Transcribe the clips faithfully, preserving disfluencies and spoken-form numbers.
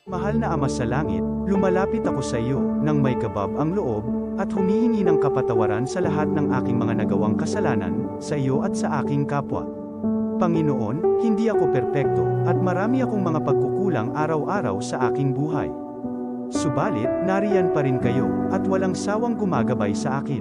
Mahal na Ama sa Langit, lumalapit ako sa iyo nang may kabab ang loob at humihingi ng kapatawaran sa lahat ng aking mga nagawang kasalanan sa iyo at sa aking kapwa. Panginoon, hindi ako perpekto at marami akong mga pagkukulang araw-araw sa aking buhay. Subalit, nariyan pa rin kayo at walang sawang gumagabay sa akin.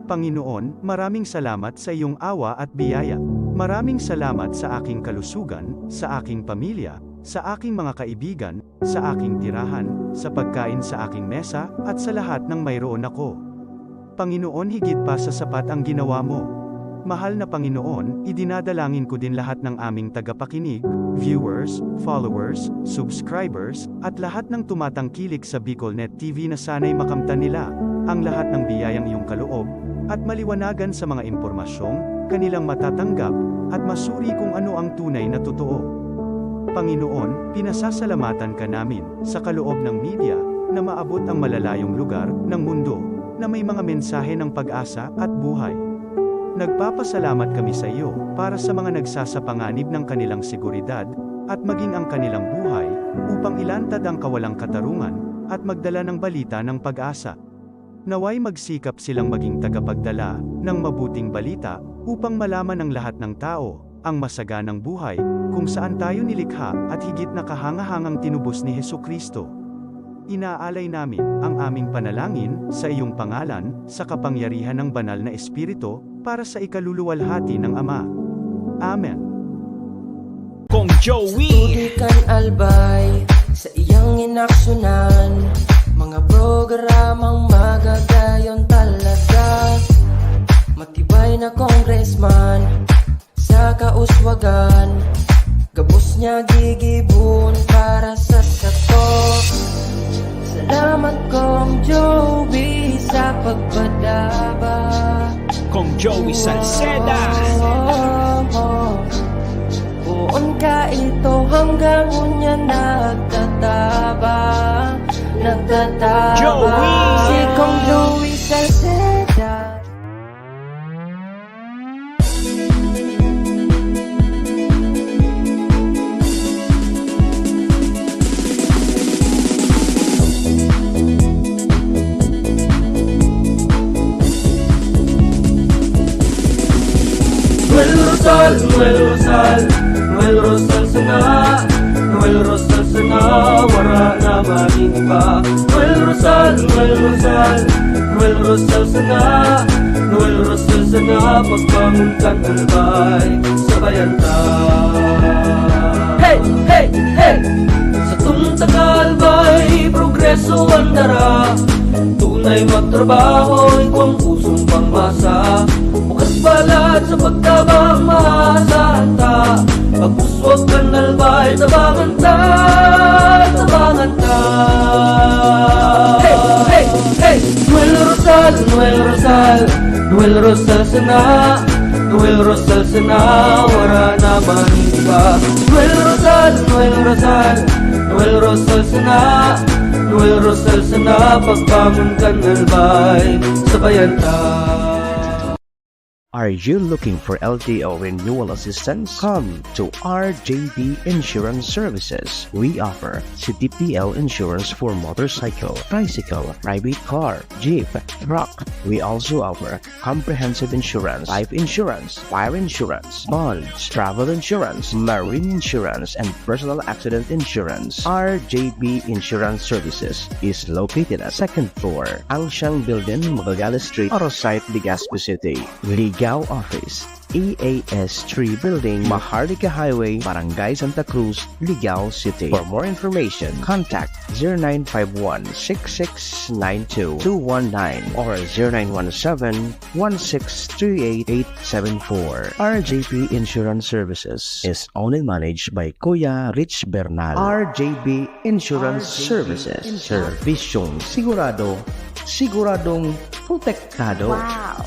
Panginoon, maraming salamat sa iyong awa at biyaya. Maraming salamat sa aking kalusugan, sa aking pamilya, sa aking mga kaibigan, sa aking tirahan, sa pagkain sa aking mesa, at sa lahat ng mayroon ako. Panginoon, higit pa sa sapat ang ginawa mo. Mahal na Panginoon, idinadalangin ko din lahat ng aming tagapakinig, viewers, followers, subscribers, at lahat ng tumatangkilik sa BicolNet T V na sana'y makamtan nila ang lahat ng biyayang iyong kaloob at maliwanagan sa mga impormasyong kanilang matatanggap at masuri kung ano ang tunay na totoo. Panginoon, pinasasalamatan ka namin sa kaloob ng media na maabot ang malalayong lugar ng mundo na may mga mensahe ng pag-asa at buhay. Nagpapasalamat kami sa iyo para sa mga nagsasapanganib ng kanilang seguridad at maging ang kanilang buhay upang ilantad ang kawalang katarungan at magdala ng balita ng pag-asa. Naway magsikap silang maging tagapagdala ng mabuting balita upang malaman ng lahat ng tao ang masaganang buhay kung saan tayo nilikha at higit na kahangahangang tinubos ni Jesu-Cristo. Inaalay namin ang aming panalangin sa iyong pangalan, sa kapangyarihan ng Banal na Espiritu, para sa ikaluluwalhati ng Ama. Amen. Kong Joey. Tutukan Albay sa iyang inaksyonan, mga programang magagayon talaga. Matibay na congressman sa kauswagan, gabos niya gigibon para sa sato. Salamat, Kong Joey, sa pagpadaba. Kong Joey Salceda. Poon ka ito hanggang unya nagtatabang, nagtatabang. Joey! Si Kong Joey Salceda. Noel Rosal, Noel Rosal, Noel Rosal sana, Noel Rosal sana, wara na maning iba. Noel Rosal, Noel Rosal, Noel Rosal sana, Noel Rosal sana, pagbangon kan Albay, sabayan ta. Hey, hey, hey! Sa tong taga-Albay, progreso ang dara. Tunay magtrabaho, igwang pusong pangmasa. Bukas palad sa pagtabang, maasahan ta. Pag-uswag kan Albay, tabangan ta, tabangan ta. Hey, hey, hey! Noel Rosal, Noel Rosal, Noel Rosal sana, Noel Rosal sana, wara na maning iba. Noel Rosal, Noel Rosal, Noel Rosal sana, Noel Rosal sana, pagbangon kan Albay, sabayan ta. Are you looking for L T O renewal assistance? Come to R J B Insurance Services. We offer C D P L insurance for motorcycle, tricycle, private car, jeep, truck. We also offer comprehensive insurance, life insurance, fire insurance, bonds, travel insurance, marine insurance, and personal accident insurance. R J B Insurance Services is located at second floor, Angshang Building, Magallanes Street, Arosite, Legazpi City. Ligao Office, E A S three Building, Maharlika Highway, Barangay Santa Cruz, Ligao City. For more information, contact zero nine five one six six nine two two one nine or zero nine one seven one six three eight eight seven four. R J P Insurance Services is owned and managed by Kuya Rich Bernal. R J B Insurance Services. Servisyong sigurado, siguradong protektado. Wow!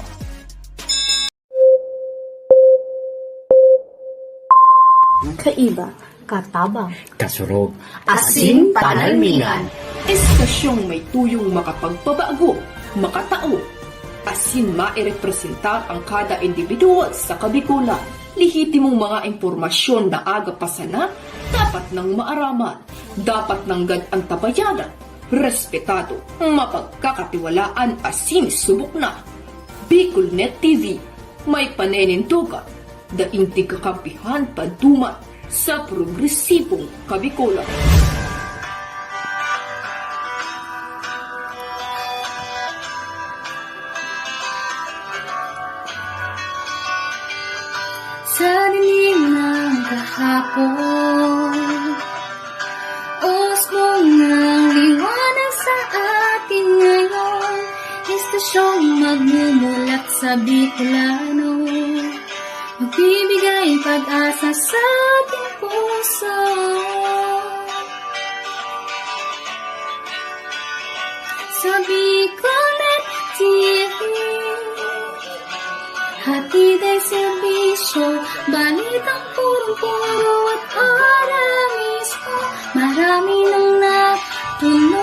Kaiba, katabang, kasurog, asin panalmingan. Estasyong may tuyong makapagpabago, makatao, asin mairepresenta ang kada individual sa Kabikolan. Lehitimong mga impormasyon na aga pa sana, Dapat nang maaraman, dapat nanggad antabayanan, respetado, mapagkakatiwalaan asin subok na. Bicolnet T V, may panenindugan, daing tigkakampihan paduman sa progresibong Kabicolan. Sa dinig ng kahapon, usbong ng liwanag sa atin ngayon. Estasyong magmumulat sa Bicolano, magbibigay pag-asa sa ating puso. Sa Bicolnet T V, hatid ay serbisyo, balitang purong-puro at ora mismo. Marami nang natulungan,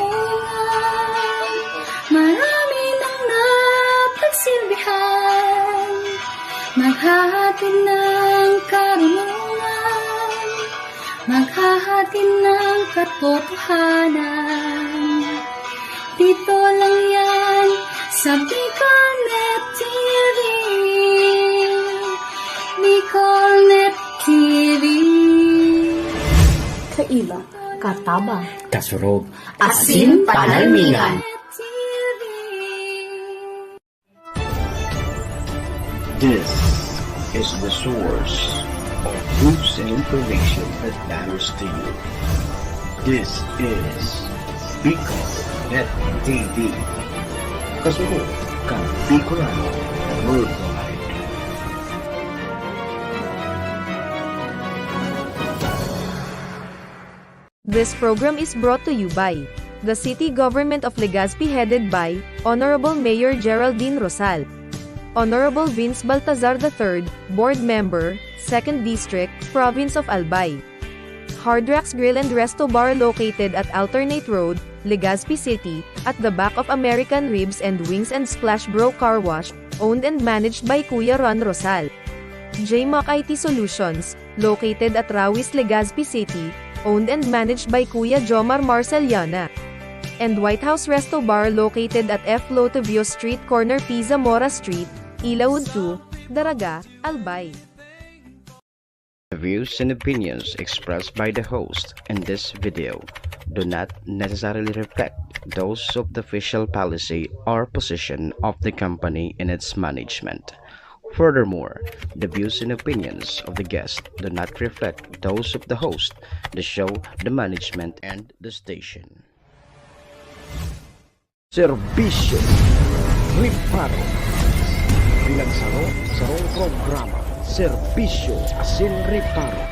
marami nang napagsilbihan, maghahatid ng karunungan, maghahatid ng katotohanan. Dito lang yan sa Bicolnet T V. Bicolnet T V. Kaiba, katabang, kasurog, asin panalmingan. This is the source of news and information that matters to you. This is Bicol Net T V. Kasunod kan Bicolano Worldwide. This program is brought to you by the City Government of Legazpi, headed by Honorable Mayor Geraldine Rosal, Honorable Vince Baltazar the third, Board Member, Second District, Province of Albay. Hard Rocks Grill and Resto Bar, located at Alternate Road, Legazpi City, at the back of American Ribs and Wings and Splash Bro Car Wash, owned and managed by Kuya Ron Rosal. J Mac I T Solutions, located at Rawis, Legazpi City, owned and managed by Kuya Jomar Marceliana. And White House Resto Bar, located at F Lotevio Street, corner P Zamora Street, Ilaud two, Daraga, Albay. The views and opinions expressed by the host in this video do not necessarily reflect those of the official policy or position of the company and its management. Furthermore, the views and opinions of the guest do not reflect those of the host, the show, the management, and the station. Serbisyo Reparo. Bilang saro, sarong programa, Serbisyo asin Reparo.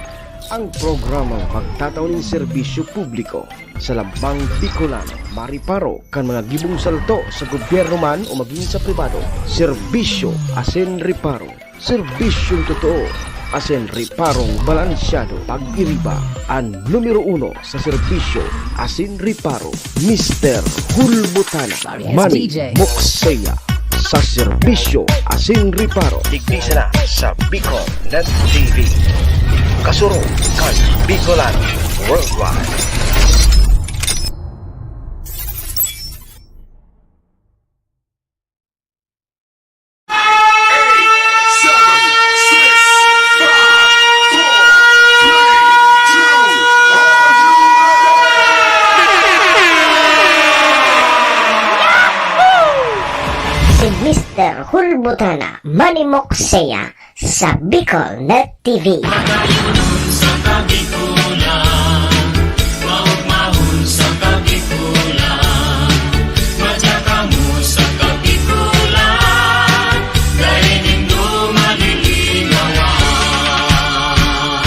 Ang programang magtatao nin serbisyo publiko sa lambang Bicolano, mareparo kan mga gibong salto sa gobyerno man o magin sa pribado. Serbisyo asin Reparo. Serbisyong totoo asin reparong balansyado. Pag-iriba an numero uno sa serbisyo asin reparo, Mister Hulbutana, Sorry, Manny D J. Moksea, sa serbisyo asin reparo. Digdi sana sa Bicol Net T V. Kasurog kan Bicolano Worldwide. Si Mister Hulbutana, Manny Moksea, sa Bicol Net T V. Sa Kabikulan, maugmahon sa Kabikulan, madya kamo sa Kabikulan, dai nindo malilingawan.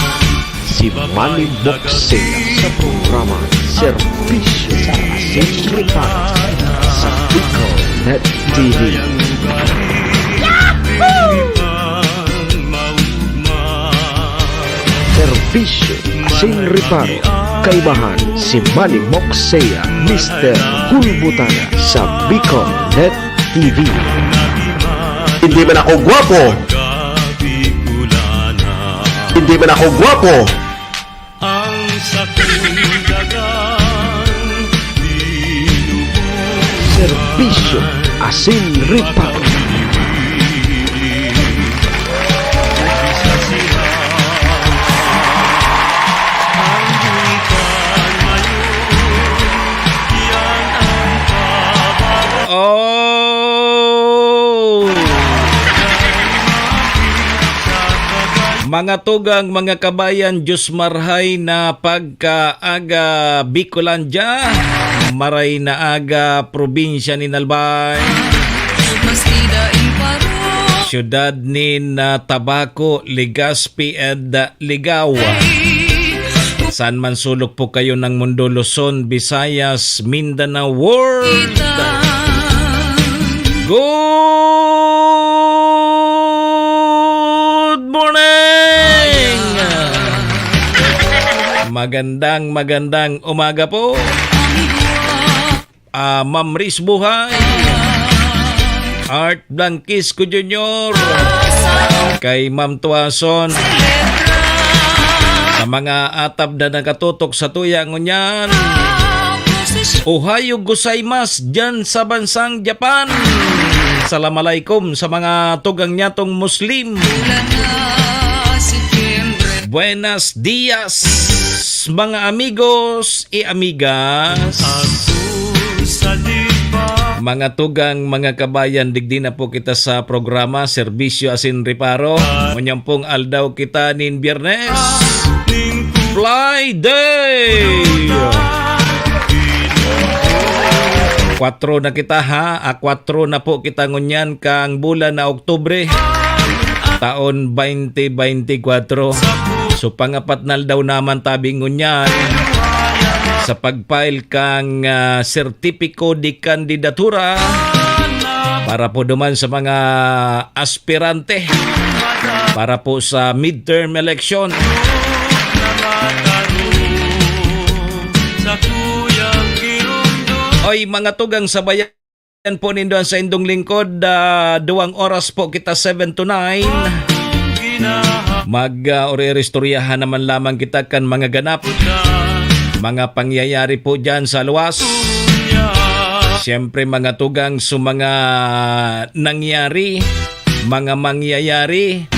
Si Manny Moksea sa programa Serbisyo asin Reparo sa Bicol Net T V. Serbisyo asin reparo, kaibahan si Manny Moksea, Mister Hulbutana sa Bicol Net T V. Hindi man ako gwapo. Hindi man ako gwapo. Ang sa Bisyo asin ripa. Oh! Mga tugang, mga kabayan, Diyos marhay na pagkaaga, Bicolandia, maray na aga, probinsya nin Albay, syudad nin, ah, Tabaco, Legazpi, and, ah, Ligao. Saan man sulok po kayo ng mundo, Luzon, Visayas, Mindanao, world. Good morning! Magandang, magandang umaga po. Ah, Ma'am Riz Buhay, Art Blanquisco Junior, kay Ma'am Tuason, sa mga atab na nakatutok sa tuya ngunyan. Ohayo gozaimasu dyan sa bansang Japan. Salam alaikum sa mga tugang nyatong Muslim. Buenas dias, mga amigos y amigas. Mga tugang, mga kabayan, digdi na po kita sa programa Serbisyo Asin Reparo. Ngunyan pong aldaw kita nin Biyernes, Friday. Kwatro na kita, ha? Ah, kwatro na po kita ngunyan kang bulan na Oktubre, taon twenty twenty-four. So, pangapat na aldaw naman tabi ngunyan sa pag-file kang, ah, sertipiko de kandidatura para po duman sa mga aspirante para po sa midterm election. Oy, mga tugang, sabayan po nindo an saindong lingkod, ah, duwang oras po kita, seven to nine. Mag, ah, ori-, istoryahan naman lamang kita kan mga ganap, mga pangyayari po dyan sa luwas. Siyempre, mga tugang, so mga nangyari, mga mangyayari,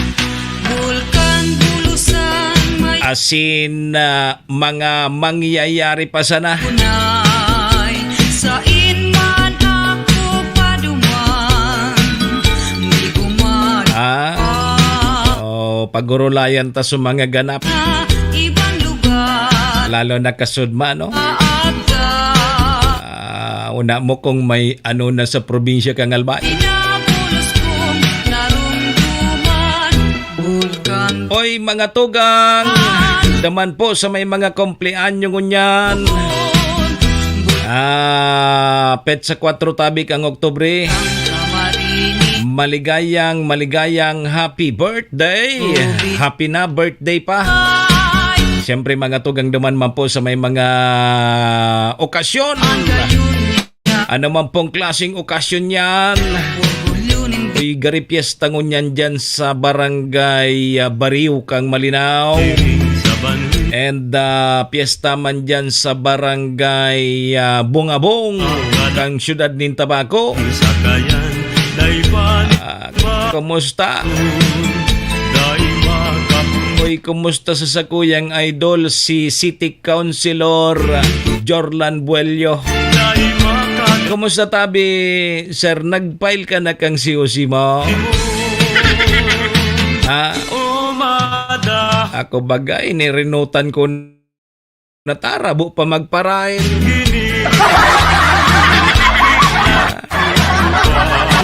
Bulkan, bulusan, may asin, ah, mga mangyayari pa sana. Tunay, sain man ako paduman, di ko man Ah, oh, pagurulayan ta sa mga ganap. Sa ibang lugar. Lalo na kasudma, no? Aabda. Ah, una mo kung may ano na sa probinsya kang Albay. Pinapulos kong narumduman. Bulkan. Oy, mga tugang, daman po sa may mga kumpleanyo ngunyan. Ah, petsa kwatro tabi kang Oktubre. Maligayang, maligayang happy birthday. Happy na birthday pa. Siyempre, mga tugang, duman man po sa may mga okasyon. Ano man pong klaseng okasyon yan. Uy, gari piyesta ngunyan dyan sa barangay, ah, Bariw kang Malinao. And, ah, piyesta man dyan sa barangay, ah, Bungabong kang siyudad nin Tabaco. Ah, kumusta? Uy, kumusta sa sakuyang idol, si City Councilor Jorlan Buello? Kumusta tabi, sir? Nag-file ka na kang C O C mo? Ha? Ako bagay, nirinutan ko na, tarabo pa magparain.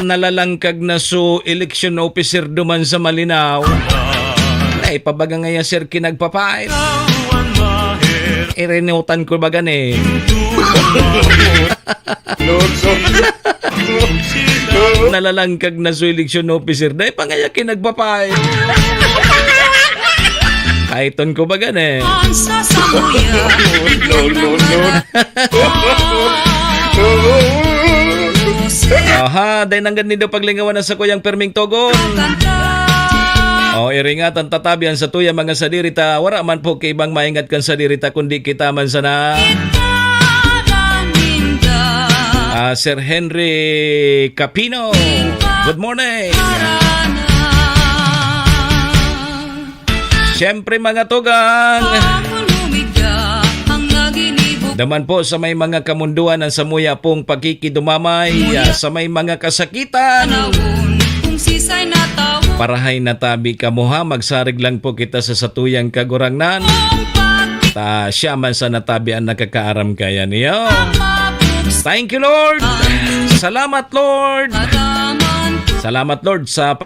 Nalalangkag na so election officer duman sa Malinao. Ay, pabaga ngaya, sir, kinagpapain. Irinutan ko ba gani? Nalalangkag na so election officer. Dai pa ngaya kinagpapain. Kaiton ko ba gani? Ang sasamuya, No, no, no. Aha, dai nanggad nindo paglingawan na sa kuyang perming togon. O, iringat ang tatabi an satuya mga sadiri ta, wara man po kaibang maingat kan sadiri ta, kundi kita man sana. Ah, Sir Henry Capino, good morning. Siyempre, mga tugang, daman po sa may mga kamunduan ang samuya pong pakikidumamay, ah, sa may mga kasakitan. Parahay na tabi kamo, ha, magsarig lang po kita sa satuyang Kagurangnan. Ta siya man sa natabi ang nakakaaram kaya niyo. Thank you, Lord. Salamat, Lord. Salamat, Lord, sa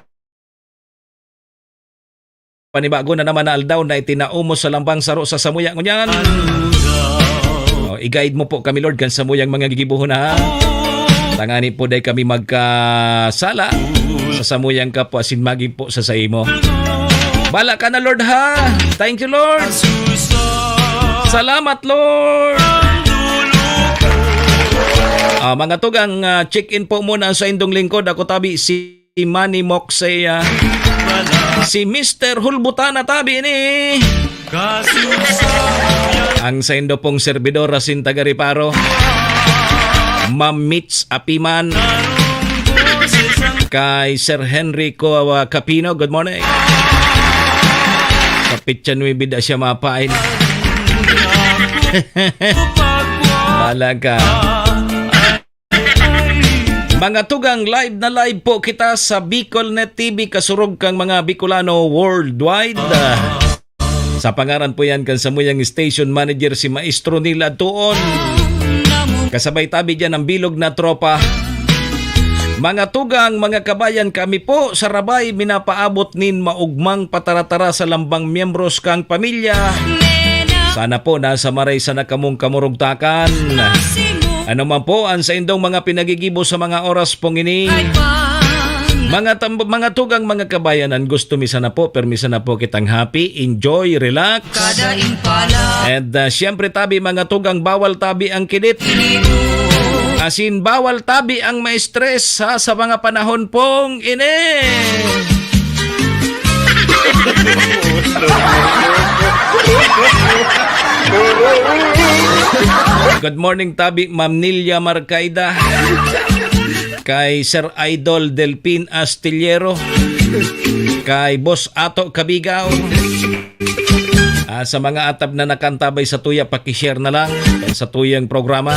panibago na naman na aldaw na itinao mo sa lambang saro sa samuya ngunyan. O, i-guide mo po kami, Lord, kan samuyang mga gigibohon, ha. Tangani po, dai kami magkasala sa samuyang kapwa, asin magin po sa saimo. Bala ka na, Lord, ha? Thank you, Lord. Salamat, Lord. Ah, mga tugang, ah, check-in po muna sa indong lingkod. Ako tabi si Manny Moxey, ah, si Mister Hulbutana tabi ni. Ang saindo pong servidor, asin taga Reparo, Ma'am Mitch Apiman. Kay Sir Henry Coa Capino, good morning. Kapit siya nuibi da siya mapain. Bahala ka. Mga tugang, live na live po kita sa Bicol Net T V, kasurog kang mga Bicolano worldwide. Ah, sa pangaran po yan kan samuyang station manager, si Maestro Neil Adtuon. Kasabay tabi dyan ang bilog na tropa. Mga tugang, mga kabayan, kami po sa Rabay minapaabot nin maugmang pataratara sa lambang miyembros kang pamilya. Sana po nasa maray sana kamong kamurugtakan. Ano man po ang saindong mga pinagigibo sa mga oras pong ini. Mga tam-, mga tugang, mga kabayan, ang gusto mi sana po, permi sana po kitang happy, enjoy, relax. Kada impala. And, ah, siyempre, tabi, mga tugang, bawal tabi ang kinit. Asin, bawal tabi ang ma-stress, ha, sa mga panahon pong ini. Good morning, tabi, Ma'am Nilia Marcaida. Kay Sir Idol Delpin Astillero. Kay Boss Ato Kabigaw. Ah, sa mga atab na nakantabay sa tuya, paki-share na lang sa tuyang programa.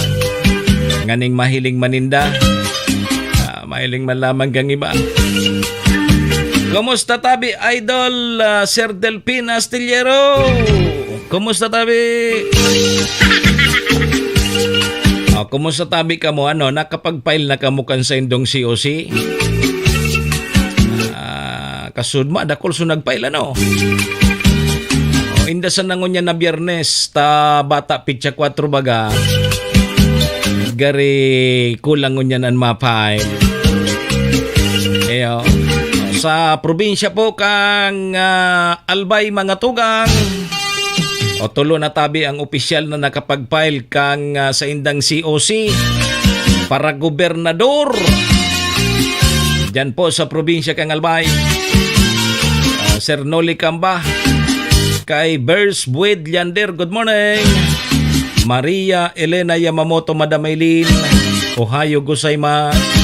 Nganing mahiling maninda. Ah, mahiling man lamang kang iba. Kumusta tabi, Idol, ah, Sir Delpin Astillero? Kumusta tabi? Oh, kumusta tabi kamo? Ano, nakapag-file na kamo kan saindong C O C? Ah, kasud mo, dakul so nag-file, ano? Oh, inda sa nangon niya na Biyernes, ta bata, pitsa kwatro baga. Gari kulang ngunyan an ma-file. Iyo. Sa probinsya po kang, ah, Albay, mga tugang, o, tulo na tabi ang opisyal na nakapag-file kang, ah, saindang C O C para gobernador. Diyan po sa probinsya kang Albay. Ah, Sir Noli Camba, kay Bers Bued Leander, good morning. Maria Elena Yamamoto, Madam Eileen, ohayo gozaimasu.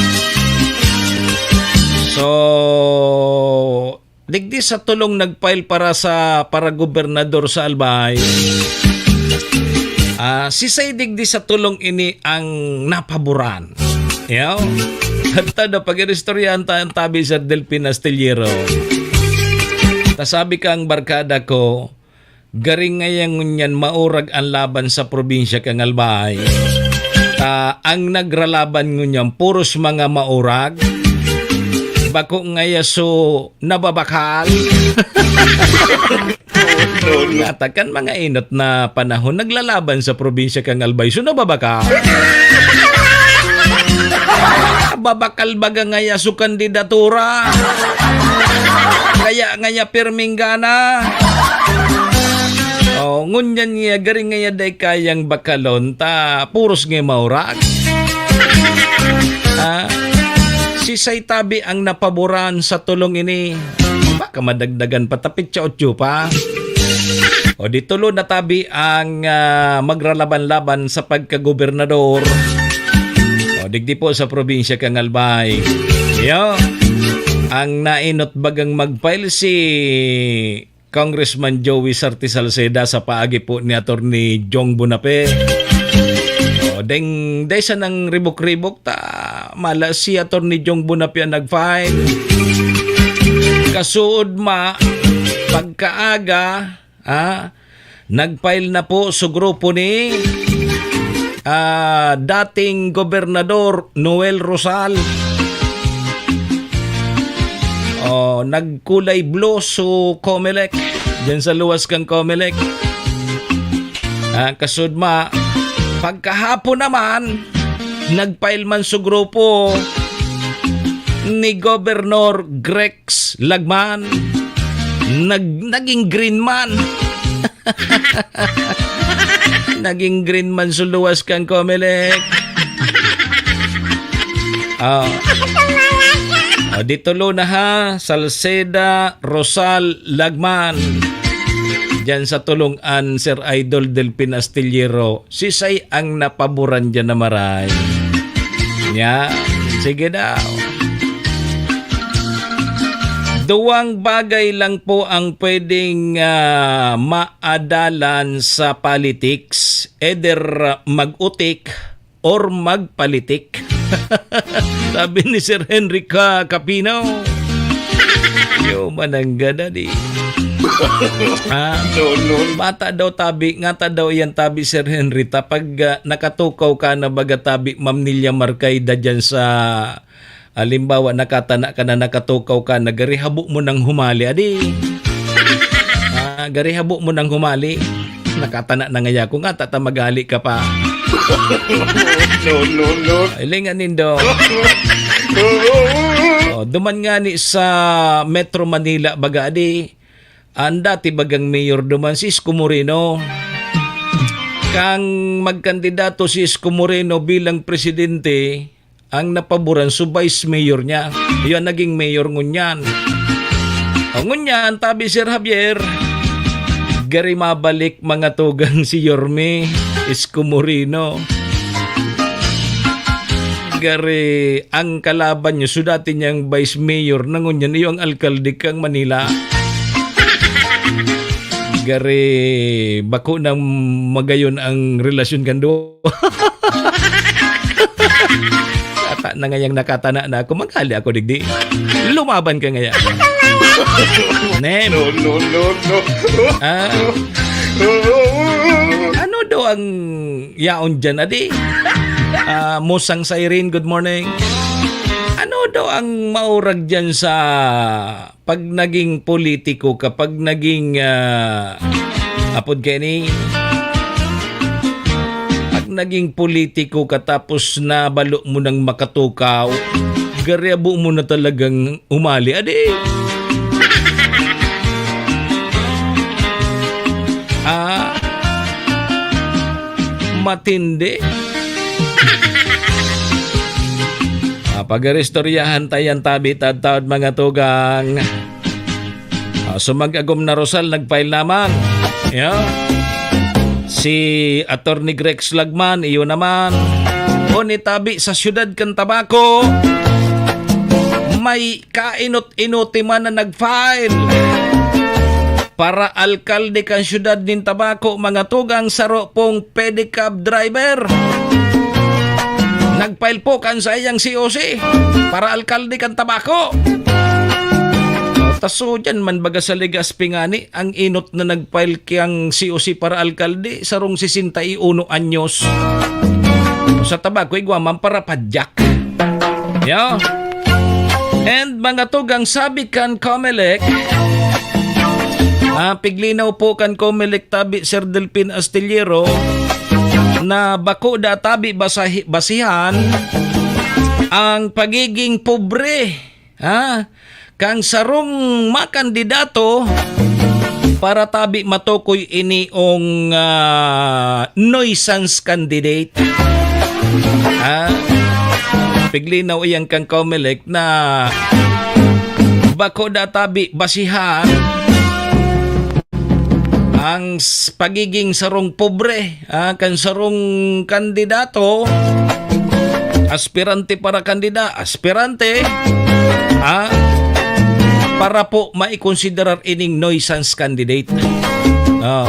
So, digdi sa tulong nag-file para sa, para gobernador sa Albay. Ah, sisay digdi sa tulong ini ang napaboran? Yaw? At tada pag-iristoryahan ta ang tabi sa Delfin Astillero. Ta sabi kang barkada ko, garing ngaya ngunyan maurag ang laban sa probinsya kang Albay. Ta ang nagralaban ngunyan puros mga maurag. Bako ngaya so nababakal. Ngata kan mga inot na panahon, naglalaban sa probinsya kang Albay, so nababakal. Babakal baga ngaya so kandidatura. Kaya ngaya pirming gana. Oh, ngunyan niya, garing ngaya dai kayang bakalon, ta puros nga maurag. Ah, si Saytabi ang napaboran sa tulong ini. Baka madagdagan pa, tapit siya otso pa. O di tulo na tabi ang, ah, magralaban-laban sa pagkagobernador. O, Digdi po sa probinsya kan Albay. Yo, ang nainot bagang mag-file si Congressman Joey Sarte Salceda sa paagi po ni Attorney Jong Bonape. O, deng, desa nang ribok-ribok ta, mala si Attorney Jong Bonape ang nag-file. Kasuod ma, pagkaaga, ah, nag-file na po sa grupo ni, ah, dating Gobernador Noel Rosal. Oh, nagkulay blue so Comelec. Diyan sa luwas kang Comelec. Ah, kasudma, pagkahapon naman, nag-file man sa grupo ni Gobernador Grex Lagman. Nag-, naging green man. Naging green man sa luwas kang Comelec. Ah. Ah, di tulo na ha, Salceda, Rosal, Lagman. Diyan sa tulungan, Sir Idol Delpin Astillero, sisay ang napaboran diyan na maray? Nya, sige daw. Duwang bagay lang po ang pwedeng, ah, maadalan sa politics, either mag-utik or magpalitik. Sabi ni Sir Henry Ka-, Capino. Yo, mananggada di. Ah, no, no. Mata daw tabi, ngata daw yan tabi, Sir Henry. Tapag, ah, nakatukaw ka na baga tabi, Ma'am Nilia Marcaida dyan sa, halimbawa, nakatana ka na, nakatukaw ka na, gari habo mo nang humali, adi. Ah, gari habo mo nang humali. Nakatana na ngaya ko nga, tata maghali ka pa. No, no, no. Ilingan nindo. Oh, duman nga ni sa Metro Manila, baga di, ang dati bagang mayor duman, si Isko Moreno. Kang magkandidato si Isko Moreno bilang presidente, ang napaboran so vice mayor niya. Iyon naging mayor ngunyan. O ngunyan, tabi Sir Javier, gari mabalik mga tugang si Yorme Isko Moreno. Gari ang kalaban niyo, so dati niyang vice mayor na ngunyan, iyo ang alkalde kang Manila. Gari bako nang magayon ang relasyon kan duwa. Ata na ngayang nakatana na ako, maghali ako digdi. Lumaban ka ngaya. Nem. No, no, no, no. Ah. Ano daw ang yaon dyan, adi? Ah, Musang Siren, good morning. Ano daw ang maurag dyan sa pag naging politiko ka, pag naging, ah, apod kani, pag naging politiko ka tapos nabalo mo nang makatukaw, gariabo mo na talagang umali. Adi! Ah, matindi. Ah, pag-aristoryahan tayan tabi tadtawd, mga tugang. Ah, so mag-agom na Rosal, nag-file naman. Yeah. Si Attorney Grex Lagman, iyo naman. O ni tabi sa siyudad kan Tabaco, may kainot-inoti man na nag-file para alkalde kan siyudad nin Tabaco, mga tugang, saro pong pedicab driver. Nag-file po kan saiyang C O C para alkalde kan Tabaco. O, taso dyan man baga sa Legazpi ngani, ang inot na nag-file kiyang C O C para alkalde, sarong sesenta y uno anyos. Sa Tabaco, igwa man para padyak. Yeah. And mga tugang, sabi kan Comelec, ah, piglinaw po kan Comelec tabi, Sir Delpin Astillero, na bako da tabi basahi-, basihan ang pagiging pobre, ha? Kang sarong makandidato para tabi matukoy ini ong, ah, nuisance candidate. Ha? Piglinaw iyan kang Comelec na bako da tabi basihan ang s-, pagiging sarong pobre, ah, kan sarong kandidato Aspirante para kandida, aspirante, ha? Para po maikonsiderar ining nuisance candidate. Oh.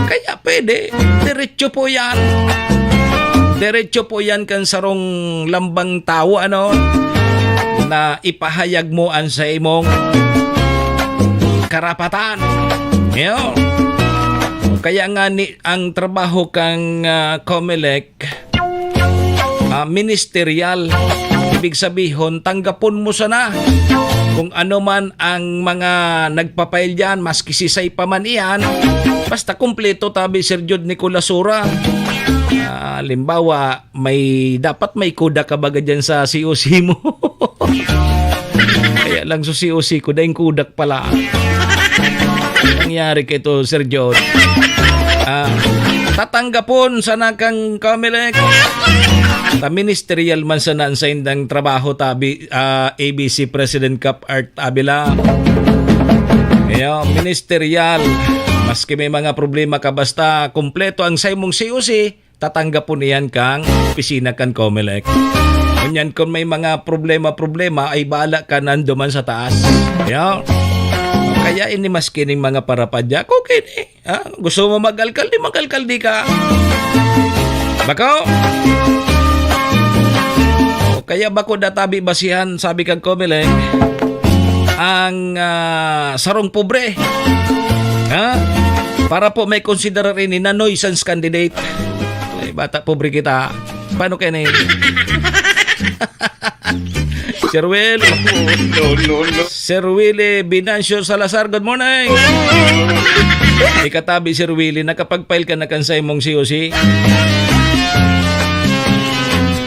Kaya pwede, diretso po yan. Diretso po yan kan sarong lambang tawo, ano, na ipahayag mo an sa imong karapatan. Yun. Kaya nga ni, ang trabaho kang, ah, Comelec, ah, ministerial. Ibig sabihon, tanggapon mo sana kung ano man ang mga nagpapail diyan, maski sisay pa man iyan, basta kumpleto tabi, Sir Jude Nicolasura. Ah, halimbawa, may, dapat may kodak ka baga diyan sa C O C mo. Kaya lang sa C O C ko, daing kodak pala. Nangyari ka ito, Sir John. Ah, tatanggapon sana kang Comelec. Ta ministerial man sana ang saindang trabaho, tabi, ah, A B C President Cap Art Avila. Kaya ministerial, maski may mga problema ka, basta kompleto ang saimong C O C, tatanggapon iyan kang opisina kan Comelec. Ngunyan, kung may mga problema-problema, ay bahala ka nanduman sa taas. Yo. Kaya ini, maski ning mga parapadya, okay ni. Ha? Gusto mo mag-alkalde, mag-alkalde ka. Bako? O kaya bako databi basihan, sabi kang Comelec, ang, ah, sarong pobre. Ha? Para po may konsiderar ini na nuisance candidate. Ay, bata, pobre kita. Paano kaya na yun? Sir Will? No, no, no. Sir Willie Binancio Salazar, good morning. Ikatabi, Sir Willie, nakapag-file ka na kan sa imong C O C?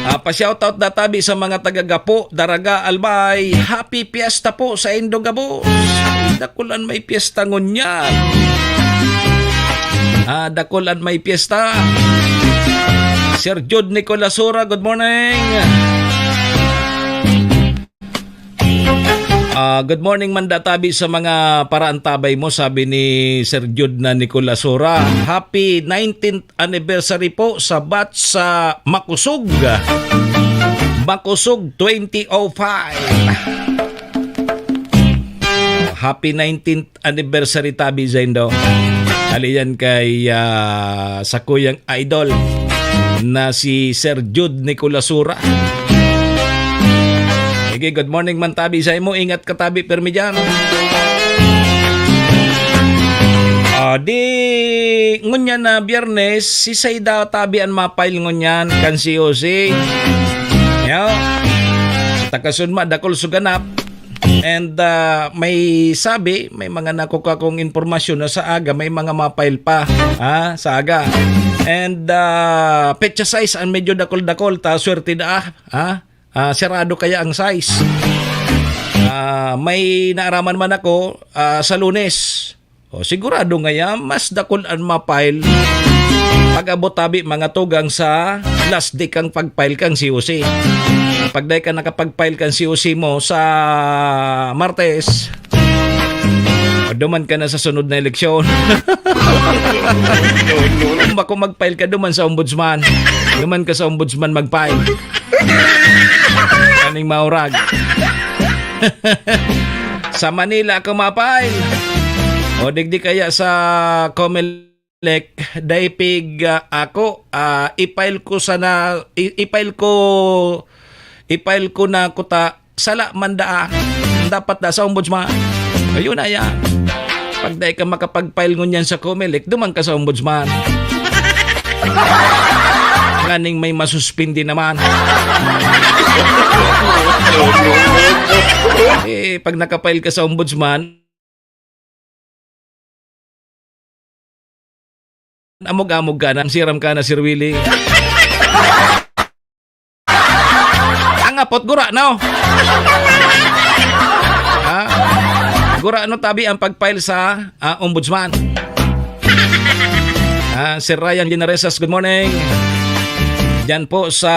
Ah, pa-shoutout databi sa mga taga Gapo, Daraga, Albay. Happy Fiesta po sa indo gabos. Dakulan may piyesta ngunyan. Ah, dakulan may piyesta. Sir Jude Nicolasura, good morning. Ah, good morning man databi sa mga paraantabay mo, sabi ni Sir Jude na Nicolasura. Happy nineteenth anniversary po sa batch sa Makusog. Makusog twenty oh five. Happy nineteenth anniversary tabi saindo. Hali yan kay, ah, sakuyang idol na si Sir Jude Nicolasura. Sige, good morning man tabi sa imo. Ingat ka tabi, pirmi diyan. Ah, di, ngunyan na Biyernes, si Saida tabi an ma-file ngunyan kan C O C. Yo. Takasud ma, dakul suganap. And, ah, may sabi, may mga nakukuha kong impormasyon na sa aga, may mga ma-file pa, ha, sa aga. And, ah, petsa sais an medyo dakul-dakul, ta swerte daa, ha? Ah, sarado kaya ang sais. Ah, may naaraman man ako, ah, sa Lunes. O, sigurado ngaya, mas dakul an ma-file pag-abot tabi mga tugang sa last day kang pag-file kang C O C. Pag dai ka nakapag-file kang C O C mo sa Martes, duman ka na sa sunod na eleksyon. Kung bako mag-file ka, duman sa ombudsman. Duman ka sa ombudsman mag-file. Kaning maurag. Sa Manila ako ma-file. O digdi kaya sa Comelec, daipig, ah, ako, ah, i-file ko sana, i-, i-file ko, i-file ko na kuta, sala man daa. Dapat da sa ombudsman. Ayun na yan. Pag dai ka makapag-file ngunyan sa Comelec, duman ka sa ombudsman. Nganing may masuspindi naman. Eh, pag naka-file ka sa ombudsman, amog-amog ka na, siram ka na, Sir Willie. Ang apot, gura, no? Ha? Gura, no, tabi ang pag-file sa, ah, ombudsman. Ah, Sir Ryan Linaresas, good morning. Diyan po sa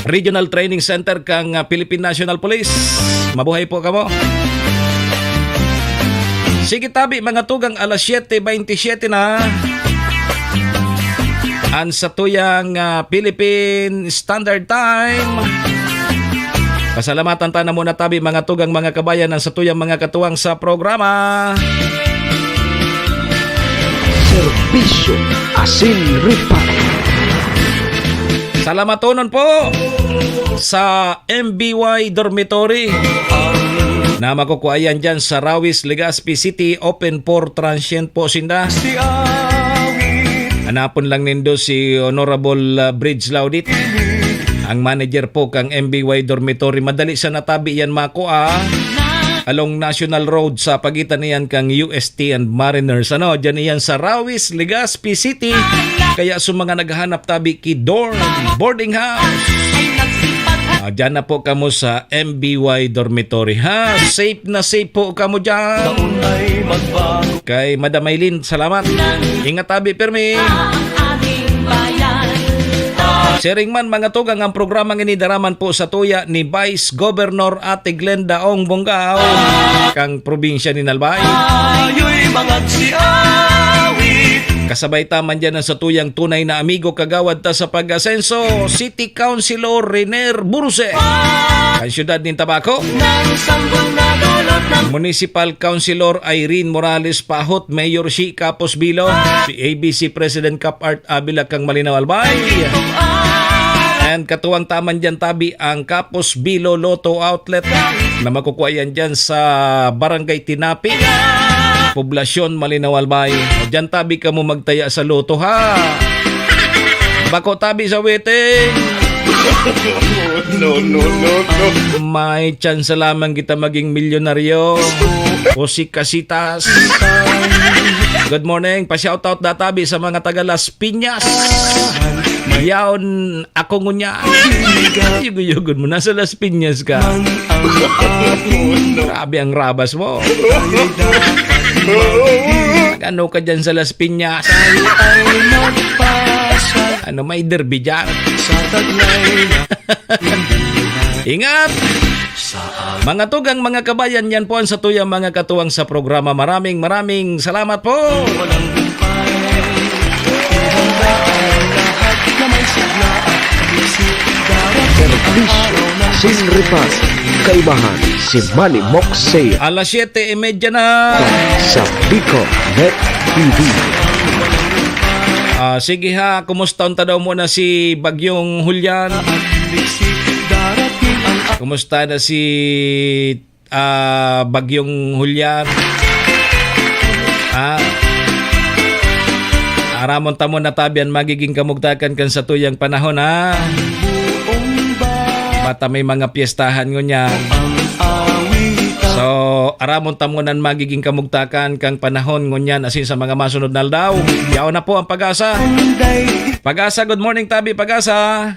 Regional Training Center kang, ah, Philippine National Police. Mabuhay po kamo. Sige tabi, mga tugang, alas siyete beintisiyete na. An satuyang, ah, Philippine Standard Time. Pasalamatan ta na muna tabi, mga tugang, mga kabayan, ang satuyang mga katuwang sa programa. Serbisyo asin ripat. Salamatonon po sa M B Y Dormitory na makukuha yan dyan sa Rawis, Legazpi City, open for transient po sinda. Hanapon lang nindo si Honorable, ah, Bridge Laudit, ang manager po kang M B Y Dormitory. Madali sa natabi yan makua along National Road sa pagitan niyan kang U S T and Mariners. Ano, dyan iyan sa Rawis, Legazpi City. Kaya sa mga naghahanap tabi ki dorm, boarding house, ah, dyan na po kamo sa M B Y Dormitory, ha? Safe na safe po kamo dyan. Kay Madam Aileen, salamat. Ingat tabi, permi. Siring man, mga tugang, ang programang ini daraman po sa tuya ni Vice Governor Ate Glenda Ong Bongao, kang probinsya ni Albay. Kasabay ta man dyan ang satuyang tunay na amigo, kagawad ta sa pag-asenso, City Councilor Renier Burse, ang siyudad nin Tabaco. Municipal Councilor Irene Morales Pahot, Mayor si Capos Bilo, si A B C President Cap Art Avila kang Malinao, Albay. And katuwang ta man dyan tabi ang Capos Bilo Lotto Outlet na makukuha yan dyan sa Barangay Tinapi, Poblacion, Malinao, Albay. Dyan tabi kamo magtaya sa lotto, ha? Bako tabi sa waiting. No, no, no, no. May tsansa lamang kita maging milyonaryo. O si Kasitas. Good morning. Pa-shoutout da tabi sa mga taga Las Piñas. Yaon ako ngunya. Yugo-yugon mo, nasa Las Piñas ka. Grabe ang rabas mo. Ano ka dyan sa Las Piñas? Ano, may derby dyan? Ingat! Mga tugang, mga kabayan, yan po ang satuyang mga katuwang sa programa. Maraming, maraming salamat po! Serbisyo sin ripat, kaibahan si Manny Moxey. Alas siyete y media na. Sa Bicol Net T V. Ah, sige ha, kumusta unta daw muna si Bagyong Julian? Kumusta na si, ah, Bagyong Julian? Ha? Aramon ta muna tabi an magiging kamugtakan kan satuyang panahon, ha? Bata may mga pyestahan ngunyan. So, aramon ta muna an magiging kamugtakan kan panahon ngunyan asin sa mga masunod na aldaw. Yaon na po ang Pag-asa. Pag-asa, good morning, tabi, Pag-asa.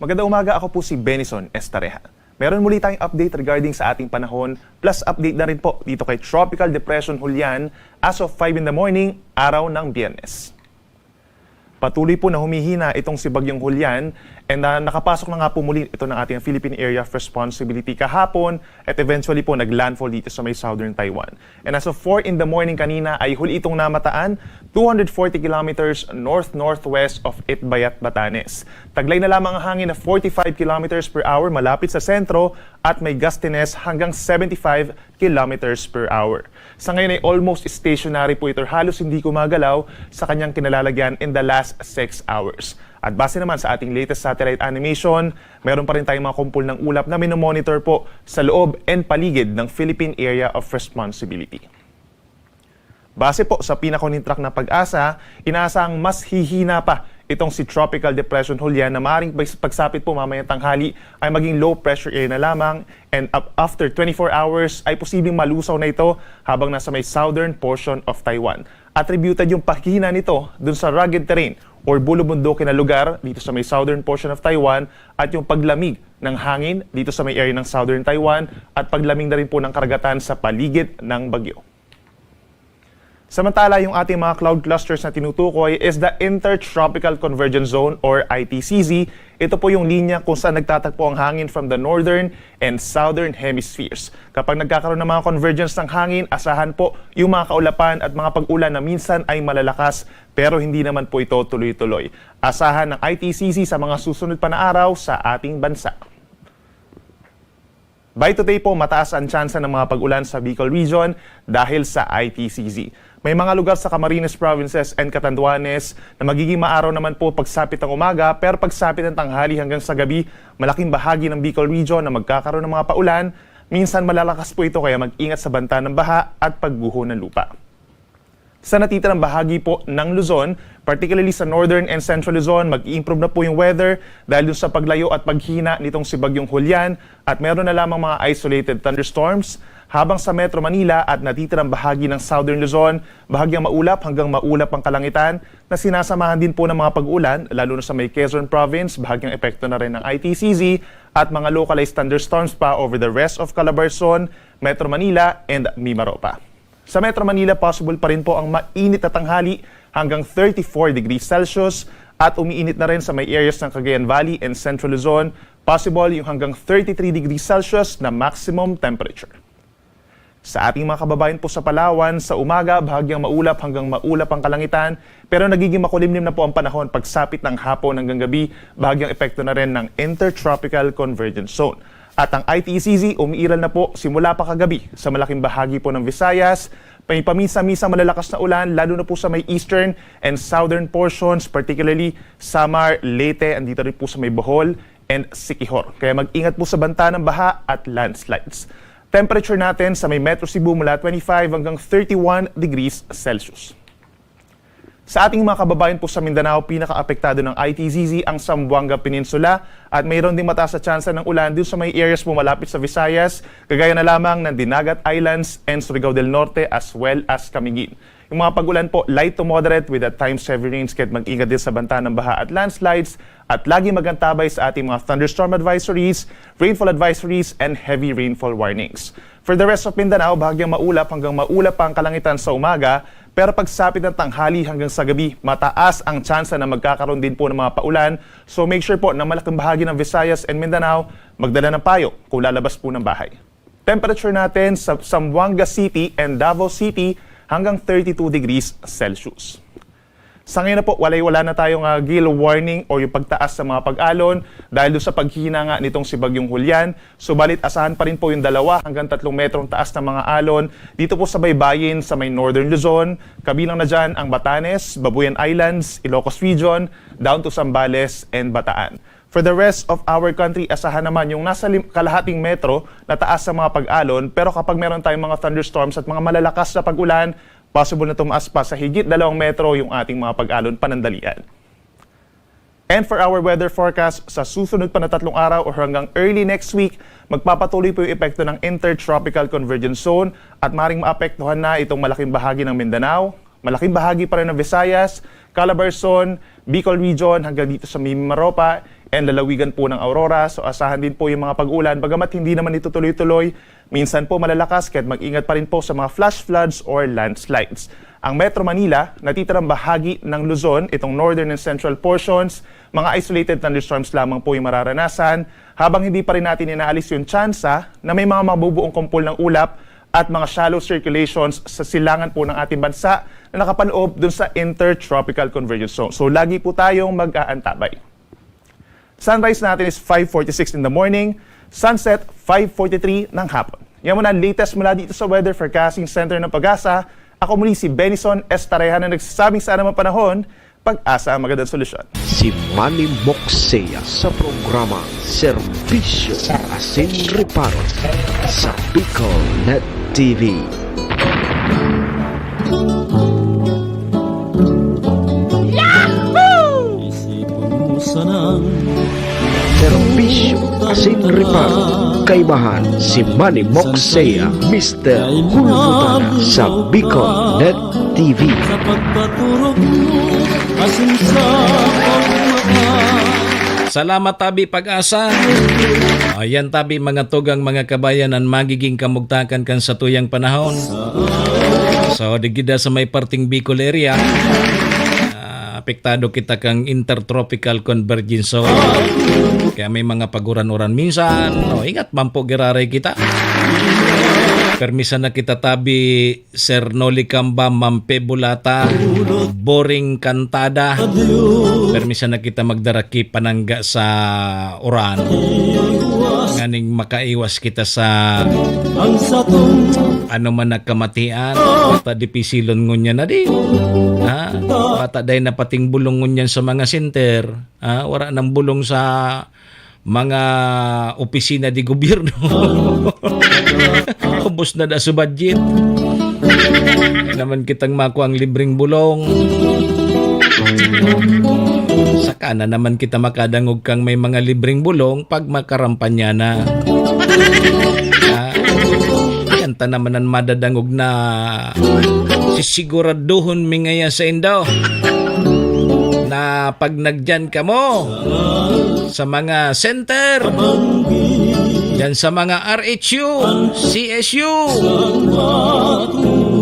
Magandang umaga, ako po si Benison Estareja. Meron muli tayong update regarding sa ating panahon, plus update na rin po dito kay Tropical Depression Julian as of five in the morning, araw ng Biyernes. Patuloy po na humihina itong si Bagyong Julian, and, ah, nakapasok na nga po muli ito ng ating Philippine Area of Responsibility kahapon at eventually po naglandfall dito sa may southern Taiwan. And as of four in the morning kanina ay huli itong namataan, two hundred forty kilometers north-northwest of Itbayat, Batanes. Taglay na lamang ang hangin na forty-five kilometers per hour malapit sa sentro at may gustiness hanggang seventy-five kilometers per hour. Sa ngayon ay almost stationary po ito, halos hindi gumagalaw sa kanyang kinalalagyan in the last six hours. At base naman sa ating latest satellite animation, meron pa rin tayong mga kumpol ng ulap na minomonitor po sa loob and paligid ng Philippine Area of Responsibility. Base po sa pinakahulihang track ng Pag-asa, inaasahang mas hihina pa itong si Tropical Depression Julian na maaaring pags-, pagsapit po mamayang tanghali ay maging low pressure area na lamang, and up after twenty-four hours ay posibleng malusaw na ito habang nasa may southern portion of Taiwan. Attributed yung paghihina nito dun sa rugged terrain or bulubundukin na lugar dito sa may southern portion of Taiwan at yung paglamig ng hangin dito sa may area ng southern Taiwan at paglamig na rin po ng karagatan sa paligid ng bagyo. Samantala, yung ating mga cloud clusters na tinutukoy is the Intertropical Convergence Zone or I T C Z. Ito po yung linya kung saan nagtatagpo ang hangin from the northern and southern hemispheres. Kapag nagkakaroon ng mga convergence ng hangin, asahan po yung mga kaulapan at mga pag-ulan na minsan ay malalakas pero hindi naman po ito tuloy-tuloy. Asahan ng I T C Z sa mga susunod pa na araw sa ating bansa. By today po, mataas ang tsansa ng mga pag-ulan sa Bicol Region dahil sa I T C Z. May mga lugar sa Camarines Provinces and Catanduanes na magiging maaraw naman po pagsapit ng umaga, pero pagsapit ng tanghali hanggang sa gabi, malaking bahagi ng Bicol Region na magkakaroon ng mga paulan. Minsan malalakas po ito, kaya mag-ingat sa banta ng baha at pagguho ng lupa. Sa natitirang bahagi po ng Luzon, particularly sa Northern and Central Luzon, mag-i-improve na po yung weather dahil dun sa paglayo at paghina nitong si Bagyong Julian at meron na lamang mga isolated thunderstorms, habang sa Metro Manila at natitirang bahagi ng Southern Luzon, bahagyang maulap hanggang maulap ang kalangitan na sinasamahan din po ng mga pag-ulan, lalo na sa may Quezon Province, bahagyang epekto na rin ng I T C Z at mga localized thunderstorms pa over the rest of Calabarzon, Metro Manila, and Mimaropa. Sa Metro Manila, possible pa rin po ang mainit na tanghali hanggang thirty-four degrees Celsius at umiinit na rin sa may areas ng Cagayan Valley and Central Luzon, possible yung hanggang thirty-three degrees Celsius na maximum temperature. Sa ating mga kababayan po sa Palawan, sa umaga, bahagyang maulap hanggang maulap ang kalangitan, pero nagiging makulimlim na po ang panahon pagsapit ng hapon hanggang gabi, bahagyang epekto na rin ng Intertropical Convergence Zone. At ang I T C Z umiiral na po simula pa kagabi sa malaking bahagi po ng Visayas. May paminsan-minsan malalakas na ulan, lalo na po sa may eastern and southern portions, particularly Samar, Leyte, andito rin po sa may Bohol, and Siquijor. Kaya mag-ingat po sa banta ng baha at landslides. Temperature natin sa may Metro Cebu mula twenty-five hanggang thirty-one degrees Celsius. Sa ating mga kababayan po sa Mindanao, pinakaapektado ng I T Z Z ang Zamboanga Peninsula at mayroon ding mataas na tsansa ng ulan dun sa may areas po malapit sa Visayas, kagaya na lamang ng Dinagat Islands and Surigao del Norte as well as Camiguin. Yung mga pag-ulan po, light to moderate with at times heavy rains, kaya mag-ingat din sa banta ng baha at landslides at lagi mag-antabay sa ating mga thunderstorm advisories, rainfall advisories, and heavy rainfall warnings. For the rest of Mindanao, bahagyang maulap hanggang maulap pa ang kalangitan sa umaga, pero pagsapit ng tanghali hanggang sa gabi, mataas ang tsansa na magkakaroon din po ng mga paulan. So make sure po na malaking bahagi ng Visayas and Mindanao magdala ng payong kung lalabas po ng bahay. Temperature natin sa Zamboanga City and Davao City hanggang thirty-two degrees Celsius. Sa ngayon na po, walay-wala na tayong ah, gale warning o yung pagtaas sa mga pag-alon dahil doon sa paghihina nga nitong si Bagyong Julian. Subalit asahan pa rin po yung dalawa hanggang tatlong metrong taas ng mga alon dito po sa baybayin sa may Northern Luzon, kabilang na dyan ang Batanes, Babuyan Islands, Ilocos Region, down to Zambales and Bataan. For the rest of our country, asahan naman yung nasa lim- kalahating metro na taas sa mga pag-alon, pero kapag meron tayong mga thunderstorms at mga malalakas na pag-ulan, possible na tumaas pa sa higit dalawang metro yung ating mga pag-alon panandalian. And for our weather forecast, sa susunod pa na tatlong araw o hanggang early next week, magpapatuloy po yung epekto ng Intertropical Convergence Zone at maring maapektuhan na itong malaking bahagi ng Mindanao, malaking bahagi pa rin ng Visayas, Calabarzon, Bicol Region hanggang dito sa Mimaropa and lalawigan po ng Aurora. So asahan din po yung mga pag-ulan, bagamat hindi naman ito tuloy-tuloy. Minsan po malalakas, kaya mag-ingat pa rin po sa mga flash floods or landslides. Ang Metro Manila, natitirang bahagi ng Luzon, itong northern and central portions, mga isolated thunderstorms lamang po yung mararanasan, habang hindi pa rin natin inaalis yung tsansa na may mga mabubuong kumpol ng ulap at mga shallow circulations sa silangan po ng ating bansa na nakapaloob dun sa Intertropical Convergence Zone. So lagi po tayong mag-aantabay. Sunrise natin is five forty-six in the morning, sunset five forty-three ng hapon. Yan muna ang latest mula dito sa Weather Forecasting Center ng PAGASA. Ako muli si Benison Estareja na nagsasabing sa anumang panahon, PAGASA ang magandang solusyon. Si Manny Moxea sa programa Serbisyo Asin Reparo sa Bicol Net T V. Serbisyo asin reparo, kaimahan si Manny Moxea, Mister Hulbutana sa Bicol Net T V. Salamat tabi PAGASA. Ayan tabi mga tugang, mga kabayan, an magiging kamugtakan kan satuyang panahon. So, digdi da sa may parting Bicol area, ah, apektado kita kang Intertropical Convergence Zone. Kaya may mga paguran-uran minsan. O, ingat man po, giraray kita. Permisa na kita tabi, Sir Noli Camba, Mampe Bulata, Boring Cantada. Permisa na kita magdaraki panangga sa uran. Nganing makaiwas kita sa ano man na kamatian. Bata dipisilon ngunyan na di. Ha? Bata dahil napating bulong ngunyan sa mga center. Ha? Wala nang bulong sa mga opisina de gobyerno. Ubos na da sa budget. Naman kitang makuha ang libreng bulong. Saka na naman kita makadangog kang may mga libreng bulong pag makarampanya na. Ah, yan ta naman ang madadangog na sisiguraduhon mi ngaya sa indo na pag nagdiyan kamo sa mga center, yan sa mga R H U, C S U,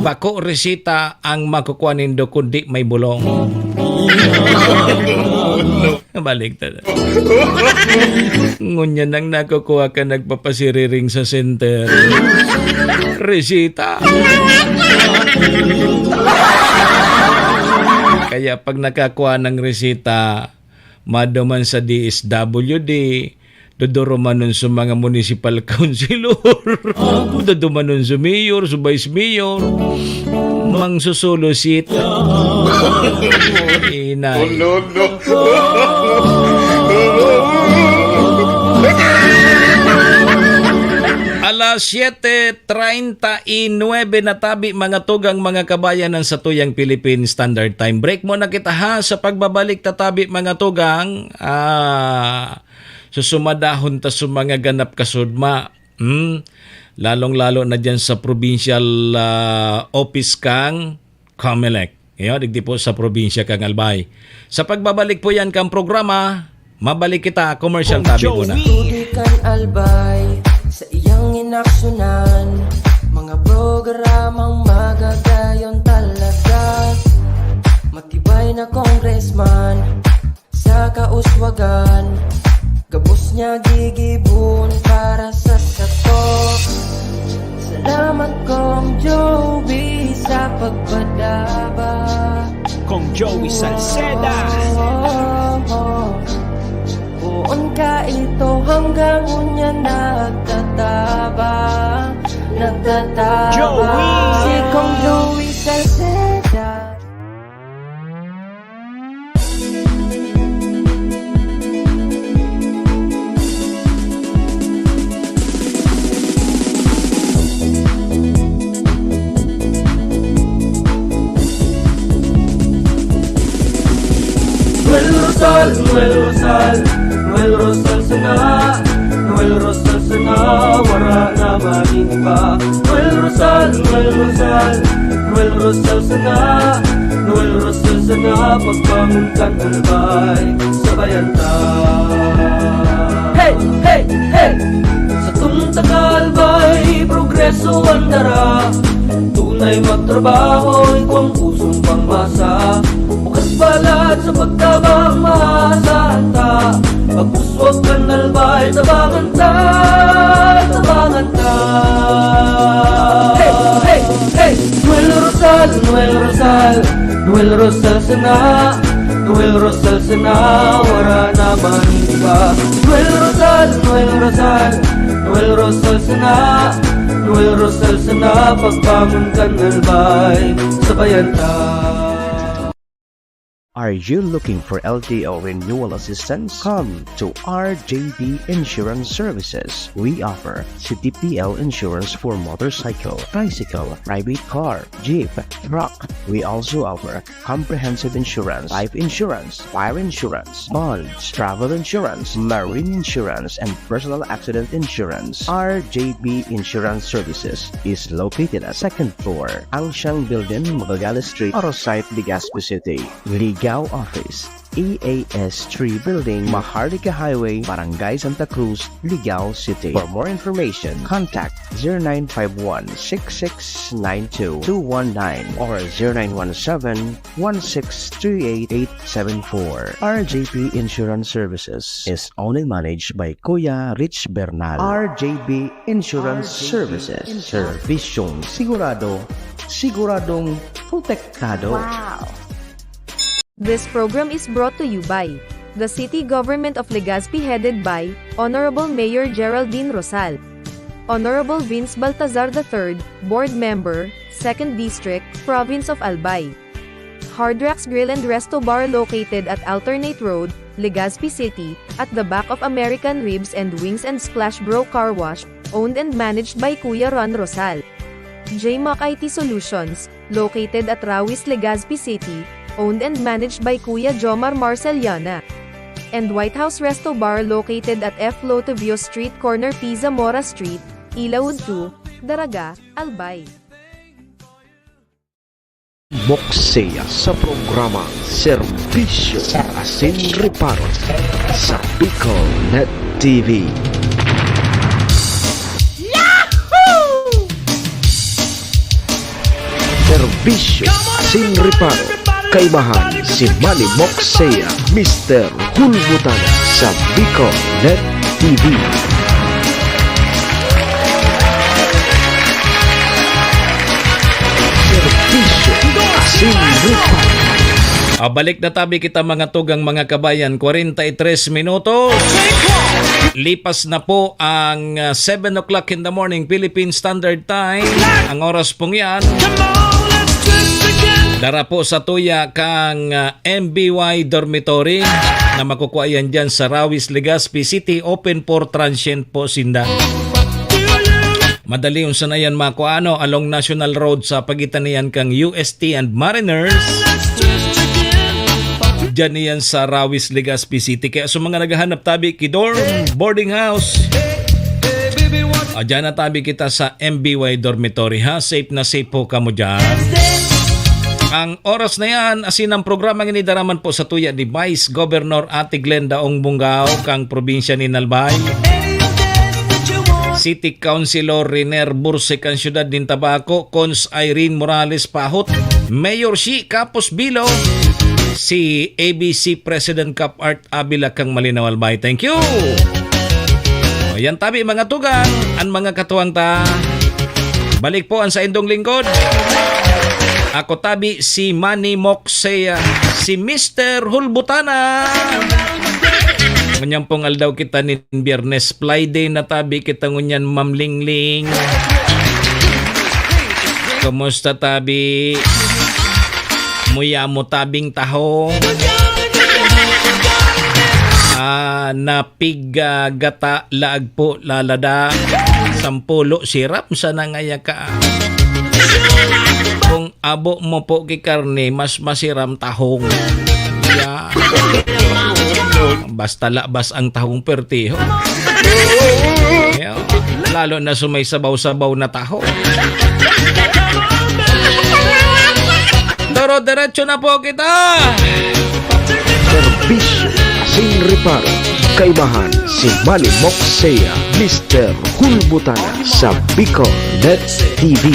bako resita ang makukuha nindo kundi may bulong. Baliktad. Ngunyan ang nakukuha ka nagpapasiriring sa center. Resita. Kaya pag nakakuha ng resita, maduman sa D S W D, dudurumanon sa mga municipal councilor, dudumanon sa mayor, sa vice mayor, mangsusulusit. Inay. Oh, no, no. Alas siyete treinta y nuebe na tabi, mga tugang, mga kabayan, ang satuyang Philippine Standard Time. Break muna kita, ha, sa pagbabalik ta tabi, mga tugang. Ah, susumadahon ta sa mga ganap kasudma. Hmm? Lalong-lalo na dyan sa provincial, ah, office kang Comelec. Iyo, digdi po sa probinsya kang Albay. Sa pagbabalik po yan kang programa, mabalik kita, commercial tabi muna. Tubig kan Albay sa iyang inaksyonan, mga programang magagayon talaga. Matibay na congressman sa kauswagan, gabos niya gigibon para sa sato. Salamat, Kong Joey, sa pagpadaba. Kong Joey Salceda. Poon ka ito hanggang unya nagtatabang, nagtatabang. Joey! Si Kong Joey Salceda. Noel Rosal, Noel Rosal, Noel Rosal sana, Noel Rosal sana, wara na maning iba. Noel Rosal, Noel Rosal, Noel Rosal sana, Noel Rosal sana, pagbangon kan Albay, sabayan ta. Hey, hey, hey! Satong taga-Albay, progreso an dara. Tunay magtrabaho, igwang pusong pangmasa. Bukas palad sa pagtabang, maasahan ta. Pag-uswag kan Albay, tabangan ta, tabangan ta. Hey, hey, hey! Noel Rosal, Noel Rosal, Noel Rosal sana, Noel Rosal sana, wara na maning iba. Noel Rosal, Noel Rosal, Noel Rosal sana, Noel Rosal sana, pagbangon kan Albay, sabayan ta. Are you looking for L T O renewal assistance? Come to R J B Insurance Services. We offer C T P L insurance for motorcycle, tricycle, private car, jeep, truck. We also offer comprehensive insurance, life insurance, fire insurance, bonds, travel insurance, marine insurance, and personal accident insurance. R J B Insurance Services is located at second floor, Angshang Building, Magallanes Street, Arosite, Legazpi City. Ligao Office, E A S three Building, Maharlika Highway, Barangay Santa Cruz, Ligao City. For more information, contact zero nine five one six six nine two two one nine or zero nine one seven one six three eight eight seven four. R J P Insurance Services is owned and managed by Kuya Rich Bernal. R J B Insurance Services. Servisyong sigurado, siguradong protektado. This program is brought to you by the City Government of Legazpi, headed by Honorable Mayor Geraldine Rosal, Honorable Vince Baltazar the third, Board Member, Second District, Province of Albay. Hard Rocks Grill and Resto Bar, located at Alternate Road, Legazpi City, at the back of American Ribs and Wings and Splash Bro Car Wash, owned and managed by Kuya Ron Rosal. J Mac I T Solutions, located at Rawis, Legazpi City, owned and managed by Kuya Jomar Marceliana. And White House Resto Bar, located at F Lotovio Street, corner P Zamora Street, Ilaud two, Daraga, Albay. Moksea sa programang Serbisyo Asin Reparo sa Bicol Net T V. Serbisyo Asin Reparo, kaibahan si Manny Moksea, Mister Hulbutana sa Bicol Net T V. Serbisyo Asin Reparo. Ah, balik na tabi kita, mga tugang, mga kabayan. Kwarenta y tres minutos. Lipas na po ang ah, seven o'clock in the morning, Philippine Standard Time. Ang oras pong yan. Dara po sa tuya kang ah, M B Y Dormitory na makukuha yan dyan sa Rawis, Legazpi City. Open for transient po sinda. Madali yung sanayan makuha, ano, along National Road sa pagitan niyan kang U S T and Mariners. Diyan niyan sa Rawis, Legazpi City. Kaya sa mga naghahanap tabi ki dorm, boarding house, ah, diyan na tabi kita sa M B Y Dormitory, ha? Safe na safe po kamo diyan. Ang oras na yan, asin ang programa ini daraman po sa tuya ni Vice Governor Ate Glenda Ong Bungao kang probinsya ni Albay. City Councilor Riner Bursik ang siyudad nin Tabaco, Cons Irene Morales Pahot, Mayor Shi Kapos Bilo, si A B C President Cap Art Avila kang Malinaw Albay. Thank you! O, yan tabi, mga tugang, an mga katuwang ta. Balik po ang saindong lingkod. Ako tabi si Manny Moksea, si Mister Hulbutana. Ngunyan pong aldaw kita nin Biyernes, Friday na tabi kita ngunyan, Ma'am Lingling. Kumusta tabi? Muya mo tabing tahong. Ah, napig ah, gata laag po lalada. Sampulo siram sana ngaya ka. Kung abo mo po ki karne, mas masiram tahong. Ya. Basta labas ang tahong pertiho. Ya. Lalo na sumay sabaw-sabaw na tahong. Doro-diretso na po kita! Serbisyo Asin Reparo, kaibahan si Manny Moksea, Mister Hulbutana sa Bicol Net T V.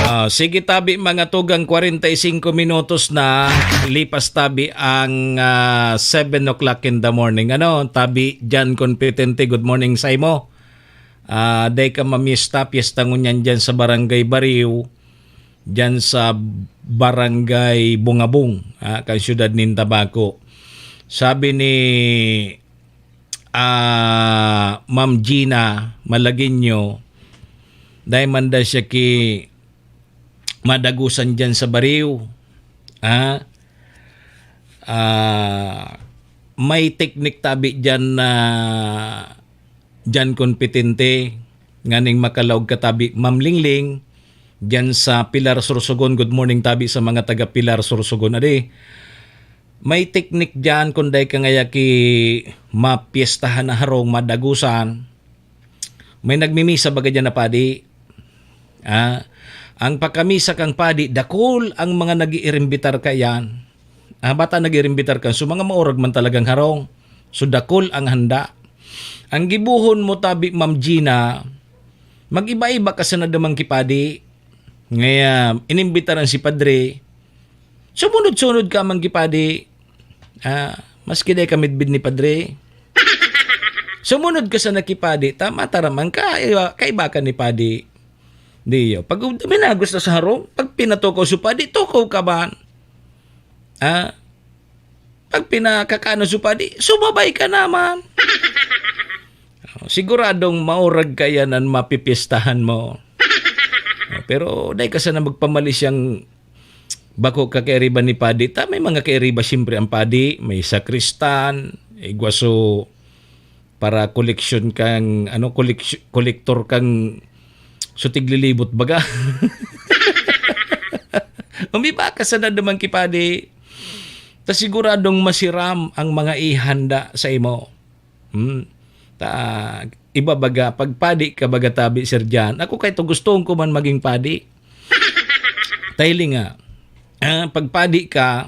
Ah, sige tabi, mga tugang, kwarenta y singko minutos na lipas tabi ang ah, seven o'clock in the morning. Ano, tabi Jan Competente, good morning sa imo. Ah, day ka mamista, piyesta ngunyan dyan sa Barangay Bariw, dyan sa Barangay Bungabung, ah, kan siyudad nin Tabaco. Sabi ni ah, Ma'am Gina Malagueño, dai man da siya ki madagusan dyan sa Bariw. Ah, ah, may teknik tabi dyan na dyan kompetente nganing makalaog ka tabi, Ma'am Lingling, dyan sa Pilar Sorsogon. Good morning tabi sa mga taga Pilar Sorsogon. Adi, may teknik dyan kung dai ka ngaya ki mapyestahan na harong, madagusan. May nagmimisa baga dyan na padi. Ah, Ang pakamisa kan padi, dakul ang mga nag-iirimbitar kaiyan. Ah, bata nag-iirimbitar kan, so, mga maurag man talagang harong. So, dakul ang handa. Ang gibohon mo tabi, Ma'am Gina, mag-iba-iba ka sana duman ki padi. Ngaya, inimbitaran si padre. Sumunod-sunod ka man ki padi. Ah, maski dai ka midbid ni padre. Sumunod ka sana ki padi, ta mataraman ka, kaiba, kaiba ka ni padi. Diyo. Pag minagos na sa harong, pag pinatukaw si padi, tukaw ka man. Ah, pag pinakakanon si padi, sumabay ka naman. Oh, siguradong maurag kaiyan an mapipistahan mo. Oh, pero dai ka sana magpamali siyang bako ka kairiba ni padi. Ta may mga kairiba, siyempre, ang padi, may sakristan, igwa so para koleksyon kang, ano, koleksy-, kolektor kang so tiglilibot baga. Umiba ka sana duman ki padi. Ta siguradong masiram ang mga ihanda sa imo. Hmm. Ta, iba baga, pag padi ka baga tabi, Sir Jan. Ako kay to, gusto ko man maging padi. Tahiling nga, ah, pag padi ka,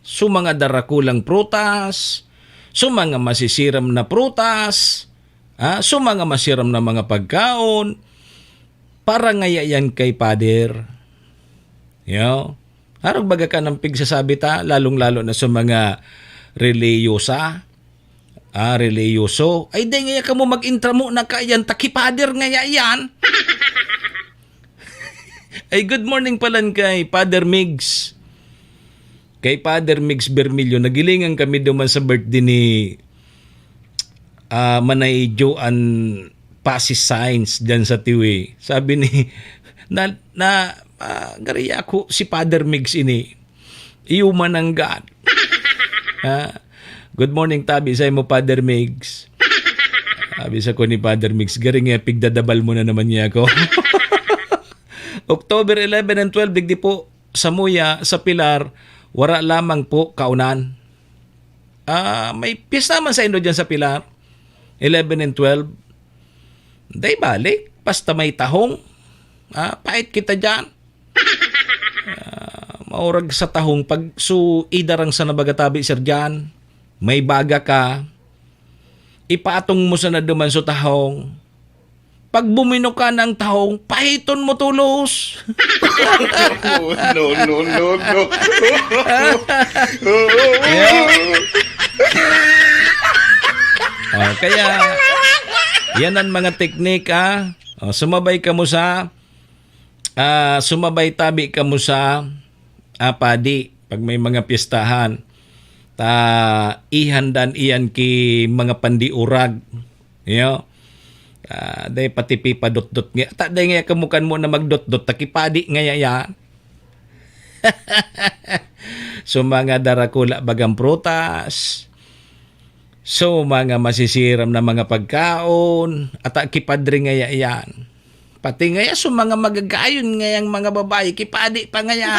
so mga darakulang prutas, so mga masisiram na prutas, ah, so mga masiram na mga pagkaon, para ngaya yan kay Pader. Yo. Harag baga ka ng pigsasabi ta, lalong-lalo na sa mga reliyosa. Ah, reliyoso. Ay, dai ngaya kamo mag-intramo na kaiyan, ta ki Pader ngaya yan. Ay, good morning palan kay Father Migs. Kay Father Migs Bermillo, nagilingan kami duman sa birthday ni, ah, Manay Joan Pasi Sainz dyan sa Tiwi. Sabi ni, na, na, ah, gari ako si Father Migs ini. Iyo man ang God. Ha? Good morning, tabi sa imo, Father Migs. Sabi sa ko ni Father Migs, garing nga pigdadabal mo na naman niya ako. October eleven and twelve, digdi po, sa Muya, sa Pilar, wara lamang po kaunan. Ah, may piyesta man sa indo dyan sa Pilar, eleven and twelve. Day balik, basta may tahong. Ah, pait kita dyan. Ah, maurag sa tahong pag su idarang sa nabagatabi, Sir Jan. May baga ka. Ipatong mo sana duman so tahong. Pag bumino ka ng tahong, pahiton mo tulos. No, no, no, no. Kaya, oh, kaya, yan ang mga teknik, ah. Oh, sumabay ka mo sa, ah, sumabay tabi ka mo sa, ah, padi, pag may mga piyestahan. Ta, ihandan iyan ki mga pandiurag. Iyo. Ah, dai pati pipadotdot nga. Ta, dai nga kamukan mo na magdotdot, ta ki padi nga ya-, yan. So, mga darakula bagang prutas. So, mga masisiram na mga pagkaon. Ata ki padre nga ya-, yan. Pati ngaya so mga magagayon ngayang mga babae, ki padi pa ngaya.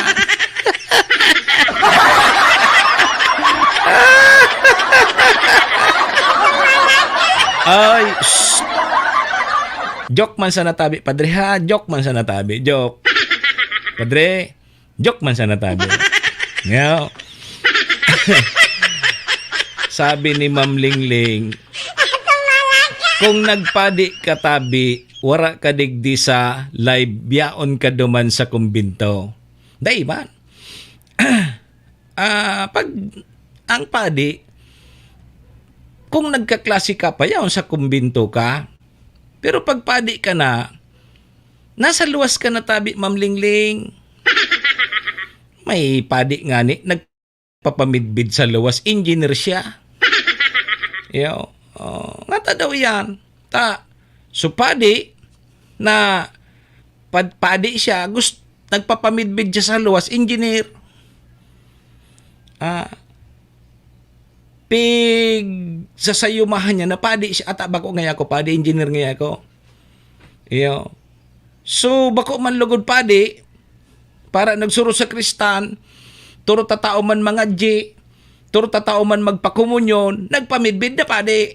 Ay, shh. Joke man sana tabi, padre, ha? Joke man sana tabi, joke. Padre, joke man sana tabi. Ngayon, sabi ni Ma'am Lingling, "Kung nagpadi ka tabi, wara ka digdi sa live, yaon ka duman sa kumbinto." Dai man. Ah, pag ang padi, kung nagkaklase ka pa, yaon sa kumbinto ka. Pero pag padi ka na, nasa luwas ka na tabi, Ma'am Lingling. May padi ngani, nagpapamidbid sa luwas, engineer siya. Yo, oh, ngata daw yan. Ta, so padi na pad-, padi siya, gust-, nagpapamidbid siya sa luwas, engineer. Ah, pig-, sa sayumahan niya, na padi siya, ata bako ngaya ako, padi, engineer ngaya ako. Iyo. So, bako man lugod padi, para nagsuro sa kristan, turo tatao man mangadji, turo tatao man magpakomunyon, nagpamidbid na padi.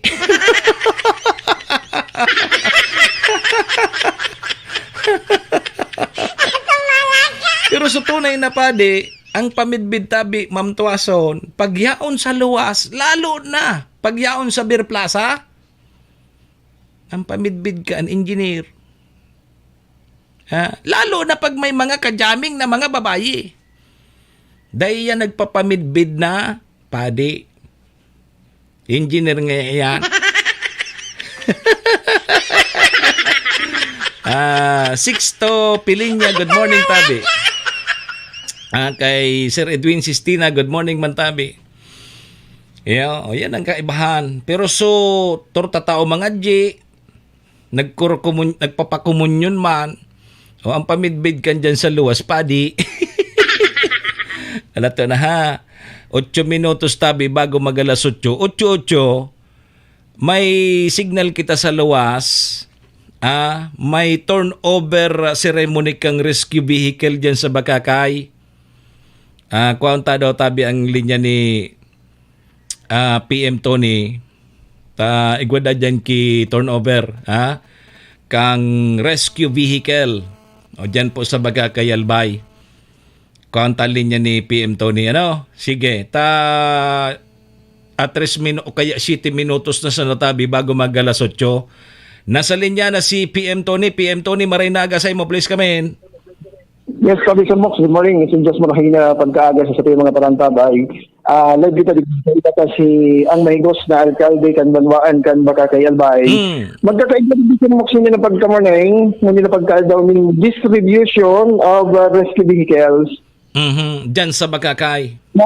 tunay na padi, ang pamidbid tabi, Ma'am Tuason, pagyaon sa luwas, lalo na pagyaon sa Beer Plaza, ang pamidbid ka, an engineer. Ha? Lalo na pag may mga kajaming na mga babayi. Dai yan nagpapamidbid na padi. Engineer nga yan. Ah, Sixto Pilinya, good morning, tabi. Ah, kay Sir Edwin Sistina, good morning man, tabi. Yeah, o yan ang kaibahan. Pero so, torta tao mga G, nagkurukumun-, nagpapakomunyon man, o ang pamidbid kan dyan sa luwas, padi. Alato na ha. Otso minutos tabi bago mag alas otso. Otso, otso. May signal kita sa luwas. Ah, may turnover, ah, ceremony kang rescue vehicle dyan sa Bakakay. Ah, kuwan ta daw tabi ang linya ni, ah, P M Tony. Ta, igwa da dyan ki turnover, ha? Kang rescue vehicle. O dyan po sa Bakakay, Albay. Kuwan ta linya ni P M Tony, ano? Sige, ta, a tres minu-, o kaya siyete minutos na sa natabi bago mag alas otso. Nasa linya na si P M Tony. P M Tony, maray na aga sa imo, please come in. Yes, Kabi Sir Mox, good morning. Isin Diyos marahing na pagkaaga sa satuyang mga parantabay. Ah, live kita dito sa ita si ang mahigos na alkalde kan banwaan kan Bakakay, Albay. Mm. Magkakaiba dito, Sir Mox, hindi na pagka-morning, hindi na pagka-daw ning distribution of, ah, rescue vehicles. Mhm. Diyan sa Bakakay. Na,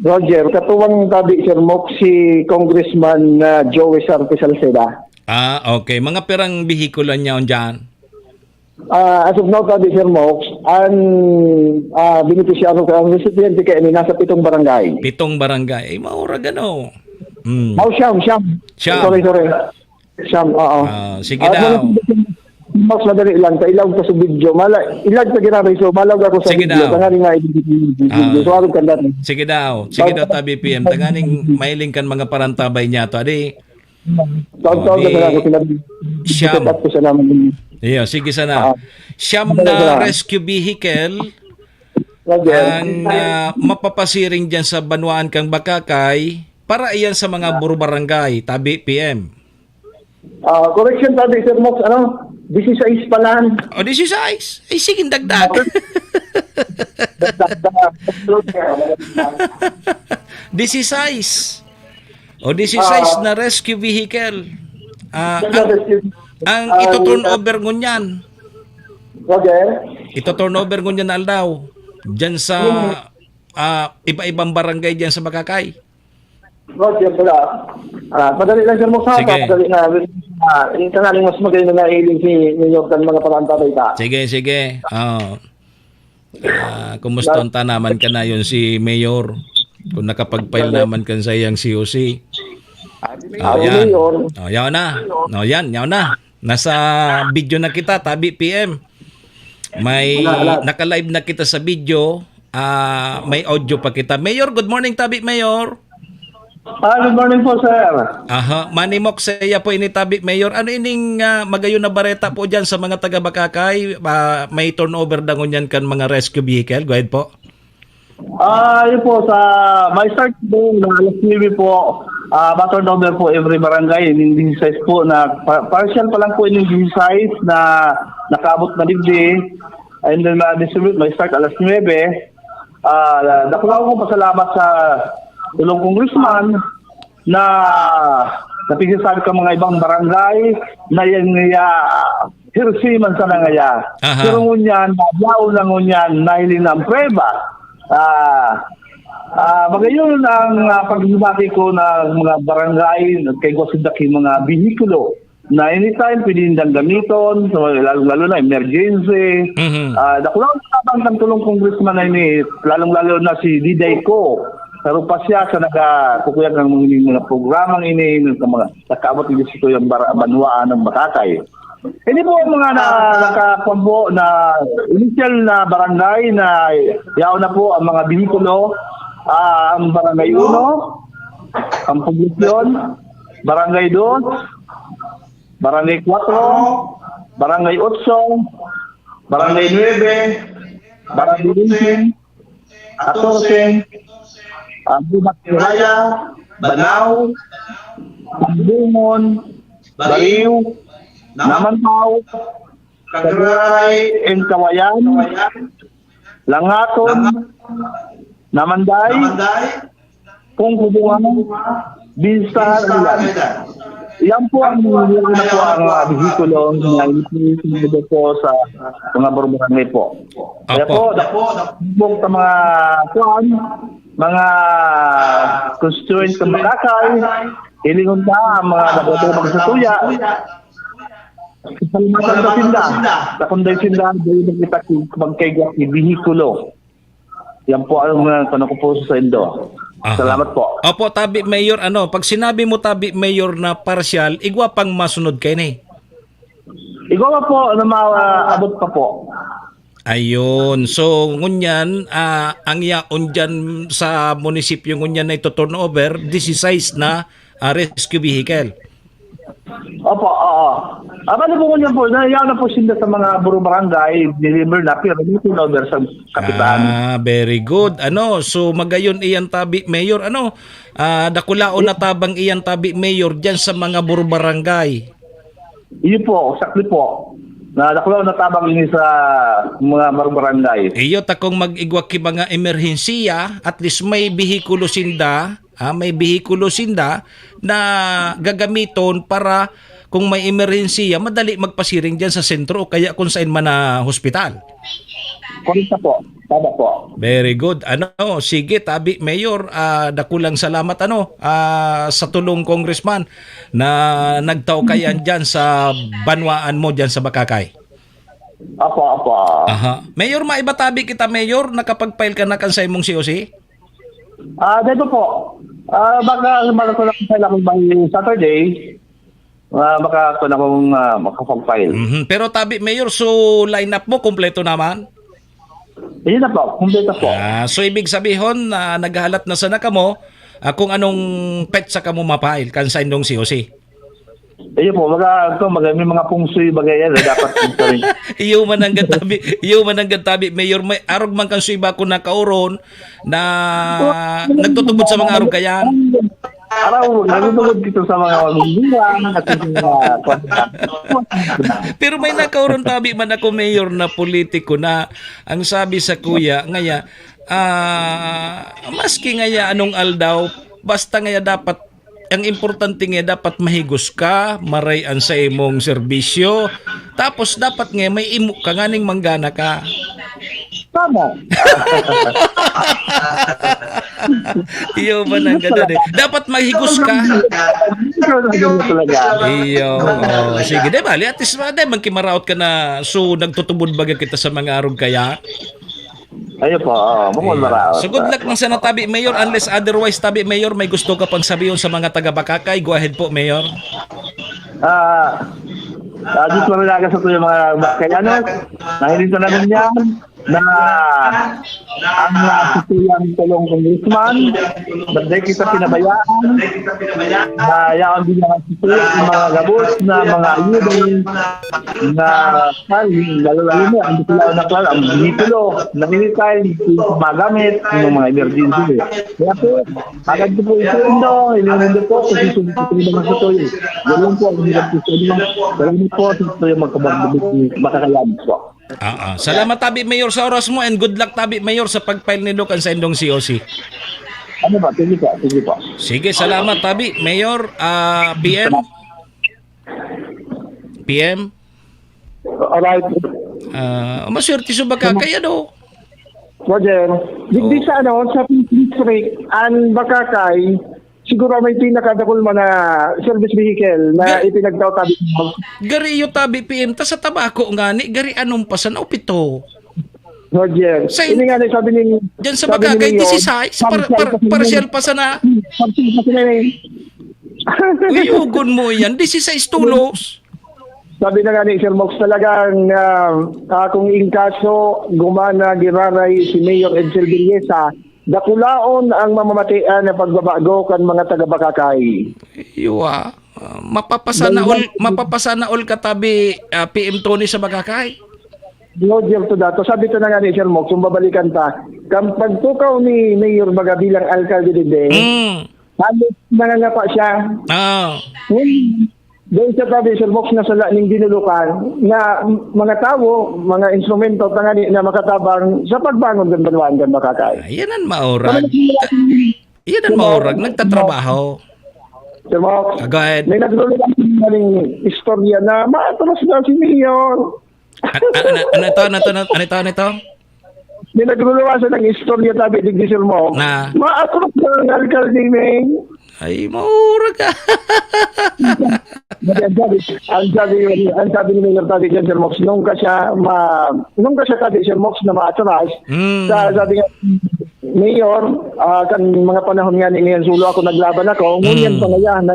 Roger, katuwang tabi, Sir Mox, si Congressman, ah, Joey Sarte Salceda. Ah, okay. Mga pirang behikulo niya on dyan? Ah, as of now, tabi, Sir Mox, ang, ah, benepisyado ka, ang resipiente kaya ni nasa pitong barangay. Pitong barangay. Ay, maurag ano. Mm. Oh, siyam, siyam. Siyam. Sorry, sorry. Siyam, oo. Ah, sige Ah, daw. Mas madali lang, sa ilaw pa sa video. Mala, ilag pa ginamay, so malaw ako sa Sige video. daw. Tanganing na video. Ah. So, arog ka dati. Sige daw. Sige daw, Tabi P M. Tanganing mahiling kan mga parantabay niya to. Adi, Taon-taon Oh, ka di na ako sinabi. Siyam. Salamat po, salamat. Iyo, sige sana. Ah. Siyam Salamat, na salamat. rescue vehicle Roger. ang, ah, mapapasiring dyan sa banwaan kang Bakakay para iyan sa mga Ah. buro barangay, Tabi P M. Ah, correction, Tabi, Sir Mox, ano? Disisais pa lang. O, disisais. Ay, sige, dagdag. Dagdag. Disisais. O, disisais Ah. na rescue vehicle. Ah, Rescue ang, vehicle. ang Ah, ito-turn over ngunyan. Roger? Ito-turn over ngunyan na aldaw. Diyan sa, Hmm. ah, iba-ibang barangay diyan sa Bakakay. Roger, wala. Ah, madali lang, Sir Mox, ha? Sige. Madali na. Ah, yung tangaling mas magayon na nailing si Mayor kan mga parantabay ta. Sige, sige. Oh. Ah, kumusta ang tanaman ka na yun si Mayor? Kung nakapag-file Sige. naman kan sa iyang C O C. Ah, si Mayor. Oh, Oh, yan. Mayor. Oh, yan na. Oh, yan, yan na. Nasa video na kita, Tabi P M. May Wala, wala. naka-live na kita sa video. Ah, may audio pa kita. Mayor, good morning, Tabi Mayor. Ah, good morning po, sir. Aha, manimok sa iya po ini, Tabi Mayor. Ano ining, ah, magayon na bareta po diyan sa mga taga Bakakay? Ah, may turnover dangon yan kan mga rescue vehicle? Go ahead po. Ah, yun po, sa, may start po na alas nuebe po, ah, ma-turnover po every barangay, ining disisais po na pa-, partial pa lang po ining disisais na nakaabot na digdi. And then, ma-distribute, may start alas nuebe. Ah, dakula akong pasalamat sa tulong congressman na napigsasabi ka mga ibang barangay na yan niya, hearsay man sana ngaya. Aha. Pero ngunyan, yaon na ngunyan, nahiling na ang prueba. Ah, ah, magayon ang, ah, paghimati ko na mga barangay, kay Guasindak yung mga behikulo na anytime pwede nindang gamiton, so, lalong-lalo na emergency. Mhm. Ah, dakula ang tabang ng tulong congressman na ini, lalong-lalo na si Diday Ko. Pero pa siya sa nagkakukuyag ng mga, mga programang ini, ng mga nakaabot dito sa tuyang bar-, banwaan ng Bakakay. Hindi po ang mga na, nakakwambo na initial na barangay na yaon na po ang mga behikulo, ah, ang Barangay Uno, ang Poblacion, Barangay Dos, Barangay Cuatro, Barangay Otso, Barangay Nuebe, Barangay Bunting, Atorse, ah, Gubat Suraya, Banao, Tambungon, Bariw, Namantaw, Kagray, and Kawayan, Langaton, Namanday, Pungkubungan, Binsa, Island. Yan po ang, yan na po ang, ah, bihikulo na ipinipinili po sa mga barangay po. Kaya Apo. po, dako, dako sa mga kuan, mga constituent sa Makakay, hilingon na ang mga nagtatrabaho sa tuya. Salamatan sa sinda. Sa kunday sinda, dahil nakita ko magkaiga si bihikulo. Yan po ang, ah, ano ko po sa indo. Aha. Salamat po. Opo, tabi Mayor, ano, pag sinabi mo tabi Mayor na parsyal, igwa pang masunod kaini. Igwa pa po na maabot pa po. Ayun. So, ngunyan, ah, ang yaon dyan sa munisipyo ngunyan na ito turnover, disisais na, ah, rescue vehicle. Opo, oo. Ah, bali po ngunyan po, na, yan na po sinda sa mga buro barangay, deliver na, pero may turnover sa kapitan. Ah, very good. Ano, so magayon iyan tabi, Mayor, ano, ah, dakulaon na tabang iyan tabi, Mayor, dyan sa mga buro barangay. Iyo po, sakli po. Na dakulaon na tabang ini sa mga buro barangay. Iyo, takong mag-igwa ki mga emerhensiya, at least may bihikulo sinda, ah, may bihikulo sinda na gagamiton para kung may emerhensiya, madali magpasiring diyan sa sentro o kaya kung saan man na hospital. Korek po. Tama po. Very good. Ano, sige, tabi, Mayor, ah, dakulang salamat, ano, ah, sa tulong, Congressman, na nagtao kayan diyan sa banwaan mo diyan sa Bakakay. Apo, apo. Aha. Mayor, maiba tabi kita, Mayor, nakapag-file ka na kan sa imong C O C? Ah, dito po. Ah, baka malako lang sa lang by Saturday. Ah, baka ako na kung, ah, makapag-file. Mhm. Pero tabi, Mayor, so line up mo, kompleto naman? Yun na po, kompleto po. Ah, so ibig sabihon na naghahalat na sana kamo, ah, kung anong petsa kamo ma-file kan sa indong C O C? Ayun po, baga, ito, baga, may mga feng shui, baga yan, eh, dapat feng shui. Iyo man ang gatabi, iyo man ang gatabi, Mayor, may arog man kan sui ba ko nakauron na nagtutubod sa mga arog kayan. Araw, nagtutubod dito sa mga magulang at sa mga Pero may nakauron tabi man ako, Mayor, na politiko na ang sabi sa kuya, ngaya, ah, maski ngaya anong aldaw, basta ngaya dapat ang importante nga dapat mahigos ka, maray an sa imong serbisyo, tapos dapat nga may imo ka nganing manggana ka. Tama. Iyo ba nang ganda eh? Dapat mahigos ka. Ito na talaga. Iyo. Oh, sige, di bali. At least, di man kimaraot ka na. So, nagtutubod baga kita sa mga arog kaya? Ayun po, oo, bukod Ayan. maraot. So, good luck lang sana tabi, Mayor. Unless otherwise, tabi, Mayor, may gusto ka pang sabihon sa mga taga Bakakay, go ahead po, Mayor. Ah, ah, dito lang sa yung mga Bakayanos, nahiling ko na rin yan, na ang, ah, si Tuyang Tulong Congressman, ba't di kita pinabayaan, na yaon din naman si Tuyang, yung mga gabos na mga ayuda, na, lalo-lalo na, ang Bicolano na klaro, ang Bicolo, nangingitay, magamit, yung mga emergency. Kaya po, agad ko po ito, ito, ilimundo po, kasi sunod ko po naman sa Toyo. Ganun po, ang hirap po sa inyo. Salamat po, sa Toyo, magkabagdabit, makakayabot po. Ah, ah. Salamat tabi, Mayor, sa oras mo, and good luck tabi, Mayor, sa pag-file ni Luke ang sa indong C O C. Ano ba? Sige po, sige po. Sige, salamat tabi, Mayor, ah, P M. P M? Alright. Ah, maswerte sa Bakakay, ano? Roger, digdi Oh. sa ano, sa district, ang Bakakay, siguro may pinakadakul man na service vehicle na Ga- ipinagtao tabi mo. Gari iyo tabi, P M, ta sa Tabaco ngani, gari anong pa sa naupito? Roger, Sa in- ini nga na sabi ni, Diyan sa sabi ni Bakakay, Mayor, disisais, par-, parsyal par-, pa sila. parsyal pa sana. Parsyal pa sila eh. Uyugon mo yan, disisais tulos. Sabi na nga ni Sir Mox, talagang, ah, ah, kung in kaso, gumana, giraray si Mayor Edsel Villesa, dakulaon ang mamamatian na pagbabago kan mga taga-Bakakay. Iyo, ah. Ah, mapapasana Dahil all, mapapasana all katabi, ah, P M Tony sa Bakakay. Roger to dato. Sabi to na nga ni Sir Mox, kung babalikan ta, kang pagtukaw ni Mayor baga bilang alkalde digdi, Mm. halos nangangapa siya. Oo. Ngayon, dahil sa tabi, Sir Mox, na sala ning dinulukan, na mga tawo, mga instrumento, tangani na makatabang sa pagbangon ng banwaan ng Makakay. Ah, yan ang maurag. Yan ang Sir Mox. maurag. Nagtatrabaho. Sir Mox, Ah, go ahead. may naglulukan ng istorya na maatras na si Mayor. A-, a-, ano, ano ito? Ano ito? Ano ito? Ano ito? May nagluluwasan ng istorya, tabi digdi, Sir Mox. Na? Maatras na ang alkalde, Meng. Ay, maura ka. Ang sabi, ang sabi, ang sabi ni Mayor tabi dyan, Sir Mox, nung ka siya, ma, nung ka siya tabi, Sir Mox, na maatras, Mm. sa, sabi nga, Mayor, ah, kan mga panahon nga ni Mayor Zulo, ako naglaban ako, ngunyan Mm. pa ngayon, na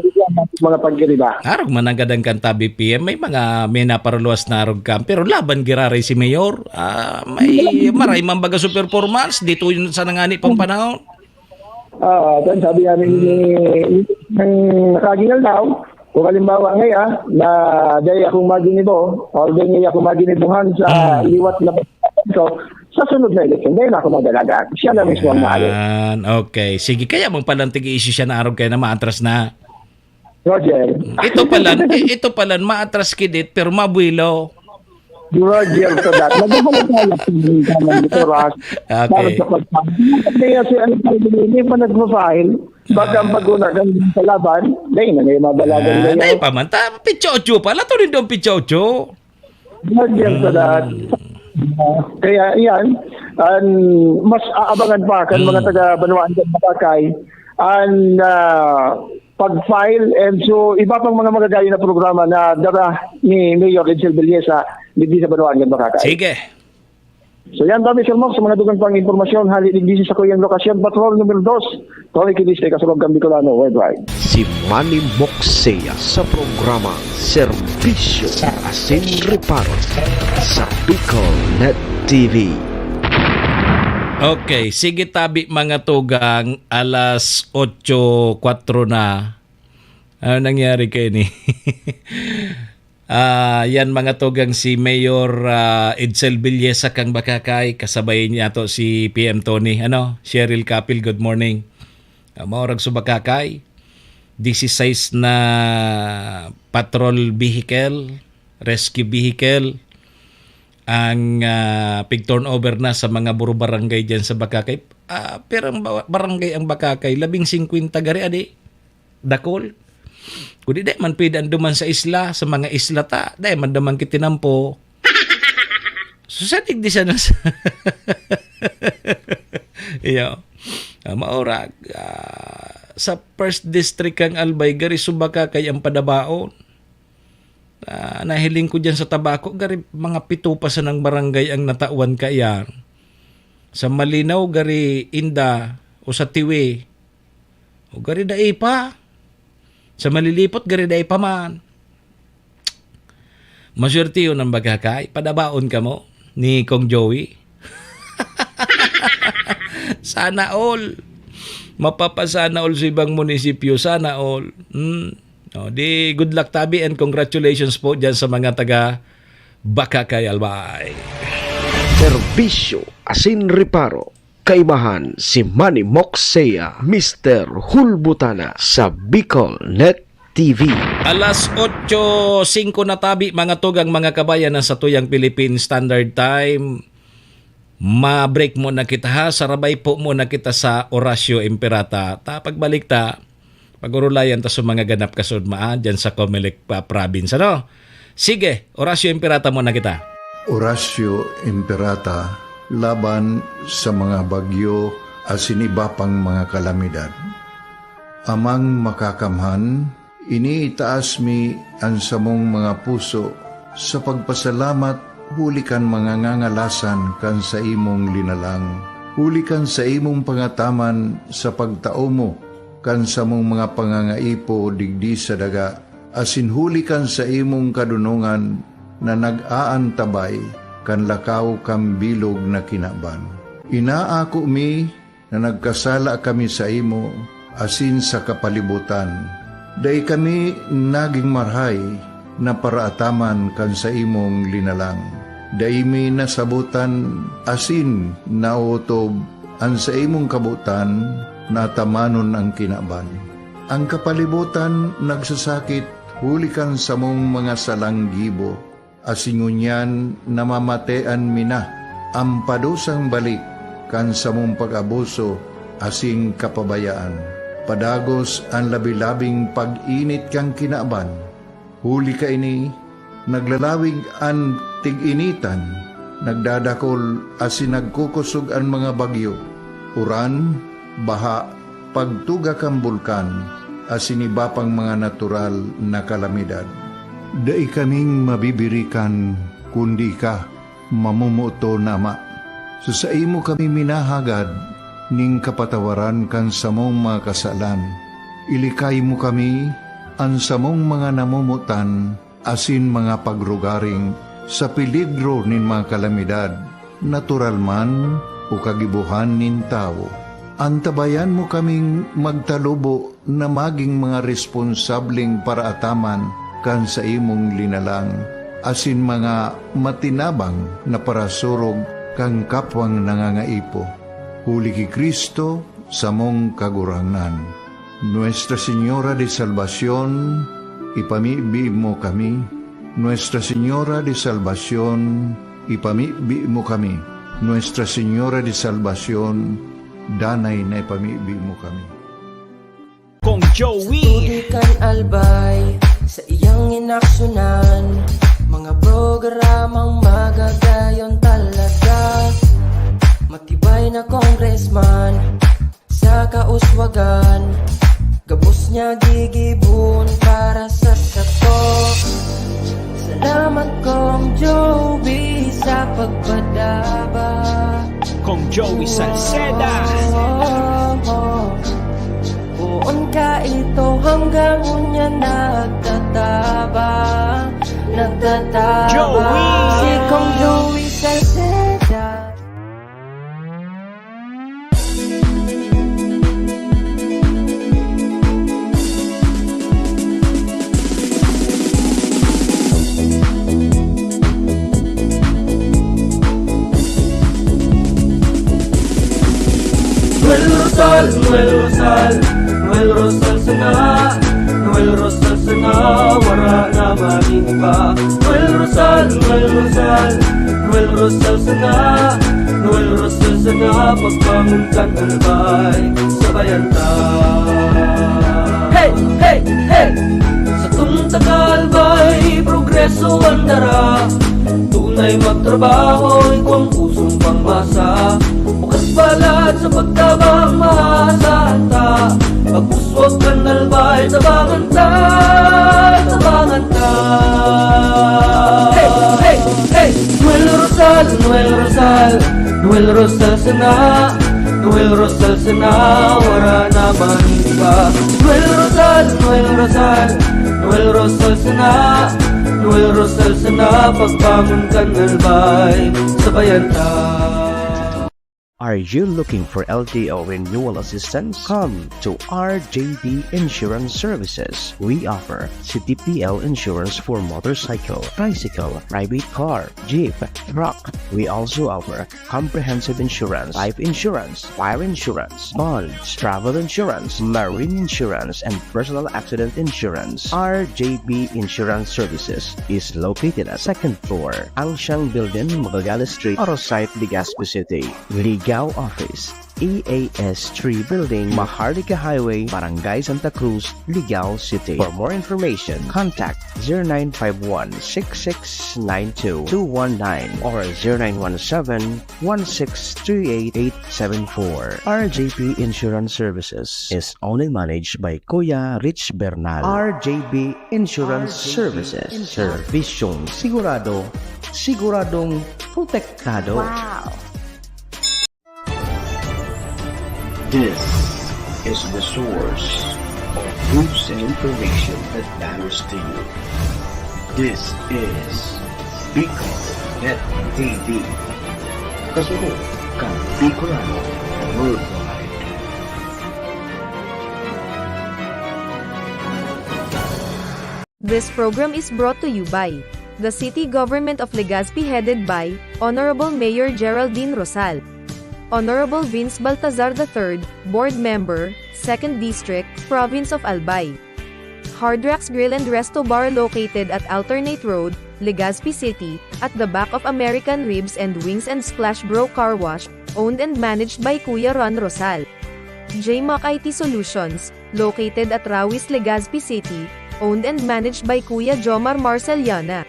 mga pagkiriba. Arog man ang gadang kan tabi, P M, may mga, may naparuluwas na arog ka, pero laban giraray si Mayor. Ah, may maray man baga sa performance, dito yun sa nangani pang panahon. Ah, tan sabi nga ni, ni, ng nakagingal daw, kung halimbawa ngayon, na dahil akong maginibo, or dahil ngayon akong maginibuhan sa Ah. liwat na so, sa sunod na eleksyon, dahil ako madalaga. Siya na mismo ang maalis. Yan, okay. Sige, kaya mong palang tig-issue siya na arog kaya na maatras na. Roger. Ito pala, i-, ito pala, maatras kidit, pero mabuelo. Roger, sa dat. Naghahalat-halat sa mga tamang oras. Okay. Para sa pagpapalagay kasi ang pagpapalagay, hindi pa nagpa-file. Baka ang pag-una kan sa laban, dahil na ngayon mabalagan Ah, ngayon. Dahil pa man, ta, pitsa otso pa. Lato rin doon pitsa otso. Roger, sa dat. Ah, kaya iyan, an, mas aabangan pa kan mga Hmm. taga Banwaan kan Makakay, an, ah, pag-file, and so, iba pang mga magagayon na programa na dara ni Mayor Edsel Villesa digdi sa Banwaan kan Makakay. Sige. So, yan, dami, Sir Mox, sa mga dugang pang impormasyon, hali digdi sa kuyang lokasyon, Patrol numero dos, Tony Kiliste, Kasurog kan Bicolano, worldwide. Si Manny Moksea sa programa Serbisyo Asin Reparo sa Bicol Net T V. Okay, sige tabi mga tugang, alas otso kwatro na. Ano nangyari kaini? Ah, yan mga tugang si Mayor, ah, Edsel Villesa kang Bacacay, kasabay niya to si P M Tony. Ano, Cheryl Capil, good morning. Ah, maurag sa Bacacay, dieciséis na patrol vehicle, rescue vehicle, ang, ah, pig-turnover na sa mga buro barangay dyan sa Bacacay. Ah, pero ang ba-, barangay ang Bacacay, labing singkwenta gari, adi, dakol. Kung di, di man pwede ang duman sa isla, sa mga isla ta, di man duman kitinampo. So, sa digdi siya na sa iyo. Ah, maurag, ah, sa first district kang Albay, gari sa Bacacay ang padabaon. Ah, nahiling ko dyan sa Tabaco, gari mga pito pa sanang barangay ang natawan kaiyan. Sa Malinaw, gari inda, o sa Tiwi, o gari dai pa. Sa Malilipot, gari dai pa man. Maswerte yun ang Bacacay. Padabaon kamo ni Kong Joey. Sana all. Mapapasana all sa ibang munisipyo. Sana all. Hmm. O, di, good luck tabi and congratulations po dyan sa mga taga Bacacay, Albay. Serbisyo asin reparo. Kaibahan si Manny Moksea, Mister Hulbutana sa Bicol Net T V. Alas otso singko na tabi, mga tugang, mga kabayan, na sa tuyang Philippine Standard Time. Ma-break muna kita, ha. Sarabay po muna kita sa Orasyo Imperata. Ta pagbalik ta, pag-urulayan ta sa mga ganap kasunod maan dyan sa Comelec, ah, province, ano? Sige, Orasyo Imperata muna kita. Orasyo Imperata laban sa mga bagyo asin iba pang mga kalamidad. Amang Makakamhan, iniitaas mi an samong mga puso sa pagpasalamat huli kan mga ngangalasan kan saimong linalang, huli kan saimong pangataman sa pagtao mo kan samong mga pangangaipo digdi sa daga, asin huli kan saimong kadonongan na nag-aantabay kan lakaw kan bilog na kinaban. Inaako mi na nagkasala kami saimo asin sa kapalibotan. Dai kami nagin marahay na paraataman kan saimong linalang. Dai mi nasabotan asin naotob an saimong kabotan na atamanon an kinaban. An kapalibotan nagsasakit huli kan samong mga salang gibo, asin ngunyan namamatean mi na an padusang balik kan samong pag-abuso asin kapabayaan. Padagos an labi-labing pag-init kan kinaban. Huli kaini, naglalawig an tig-initan, nagdadakol asin nagkukosog an mga bagyo, uran, baha, pagtuga kan bulkan, asin iba pang mga natural na kalamidad. Dai kaming mabibirikan, kundi ika, mamomoton na Ama. Sa saimo kami minahagad ning kapatawaran kan samong mga kasalan. Ilikay mo kami, an samong mga namomotan, asin mga pagrugaring sa peligro nin mga kalamidad, natural man o kagibohan nin tawo. Antabayan mo kaming magtalubo na magin mga responsableng paraataman kan saimong linalang, asin mga matinabang na parasurog kan kapwang nangangaipo. Huli ki Cristo, samong Kagurangnan. Nuestra Señora de Salvacion, ipamibi mo kami. Nuestra Señora de Salvacion, ipamibi mo kami. Nuestra Señora de Salvacion, danay na ipamibi mo kami. Kong Joey. Tubig kan Albay, sa iyang inaksyonan, mga programang magagayon talaga. Matibay na congressman, sa kauswagan, gabos niya gigibon para sa sato. Salamat Kong Joey sa pagpadaba. Kong Joey Salceda. Poon ka ito hanggang unya nagtatabang, nagtatabang. Joey! Si Kong Joey Salceda. Noel Rosal, Noel Rosal, Noel Rosal sana. Noel Rosal sana, wara na maning iba. Noel Rosal, Noel Rosal, Noel Rosal sana. Noel Rosal sana, pagbangon kan albay, sabayan ta. Hey, hey, hey! Satong taga-Albay, progreso an dara. Tunay magtrabaho, igwang pusong pangmasa. Bukas palad sa pagtabang, maasahan ta. Pag-uswag kan Albay, tabangan ta, tabangan ta. Hey, hey, hey! Noel Rosal, Noel Rosal, Noel Rosal sana. Noel Rosal sana, wara na man iba. Noel Rosal, Noel Rosal, Noel Rosal sana. Noel Rosal sana, pagbangon kan Albay, sabayan ta. Are you looking for L T O renewal assistance? Come to R J D Insurance Services. We offer C T P L insurance for motorcycle, tricycle, private car, jeep, truck. We also offer comprehensive insurance, life insurance, fire insurance, bonds, travel insurance, marine insurance, and personal accident insurance. R J B Insurance Services is located at second floor, Angsiang Building, Magallanes Street, Arosite, Legazpi City. Legal Office, E A S three Building, Maharlika Highway, Barangay Santa Cruz, Legazpi City. For more information, contact zero nine five one, six six nine two, two one nine or zero nine one seven, one six three eight, eight seven four. R J P Insurance Services is only managed by Kuya Rich Bernal. R J B Insurance Services. Serbisyong sigurado, siguradong protektado. Wow! This is the source of news and information that matters to you. This is Bicol Net T V. Kasunod kan Bicolano Worldwide. This program is brought to you by The city government of Legazpi headed by Honorable Mayor Geraldine Rosal, Honorable Vince Baltazar the third, Board Member, Second District, Province of Albay. Hard Rocks Grill and Resto Bar located at Alternate Road, Legazpi City, at the back of American Ribs and Wings and Splash Bro Car Wash, owned and managed by Kuya Ron Rosal. J Mac I T Solutions, located at Rawis, Legazpi City, owned and managed by Kuya Jomar Marceliana.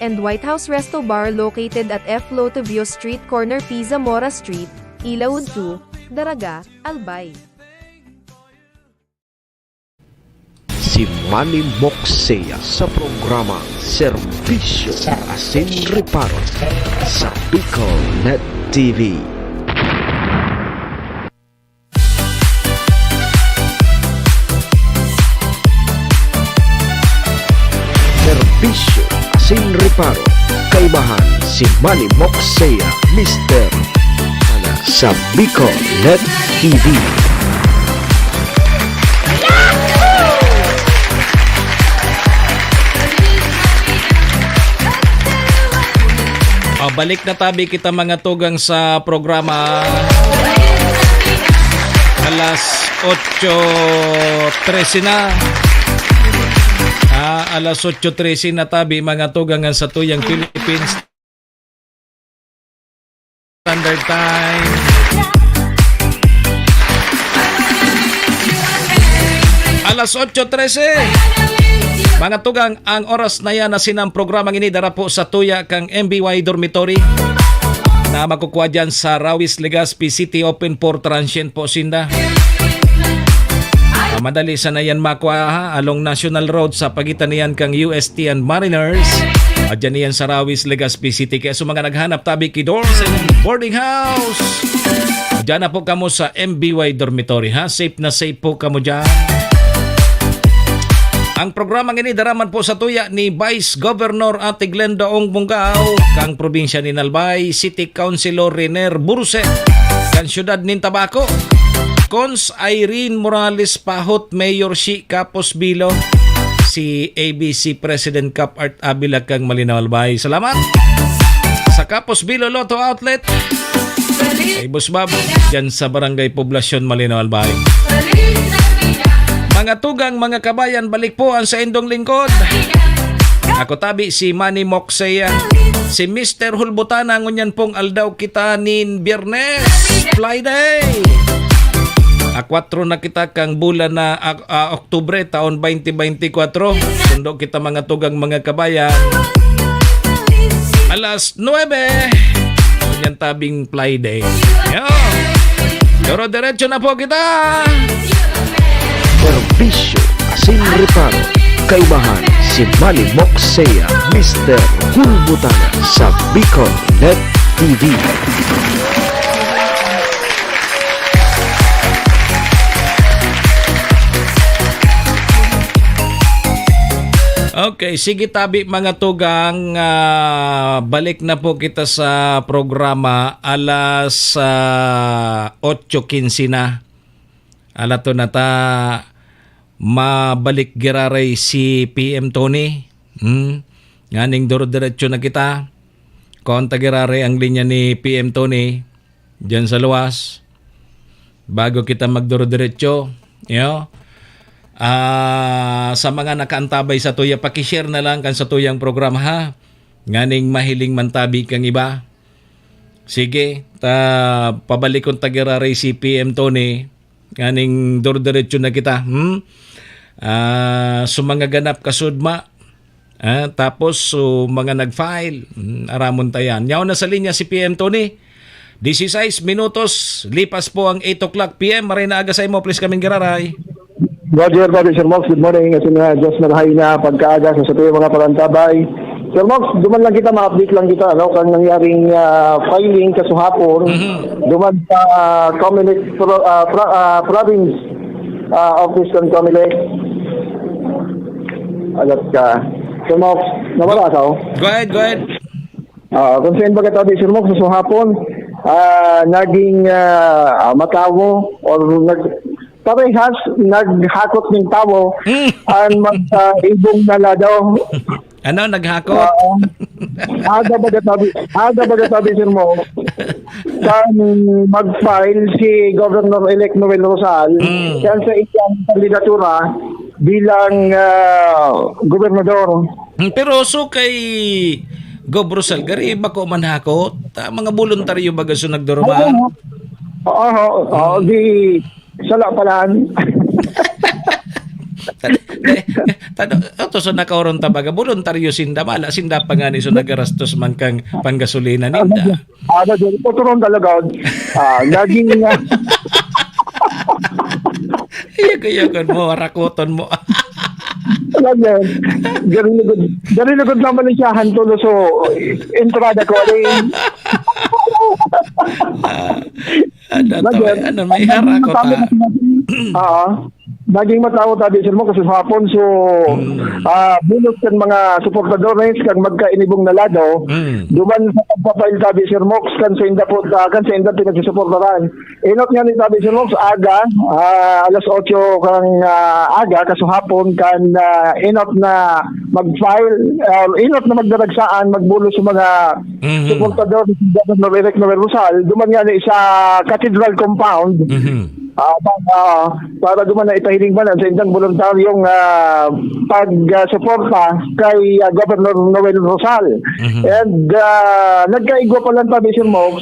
And White House Resto Bar located at F Lotovio Street, corner P Zamora Street, Ilaud two, Daraga, Albay. Si Manny Moxea sa programa Serbisyo Asin Reparo sa Bicol Net T V. Serbisyo asin reparo, kaibahan si Manny Moxea, Mister Ana sa Bicol Net T V. Ah, balik na tabi kita, mga tugang, sa programa. Alas otso trese na. Ah, alas otso trese na tabi, mga tugang, sa tuyang Philippines Standard Time. Alas otso trese. Mga tugang, ang oras na yan na sinang programang ini dara po sa tuya kang M B Y Dormitory na makukuha dyan sa Rawis, Legazpi City. Open for transient po sinda. Ah, madali sana yan makwa, ha, along National Road sa pagitan niyan kang U S T and Mariners. At dyan niyan sa Rawis, Legazpi City. Kaya sa mga naghanap tabi ki dorm, boarding house, dyan na po kamo sa M B Y Dormitory, ha? Safe na safe po kamo dyan. Ang programang ini daraman po sa tuya ni Vice Governor Ate Glenda Ong Bungao, kang probinsya ni Albay, City Councilor Riner Burse, kan syudad nin Tabaco. Cons Irene Morales Pahot, Mayor si Capos Bilo, si A B C President Cap Art Avila kang Malinaw Albay. Salamat sa Capos Bilo Lotto Outlet. Kay Boss Bob, dyan sa Barangay Poblasyon, Malinaw Albay. Mga tugang, mga kabayan, balik po ang saindong lingkod. Ako tabi si Manny Moxea, si Mister Hulbutana, ngunyan pong aldaw kita nin Biyernes, Friday. A kwatro na kita kang bulan na, ah, ah, Oktubre, taon twenty twenty-four. Sundo kita, mga tugang, mga kabayan. Alas nuebe. Ngunyan tabing Friday. Yo. Duro-diretso na po kita. Serbisyo asin reparo. Kaibahan si Manny Moxea, Mister Hulbutana sa Bicol Net T V. Okay, sige tabi, mga tugang, ah, balik na po kita sa programa alas, ah, otso quince na. Alato na ta mabalik giraray si P M Tony. Hmm? Nganing duro-diretso na kita. Konta giraray ang linya ni P M Tony diyan sa luwas. Bago kita magduro-diretso, yo. Ah, sa mga nakaantabay sa tuya, paki-share na lang kan sa tuyang programa, ha. Nganing mahiling man tabi kang iba. Sige, ta pabalikon ta giraray si P M Tony. Nganing duro-diretso na kita, hmm? Ah, so mga ganap kasudma, ah, tapos so mga nag-file, hmm, aramon ta yan. Yaon na sa linya si P M Tony. Dieciséis minutos, lipas po ang eight o'clock P M. Maray na aga sa imo, please kaming giraray. Roger, Roger, Sir Mox, good morning. Asin nga, Diyos na bahay na pagkaaga sa satuyang mga parantabay. Sir Mox, duman lang kita, ma-update lang kita, ano, kang nangyaring, ah, filing kasuhapon, Mhm. duman sa, ah, Comelec pro-, ah, pro-, ah, province, ah, office ng Comelec. Alat ka. Sir Mox, nawala ka, oh? Go ahead, go ahead. Ah, kung saan baga tabi, Sir Mox, sa suhapon, ah, naging, ah, ah, matawo or nag-, parehas, naghakot ng tawo Mm. ang mga ibong na ladaw. Ano, naghakot? Oo. Aga baga tabi, aga baga tabi, Sir Mo. Kan mag-file si Governor-elect Noel Rosal, Mm. Kaya sa isang kandidatura bilang, ah, gobernador. Hmm, pero so kay Gov Rosal, gari bako manhakot? Ah, mga boluntaryo baga so nagduruma? Oo, oo, oo, di, sala palan. Tado, tado, to, so nakaoron ta baga, boluntaryo sinda, mala sinda pa ngani, so nagarastos man kang panggasolina ninda. Ah, ba, di, tuturon talaga. Ah, naging, ah, Iyag-iyagan mo, harakoton mo. Alam mo, gari lugod, gari lugod naman ni siya, hantulo, so, entrada ko, ano yun? Ah, ano to, Lagi, eh? Ano, may ang naging harakot, matawag ah. na sinabi, ah, naging matawag tabi, sir mo, kasi hapon, so, Hmm. ah, bulos kan mga suportadores, kag magkainibong na lado, Hmm. duman sa pagpapail tabi, sir Mox, kan sa inda po, ah, kan sa inda pinagsusuportaran. Inot nga ni tabi, sir Mox, aga, ah, alas otso kan, ah, aga, kaso hapon, kan, ah, inot na mag-file, ah, inot na magdaragsaan, magbulos sa mga Mhm. suportador ni Governor Eric Noel Rosal, duman nga ni sa Cathedral Compound, Mhm. ah, pa-, ah, para duman na ipahiling man sa indang voluntaryong, ah, pag, ah, suporta kay, ah, Governor Noel Rosal. Mhm. And, ah, nagkaigwa pa lang tabi, sir Mox,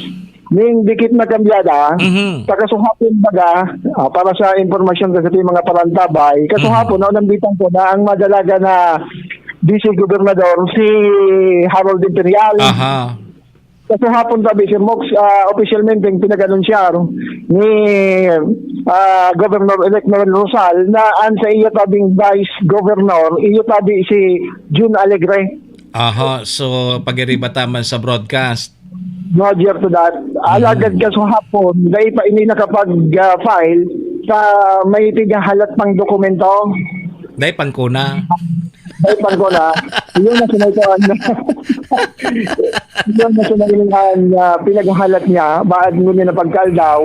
ning dikit na kambyada, Mhm. takasuhapon baga, ah, para sa impormasyon sa ating mga parantabay, kasuhapon, Mhm. naunambitan ko na ang madalaga na Vice Gobernador, si Harold Imperial. Aha. Kasuhapon, sabi, Sir Mox, ah, opisyalmente ang pinag-anunsyar ni, ah, Governor-elect Noel Rosal na ang sa iyo tabing Vice Governor, iyo tabi si Jun Alegre. Aha, so pag-iriba ta man sa broadcast. Roger to that. Alagad Mhm. ka sa hapon, dai pa ini nakapag, ah, file sa may pighahalat pang dokumento. Dai pangkuna. Dai pangkuna. Yun na sinaytoan. Yun na sinaytoan, ah, pinaghahalat niya, baad ngunyan na pagkaaldaw.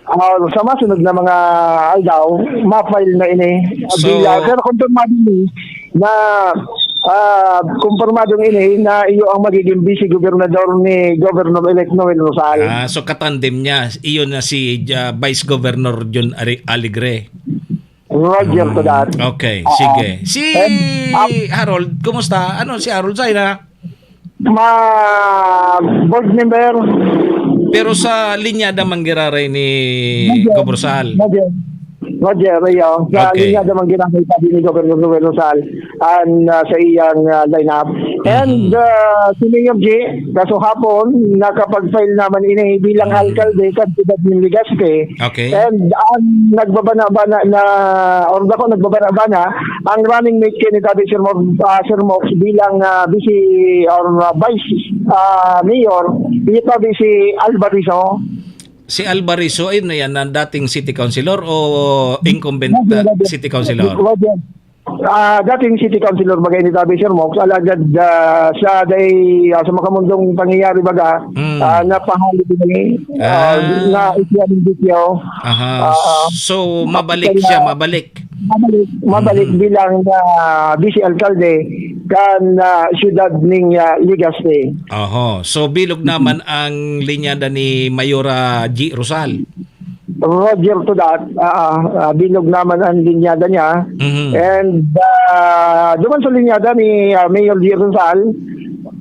Ah, sa masunod na mga aldaw, ma-file na ini. So, Bila, pero kumpirmado ni na, ah, kumpirmadong ini na iyo ang magiging vice gobernador ni Governor-elect Noel Rosal. Ah, so katandem niya, iyo na si, ah, Vice Governor Jun Ari-, Alegre. Roger to that. Okay, Ah, sige. Si and, ah, Harold, kumusta? Ano si Harold? Say na? Ma-, board member. Pero sa linyada man giraray ni Roger. Gov Rosal? Roger. Roger, iyo. Sa Okay. linyada man giraray, sabi ni Governor Noel Rosal, an, ah, sa iyang, ah, lineup. And, Mhm. ah, si Mayor G, kaso hapon, nakapag-file naman ini bilang Mhm. alkalde kan siyudad nin Legazpi. Okay. And ang nagbabana-bana na, or bako nagbabana-bana, ang running mate kay ni Tabi Sir Mo-, ah, Sir Mox bilang, ah, vice or, ah, vice, ah, mayor, ni Tabi si Alvarizo. Si Alvarizo, ayun na yan, na dating city councilor o incumbent, Roger, ah, Roger. city councilor? Roger. Ah, dating city councilor bagay ni Tabi Sir Mox, alagad, ah, sa day, ah, sa makamundong pangyayari baga, Mm. ah, napahali din eh, ah, Ah. na isya ng video. Aha. Ah, So, mabalik siya, kaya mabalik. mabalik, mabalik Mhm. bilang, ah, vice alkalde kan, ah, siyudad ning, ah, Legazpi. Oho. So, bilog Mhm. naman ang linyada ni Mayora G Rosal. Roger to that. Ah, ah, ah, bilog naman ang linyada niya. Mhm. And, ah, duman sa linyada ni, ah, Mayor G Rosal,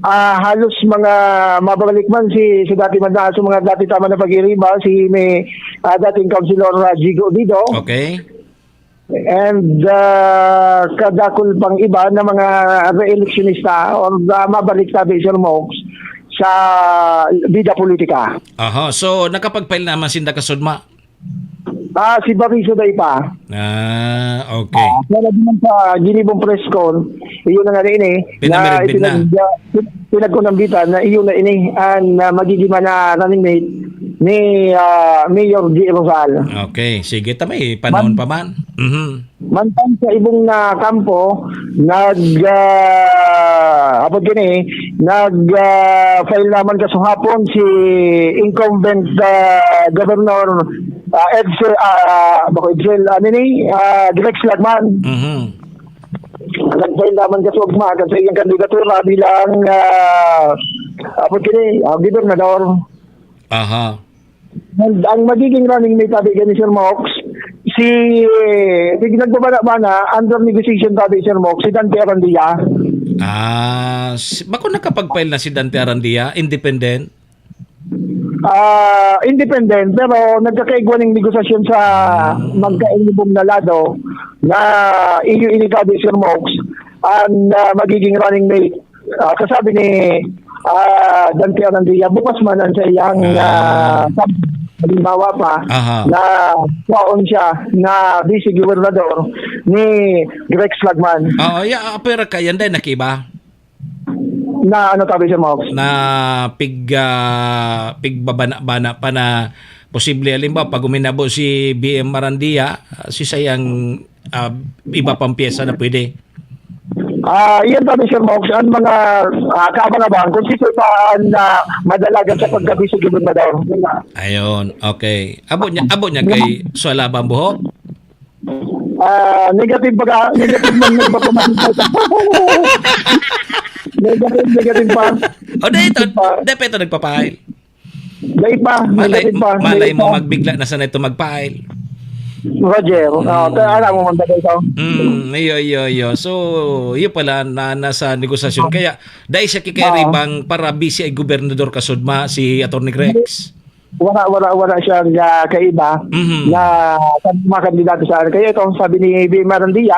ah, halos mga mababalik man si, sa dati man na, sa mga dati tama na pag-iriba, si may, ah, dating Councilor, ah, Jigo Bido. Okay. And, ah, kadakul pang iba na mga re-electionista or, ah, mabalik, sabi, Sir Mox, sa bida politika. Aha, so nakapag-file naman sinda kasudma? Ah, si Bariso day pa. Ah, okay. Ah, pero di man sa ginibong press con, iyon na nga rin eh, Pinamiridmid na na. ipinag-, pinagkunambitan na iyon na ini ang, ah, magiging mga running mate ni, ah, Mayor G Rosal. Okay, sige, ta may panahon Man- pa man. Mhm. Mantang sa ibong na kampo, nag, ah, apod gini, nag, ah, file naman kasuhapon si incumbent, ah, Governor, ah, Edsel, ah, ah, bako Edsel, ano ni, ah, Grex Lagman. Mhm. nag-file naman ka sa ugma, kasi yung kandidatura bilang, ah, apod kini, ah, gobernador. Aha. And ang magiging running mate tabi gani, Sir Mox, si, si nagbabana-bana, under negotiation tabi, Sir Mox, si Dante Arandia. Ah, si, bako nakapag-file na si Dante Arandia, independent? Ah, independent, pero nagkakaigwa ning negosasyon sa magkainibong na lado na iyo ini tabi, Sir Mox, ang, ah, magiging running mate. Ah, kasabi ni, ah, Dante Arandia, bukas man ang sa iyang, Ah. ah, halimbawa pa, Aha. na kuhaon siya na vice gobernador ni Rex Lagman. Oo, ya, pero kayan din, nakiba? Na ano tabi, Sir Mox? Na pig-, ah, pigbabana-bana pa na posible. Halimbawa, pag uminabo si B M Arandia, ah, si sayang, ah, iba pang pyesa na pwede. Ah, iyan tabi, Sir Mox, ang mga, ah, kaabang-abang, kung sino pa ang, ah, madalagan sa pagka-vice gobernador. Ayun, okay. Abo niya, abo niya kay Sualabang Buhok? Ah, negative pa ka, negative man nagpapamahintay. Negative, negative pa. O, dahil ito, Negative pa. Dahil pa ito nagpa-file. Dahil pa, Malay, negative pa, malay negative mo, pa. magbigla na sana ito mag-file. Roger, ah, Mm. kaya alam mo, magdagay ka. Mm, iyo, iyo, iyo. So, iyo pala, na, nasa negosasyon. Kaya, dahil siya Oo. kikairibang para vice ay gobernador kasudma, si Attorney Rex. Wala, wala, wala siyang, ah, kaiba Mhm. na kan-, mga kandidato sa akin. Kaya ito, sabi ni B M Arandia,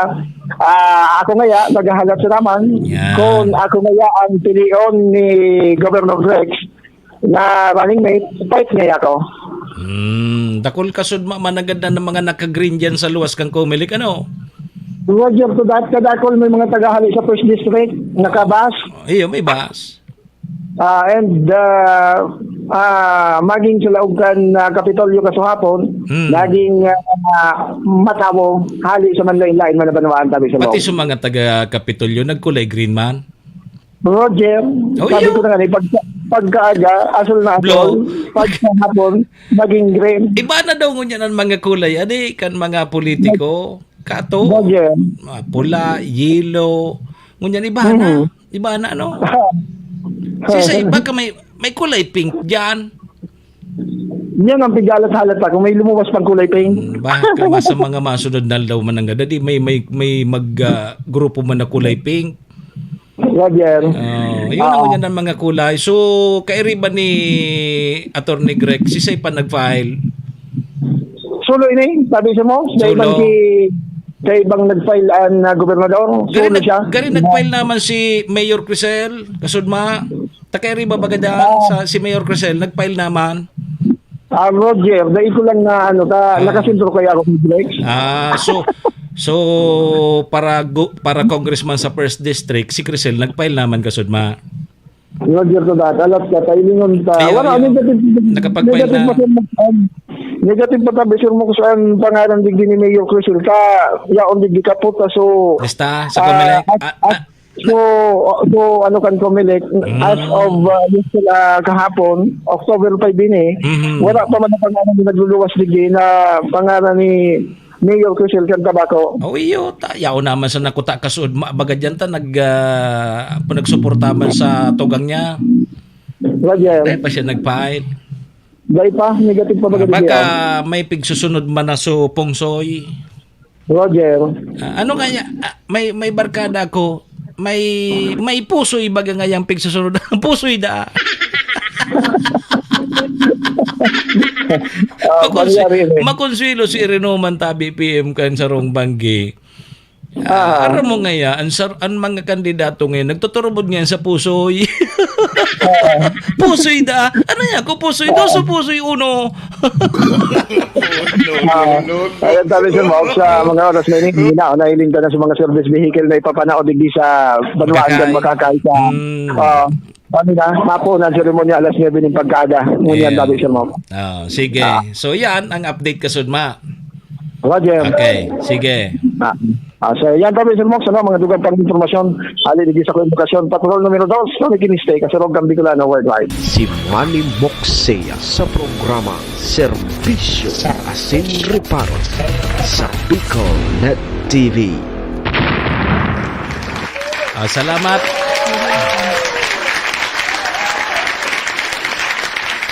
ah, ako ngaya, naghahalat siya naman. Yan. Kung ako ngaya ang pilion ni Governor Rex na running mate, fight ngaya ako. Hmm, dakul kasudma, managad na ng mga naka-green dyan sa luwas kang Comelec, ano? Roger, to that, kadakol may mga tagahali sa First District, nakabas. Iyo, may bas. Ah, and, ah, ah, maging sa laog kan, ah, Kapitolyo kasuhapon, Hmm. naging, ah, matawo, hali sa manlain-lain man na banwaan tabi sa Pati laog. sa mga taga Kapitolyo, nagkulay green man? Roger, Oh, sabi iyo. ko na nga, eh, pagka, pagkaaga, asul na Blue. asul, pagkahapon, naging green. Iba na daw ngunyan ang mga kulay, adi, kan mga politiko, kato, Roger. ah, pula, yellow, ngunyan iba na. Mhm. Iba na, ano? Si sa iba ka may, may kulay pink dyan. Yan ang pigalat-halat ako. May lumuwas pang kulay pink. Hmm, baka sa mga masunod na aldaw man ang gada, di may, may, may mag, ah, grupo man na kulay pink. Roger. Oh, yun ang Ah. magandang mga kulay. So, kairiba ni Attorney Greg, si Say pa nag-file. Solo ini, sabi sa mo, sa Solo. ibang si, sa ibang nag-file ang, ah, gobernador. Gari Solo nag-, siya. gari nag-file naman si Mayor Crisel, kasudma. Takairiba baga dyan Ah. sa, si Mayor Crisel, nag-file naman. Ah, Roger, dahil ko lang na, ano, ta, Ah. nakasentro kaya ako sa Flex. Ah, so, so, para gu-, para congressman sa first district, si Crisel, nag-file naman kasudma. Roger to that. Alat ka, tayo lingon ta. Iyo, Wala, iyo. negative, Nakapag-file negative na. pa sa, um, negative pa tabi, sir, mo kung saan pangalan digdi ni Mayor Crisel. Ka, yaon digdi kapot, ah, so, Basta, sa ah, Comelec, at, ah, at, ah, So, so ano kan Comelec, Mm. as of, uh, yesterday, uh, kahapon, October five din eh, Mhm. wala pa man ang pangalan na nagluluwas digdi na pangalan ni Mayor Crisel kan Tabaco. Oh, iyo, ta, yaon naman sa nakuta kasud, ma-, baga dyan ta, nag, ah, nagsuporta man sa tugang niya. Roger. Dahil pa siya nag-file. Dahil pa, negative pa ba Ah, ganun baka yan? may pigsusunod man na so, Pongsoy. Roger. Ah, ano kaya, ah, may, may barkada ako, may, may pusoy baga ngayang pigsusunod. Pusoy da. Ah, Makonsi-, pangyari rin. Makonsuelo si Renoman Tabi P M kan sarong banggi. Ah, Ah. aram mo ngaya, ang sar-, ang mga kandidato ngayon, nagtuturubod ngayon sa pusoy. Ah. Pusoy da. Ano yan? Kung pusoy dos o pusoy uno? Ah, ayan, sabi, sir, Mao, sa mga oras na ini, hinaon na hiling ka na sa mga service vehicle na ipapanao digdi sa banwaan Makakay. Dyan, Makakay sa, Mm. ah, ano na, mapo na ang seremonya alas nuebe ning pagkaaga. Ngunyan, Ayan. sabi, sir, Mao. Ah, sige. Ah. So, yan ang update kasudma. Roger. Okay, sige. Ah, ah, so, yan, sabi, sir, Mao, sa mga dugang pang impormasyon, ali digdi sa Koedukasyon, Patrol numero dos, Tony Kiniste, Kasurog, Bicolano Worldwide. Si Manny Moxea sa programa Serbisyo asin Reparo sa Bicol Net T V. Ah, salamat.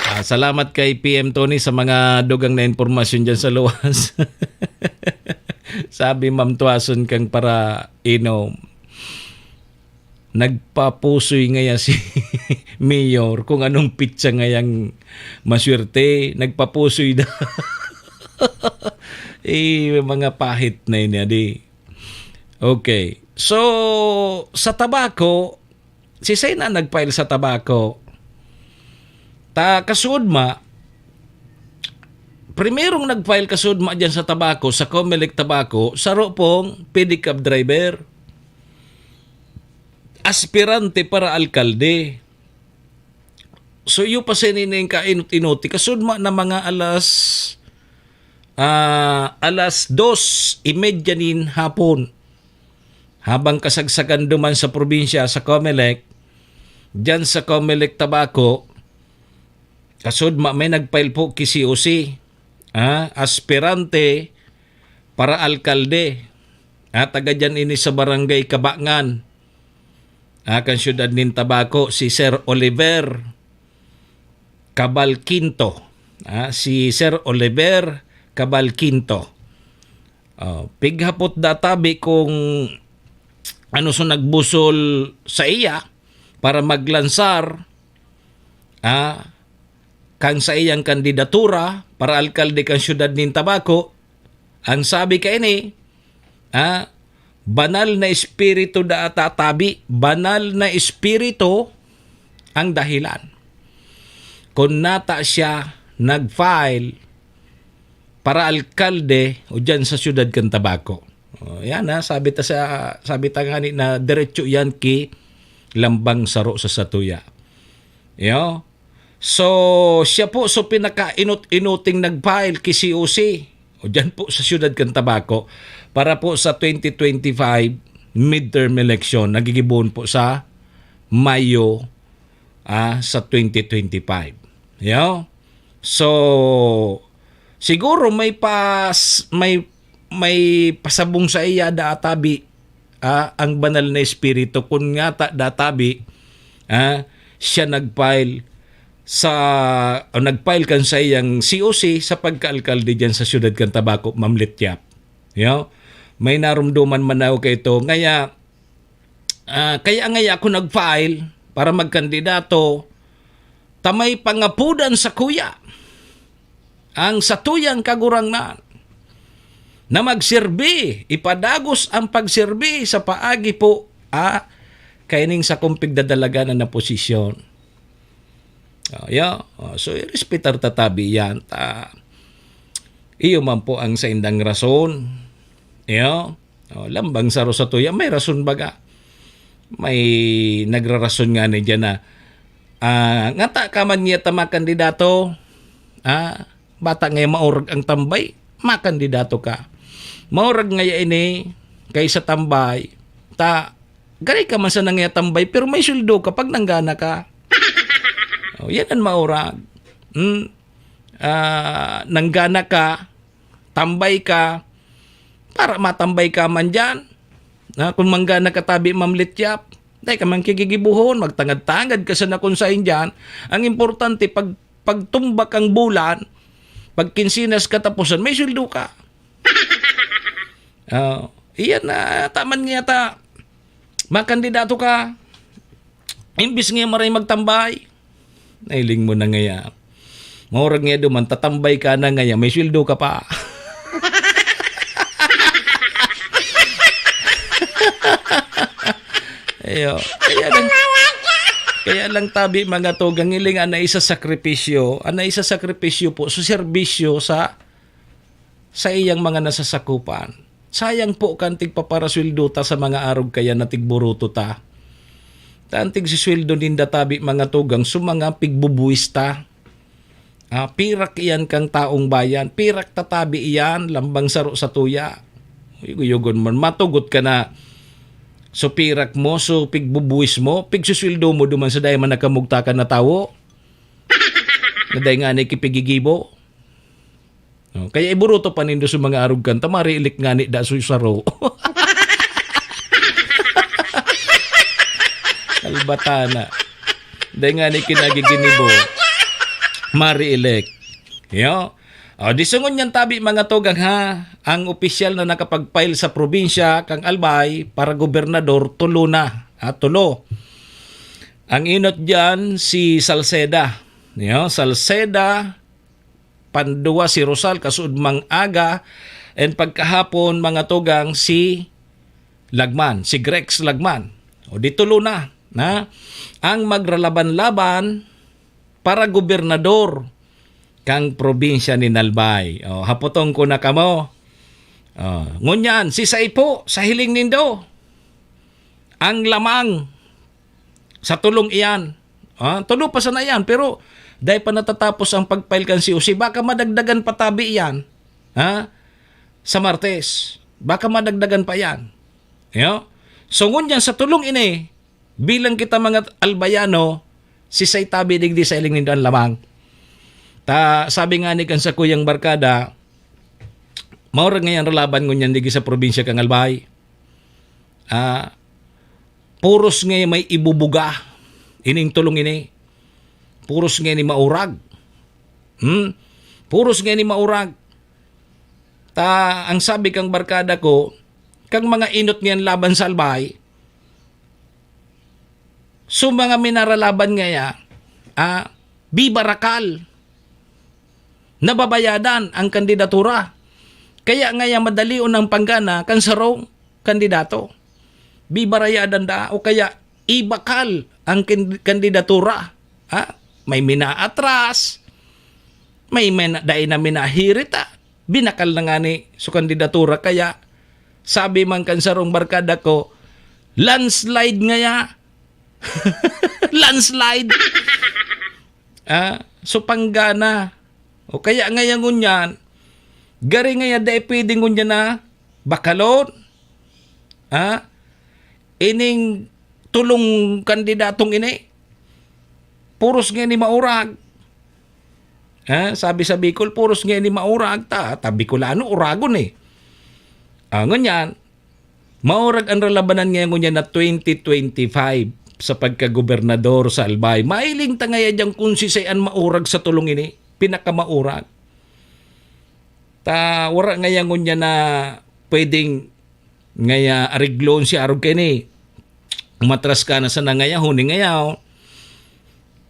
Ah, salamat kay P M Tony sa mga dugang na impormasyon dyan sa luwas. Sabi, Ma'am Tuason kang para inom. Nagpapusoy ngaya si Mayor kung anong pitsa ngayang maswerte. Nagpapusoy daw. Eh, mga pahit na yun, adi. Okay. So, sa Tabaco, si Sena nag-file sa Tabaco. Ta, kasudma, primerong nag-file kasudma dyan sa Tabaco, sa Comelec Tabaco, saro pong pedicab driver. Aspirante para alkalde. So, iyo pa sa ining kainot-inoti. Kasudma na mga alas, ah, alas dos y media nin hapon. Habang kasagsagan duman sa probinsya, sa Comelec, dyan sa Comelec Tabaco, kasudma may nag-file po ki C O C, ah, aspirante para alkalde. Ah, taga dyan ini sa Barangay Kabangan, ah, kan siyudad nin Tabaco, si Sir Oliver Cabal Quinto. Ah, si Sir Oliver Cabal Quinto. Oh, pighapot da tabi kung ano so nagbusol sa iya para maglansar, ah, kan saiyang kandidatura para alkalde kan siyudad nin Tabaco. Ang sabi kaini, ah, banal na espiritu da ata tabi, banal na espiritu ang dahilan. Kung nata siya nag-file para alkalde o dyan sa siyudad kan Tabaco. Oh, yan ha, sabi ta sa, sabi ta ngani na diretso yan ki lambang saro sa satuya. Yo. So, siya po so pinakainot-inoting nag-file ki C O C. O dyan po sa siyudad kan Tabaco para po sa twenty twenty-five midterm election. Nagigibohon po sa Mayo, ah, sa twenty twenty-five. Yo? So, siguro may pas-, may, may pasabong sa iya da tabi, ah, ang banal na espiritu. Kun ngata da tabi, ah, siya nag-file sa, o nag-file kan saiyang C O C sa pagkaalkalde diyan sa siyudad kan Tabaco, Ma'am Lityap. Yo? May narumduman man ako kaito. Ngaya, ah, kaya ngaya ako nag-file para magkandidato, ta may pangapodan sakuya ang satuyang Kagurangnan na magserbi, ipadagos ang pagserbi sa paagi po, ah, kaining sakong pigdadalaganan na posisyon. Oh, yeah. Oh, so, irespetar ta tabi yan. Ta, iyo man po ang saindang rason. Iyo. Oh, lambang saro satuya, may rason baga. May nagrarason ngani diyan na, ah, ngata ka man niya ta makandidato. Ah, bata ngaya maurag ang tambay, makandidato ka. Maurag ngaya ini kaysa tambay. Ta, gari ka man sana ngaya tambay, pero may sweldo ka pag nanggana ka. Oh, yan ang maurag. Hmm? Ah, nanggana ka, tambay ka, para matambay ka man diyan. Na, kung manggana ka tabi, Ma'am Lityap, dai ka man kigigibohon, magtangad-tangad ka sana kun saen diyan. Ang importante, pag, pagtumbak ang bulan, pag kinsenas katapusan, may sweldo ka. Oh, iyan na, taman niya ta. Makandidato ka. Imbis nga maray magtambay, nailing mo na ngaya. Maurag nga duman, tatambay ka na ngaya, may sweldo ka pa. Ayo. Kaya lang, kaya lang tabi, mga tugang, iling ana isa sakripisyo, ana isa sakripisyo po sa serbisyo sa, sa iyang mga nasasakupan. Sayang po kan tigpaparasweldo ta sa mga arog kaya na tigburuto ta. Ta an tigsisweldo ninda tabi, mga tugang, sa mga pigbubuwis ta. Ah, pirak iyan kang taong bayan, pirak tatabi iyan, lambang saro sa tuya. Yugo-yugon man, matugot ka na. So, pirak mo, so, pigbubuwis mo, pigsusweldo mo duman sa dai man nakamugtakan na tawo. Na dai nga ni kipigigibo. Oh, kaya iburuto pa nindo sa mga arog kan, ta marilik nga ni da sa saro. Batana. Dai nga ni kinagiginibo. Mari-elect. Yo. O, di sungon yan tabi, mga tugang, ha? Ang opisyal na nakapag-file sa probinsya kang Albay para gobernador, tulo na. Ha? Tulo. Ang inot dyan, si Salceda. Yo, Salceda, panduwa si Rosal, kasuodmang aga, and pagkahapon, mga tugang, si Lagman, si Grex Lagman. O, di tulo na, na ang magralaban-laban para gobernador kang probinsya ni Albay. O, hapotong ko na kamo. O, ngunyan, si Saipo, sa hiling nindo, ang lamang sa tulong iyan. Ah, tulo pa sana iyan, pero dai pa natatapos ang pag-file kan C O C. Baka madagdagan pa tabi iyan, ha? Sa Martes. Baka madagdagan pa iyan. Yo? So, ngunyan sa tulong ini, bilang kita mga Albayano, si Saytabi digdi sa hiling nindo an lamang. Ta, sabi nga ni kan sakuyang barkada, maurag ngayon ralaban ngunyan digdi sa probinsya kang Albay. Ah, puros nga may ibubuga ining tulong ini. Puros nga ni maurag. Hmm? Puros nga ni maurag. Ta, ang sabi kang barkada ko, kang mga inot niyan laban sa Albay, so mga minaralaban ngaya, ah, bibarakal. Nababayadan ang kandidatura. Kaya ngaya madalion ang panggana kan sarong kandidato. Bibarayadan da o kaya ibakal ang kin-, kandidatura. Ha? May minaatras, may, may na, dai na minahirita. Binakal na nga ni su kandidatura. Kaya sabi man kan sarong barkada ko, "Landslide ngaya." Landslide. Ah, so panggana. O kaya ngaya ngunyan, gari ngaya dai pwede ngunyan na bakalon. Ah, ining tulong kandidatong ini, puros nga ni maurag. Ah, sabi sa Bicol, puros nga ni maurag ta, ta Bicolano, uragon eh. Ah, ngunyan, maurag ang lalabanan ngayon ngunyan na twenty twenty-five sa pagkagobernador sa Albay. Mahiling ta ngaya diyan kung sisay an maurag sa tulong ini, pinakamaurag. Ta, wara ngaya ngunyan na pwedeng ngaya areglon si arog kaini. Umatras ka na sana ngaya, huni ngaya, oh.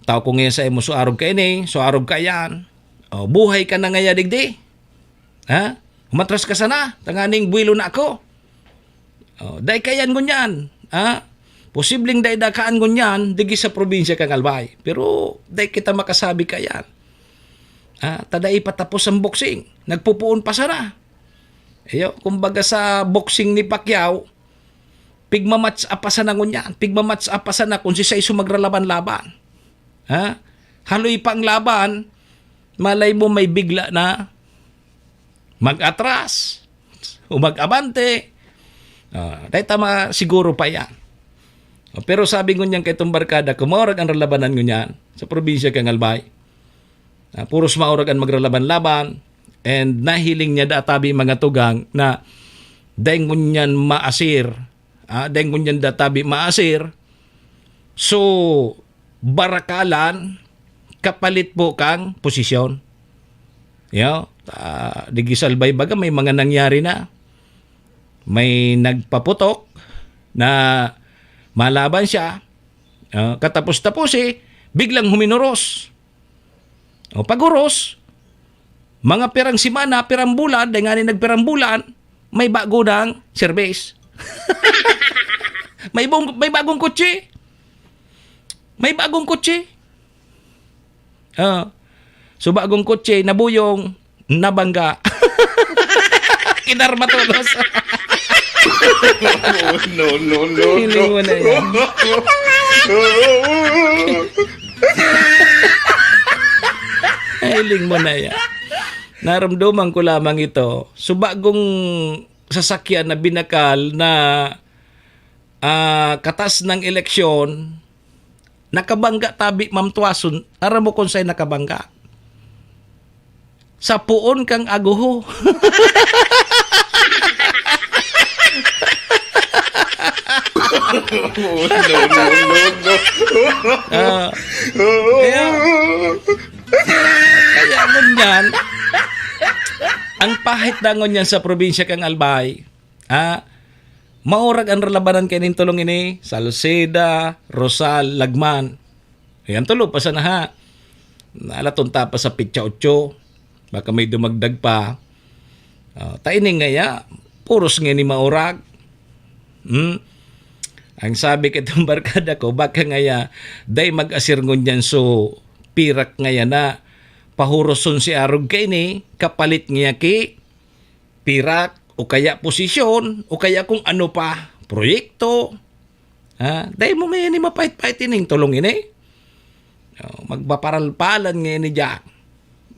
Tao ko ngaya sa imo, so arog kaini, so arog kayan. Oh, buhay ka na ngaya digdi. Ha? Umatras ka sana, tanganing buwelo na ako. Oh, dai kayan ngunyan, ha? Posibleng dai dakaan ngunyan digdi sa probinsya kang Albay. Pero dai kita makasabi kayan. Ha? Ta dai pa tapos ang boxing. Nagpupuon pa sana. Iyo, kumbaga sa boxing ni Pacquiao, pigma-match up pa sana ngunyan. Pigma-match up pa sana kung sisay su magralaban-laban. Ha? Haloy pa ang laban, malay mo may bigla na mag-atras o mag-abante. Ah, dai ta masiguro pa yan. Oh, pero sabi ngunyan kay itong barkada, kumaurag ang lalabanan ngunyan sa probinsya kang Albay. Ah, puros maurag an magralaban-laban, and nahiling niya da tabi mga tugang na dai ngunyan maasir, ah, dai ngunyan da tabi maasir. So, barakalan kapalit po kang posisyon. Yo, ah, digdi sa Albay baga may mga nangyari na. May nagpaputok na malaban siya. Ah, katapos-tapos eh, biglang huminuros. O, pag-uros, mga pirang semana, pirang bulan, dai ngani nagpirang bulan, may bago nang serbis. May bong-, may bagong kotse. May bagong kotse. Ah. So, bagong kotse, nabuyong, nabangga. Kinarma tolos. No, no, no, no. Hiling mo na yan. Hiling mo na yan. Naramdaman ko lamang ito. So, bagong sasakyan na binakal na, ah, katas ng eleksyon, nakabangga tabi, Ma'am Tuason. Aram mo kung saan nakabangga? Sa puon kang aguho. Ah, kaya, kaya ngunyan, ang pahit na ngunyan sa probinsya kan Albay, ah, maurag an ralabanan kaining tolong ini, Salceda, Rosal, Lagman. Ayan, tulo pa sana ha. Nalaton ta pa sa pitsa otso. Baka may dumagdag pa. Ah, ta ini ngaya, puros ngani maurag. Hmm? Ang sabi kitong barkada ko, baka ngaya, dai mag-asir ngunyan so pirak ngaya na pahuroson si arog kaini, kapalit niya ki pirak, o kaya posisyon, o kaya kung ano pa, proyekto. Ha? Dai mo ngayon ni mapait-pait ining tolong ini. Oh, magpaparalpalan ngayon ni diyan.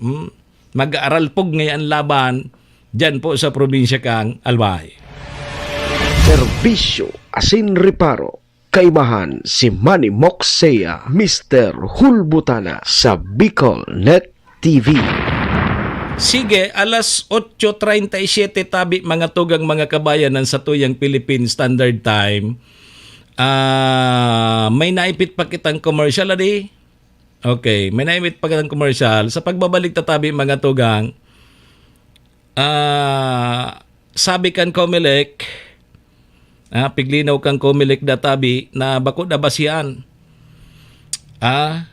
Hmm? Mag-aaralpog ngayon laban diyan po sa probinsya kang Albay. Serbisyo asin reparo. Kaibahan si Manny Moxea, Mister Hulbutana sa Bicol Net T V. Sige, alas otso treinta y siete tabi, mga tugang, mga kabayan, ng satuyang Philippine Standard Time. Ah, may naipit pa kitang commercial, adi? Okay, may naipit pa kitang commercial. Sa pagbabalik ta tabi, mga tugang, ah, sabi kan Comelec, ah, piglinaw kan Comelec da tabi na bako na basihan, ah,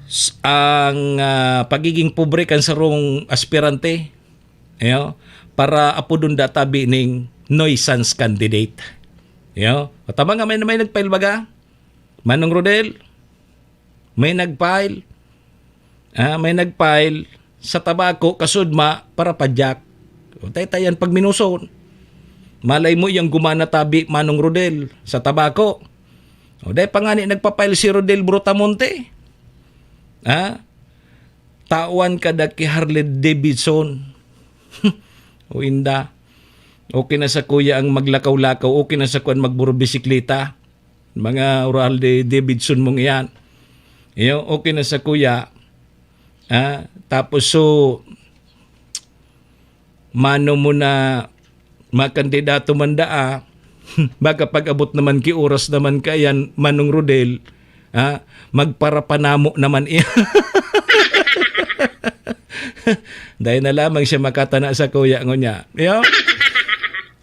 s-, ang, ah, pagiging pobre kan sarong aspirante, iyo, para apodon da tabi ning nuisance candidate. Iyo, tama nga, may, may nag-file baga? Manong Rodel, may nag-file. Ah, may nag-file sa tabako, kasudma, para padyak. O, taytayan pag minuson. Malay mo, iyang gumana tabi, Manong Rodel, sa tabako. O, dai pa ngani nagpa-file si Rodel Brutamonte. Ah, tawan ka da ki Harley Davidson. O inda. Okay na sa kuya ang maglakaw-lakaw, okay na sa kuan magburobisikleta. Mga Harley Davidson mong iyan. Iyo, okay na sa kuya. Ah, tapos so, mano mo na makandidato man daa, makapag-abot naman ki oras naman kaiyan, Manong Rodel, ah, magparapanamo naman iyan. Dahil na lamang siya makatana sa kuya ngunyan. Iyo?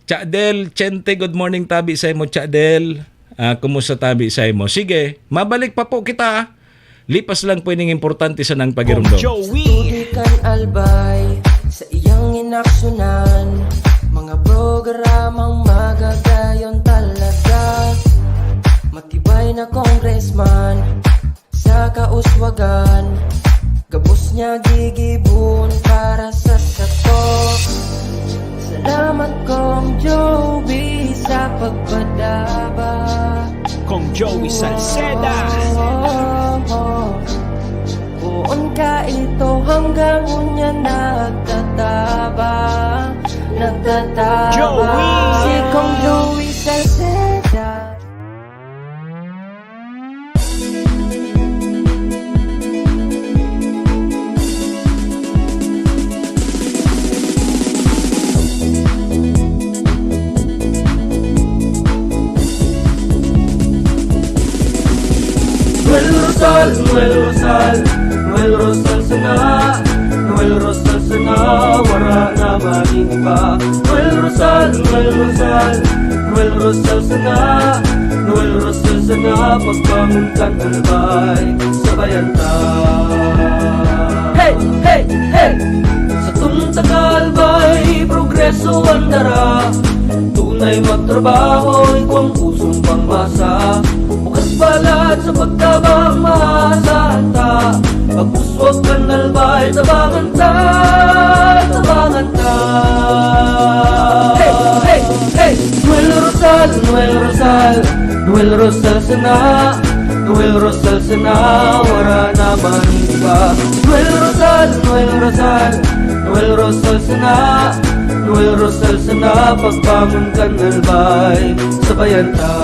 Chadel Chente, good morning tabi sa imo, Chadel. Ah, kumusta tabi sa imo? Sige, mabalik pa po kita. Lipas lang po ining importante sanang pagirumdom. Joey. Tubig kan Albay sa iyang inaksyunan. Mga programang magagayon talaga. Matibay na congressman sa kauswagan, gabos niya gigibon para sa sato. Salamat, Kong Joey, sa pagpadaba. Kong Joey Salceda. Poon ka ito hanggang unya nagtataba, nagtataba. Joey! Si Kong Joey Salceda. Noel Rosal, Noel Rosal, Noel Rosal sana, Noel Rosal sana, wara na maning iba. Noel Rosal, Noel Rosal, Noel Rosal sana, Noel Rosal sana, pagbangon kan Albay, sabayan ta. Hey, hey, hey! Sa tong taga Albay, progreso ang dara. Tunay magtrabaho, igwang pusong pangmasa. Bukas palad sa pagtabang, maasahan ta. Pag-uswag kan Albay, tabangan ta, tabangan ta. Hey, hey, hey! Noel Rosal, Noel Rosal, Noel Rosal sana, Noel Rosal sana, wara na man iba. Noel Rosal, Noel Rosal, Noel Rosal sana, Noel Rosal sana, pagbangon kan Albay, sabayan ta.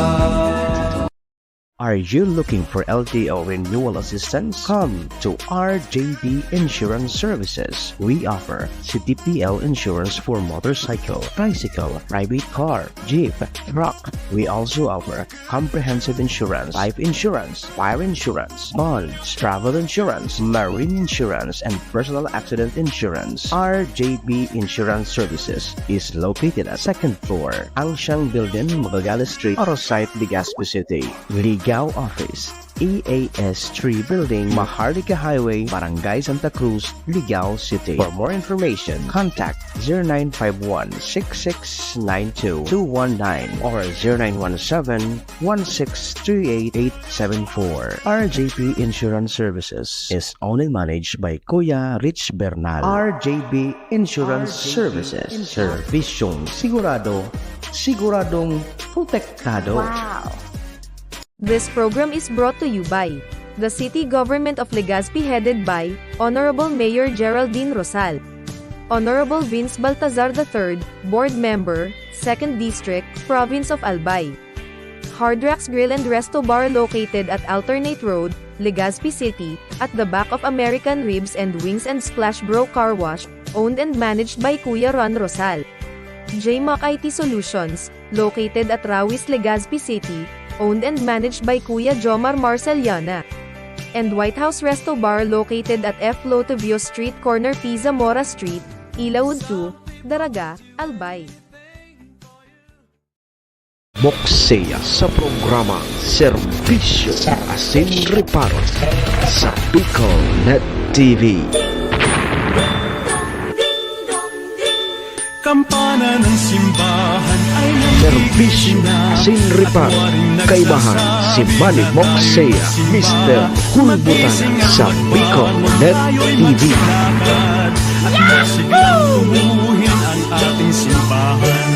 Are you looking for L T O renewal assistance? Come to R J B Insurance Services. We offer C T P L insurance for motorcycle, tricycle, private car, jeep, truck. We also offer comprehensive insurance, life insurance, fire insurance, bonds, travel insurance, marine insurance, and personal accident insurance. R J B Insurance Services is located at second floor, Angsiang Building, Magallanes Street, Orosite, Legazpi City. Ligao Office, E A S three Building, Maharlika Highway, Barangay Santa Cruz, Ligao City. For more information, contact zero nine five one six six nine two two one nine or zero nine one seven one six three eight eight seven four. R J P Insurance Services is owned and managed by Kuya Rich Bernal. R J B Insurance Services. Serbisyong sigurado, siguradong protektado. Wow! This program is brought to you by the City Government of Legazpi, headed by Honorable Mayor Geraldine Rosal, Honorable Vince Baltazar the third, Board Member, Second District, Province of Albay. Hard Rocks Grill and Resto Bar, located at Alternate Road, Legazpi City, at the back of American Ribs and Wings and Splash Bro Car Wash, owned and managed by Kuya Ron Rosal. J Mac I T Solutions, located at Rawis, Legazpi City, owned and managed by Kuya Jomar Marceliana. And White House Resto Bar, located at F Lotovio Street, corner P. Zamora Street, Ilaud two, Daraga, Albay. Mokseya sa programang Serbisyo Asin Reparo sa Bicol Net T V. Kampana ng simbahan ay Serbisyo asin reparo. Kaibahan si Manny Mokseya, Mister Hulbutan sa Bicol Net T V. At masiglang tumuhin ang ating simbahan.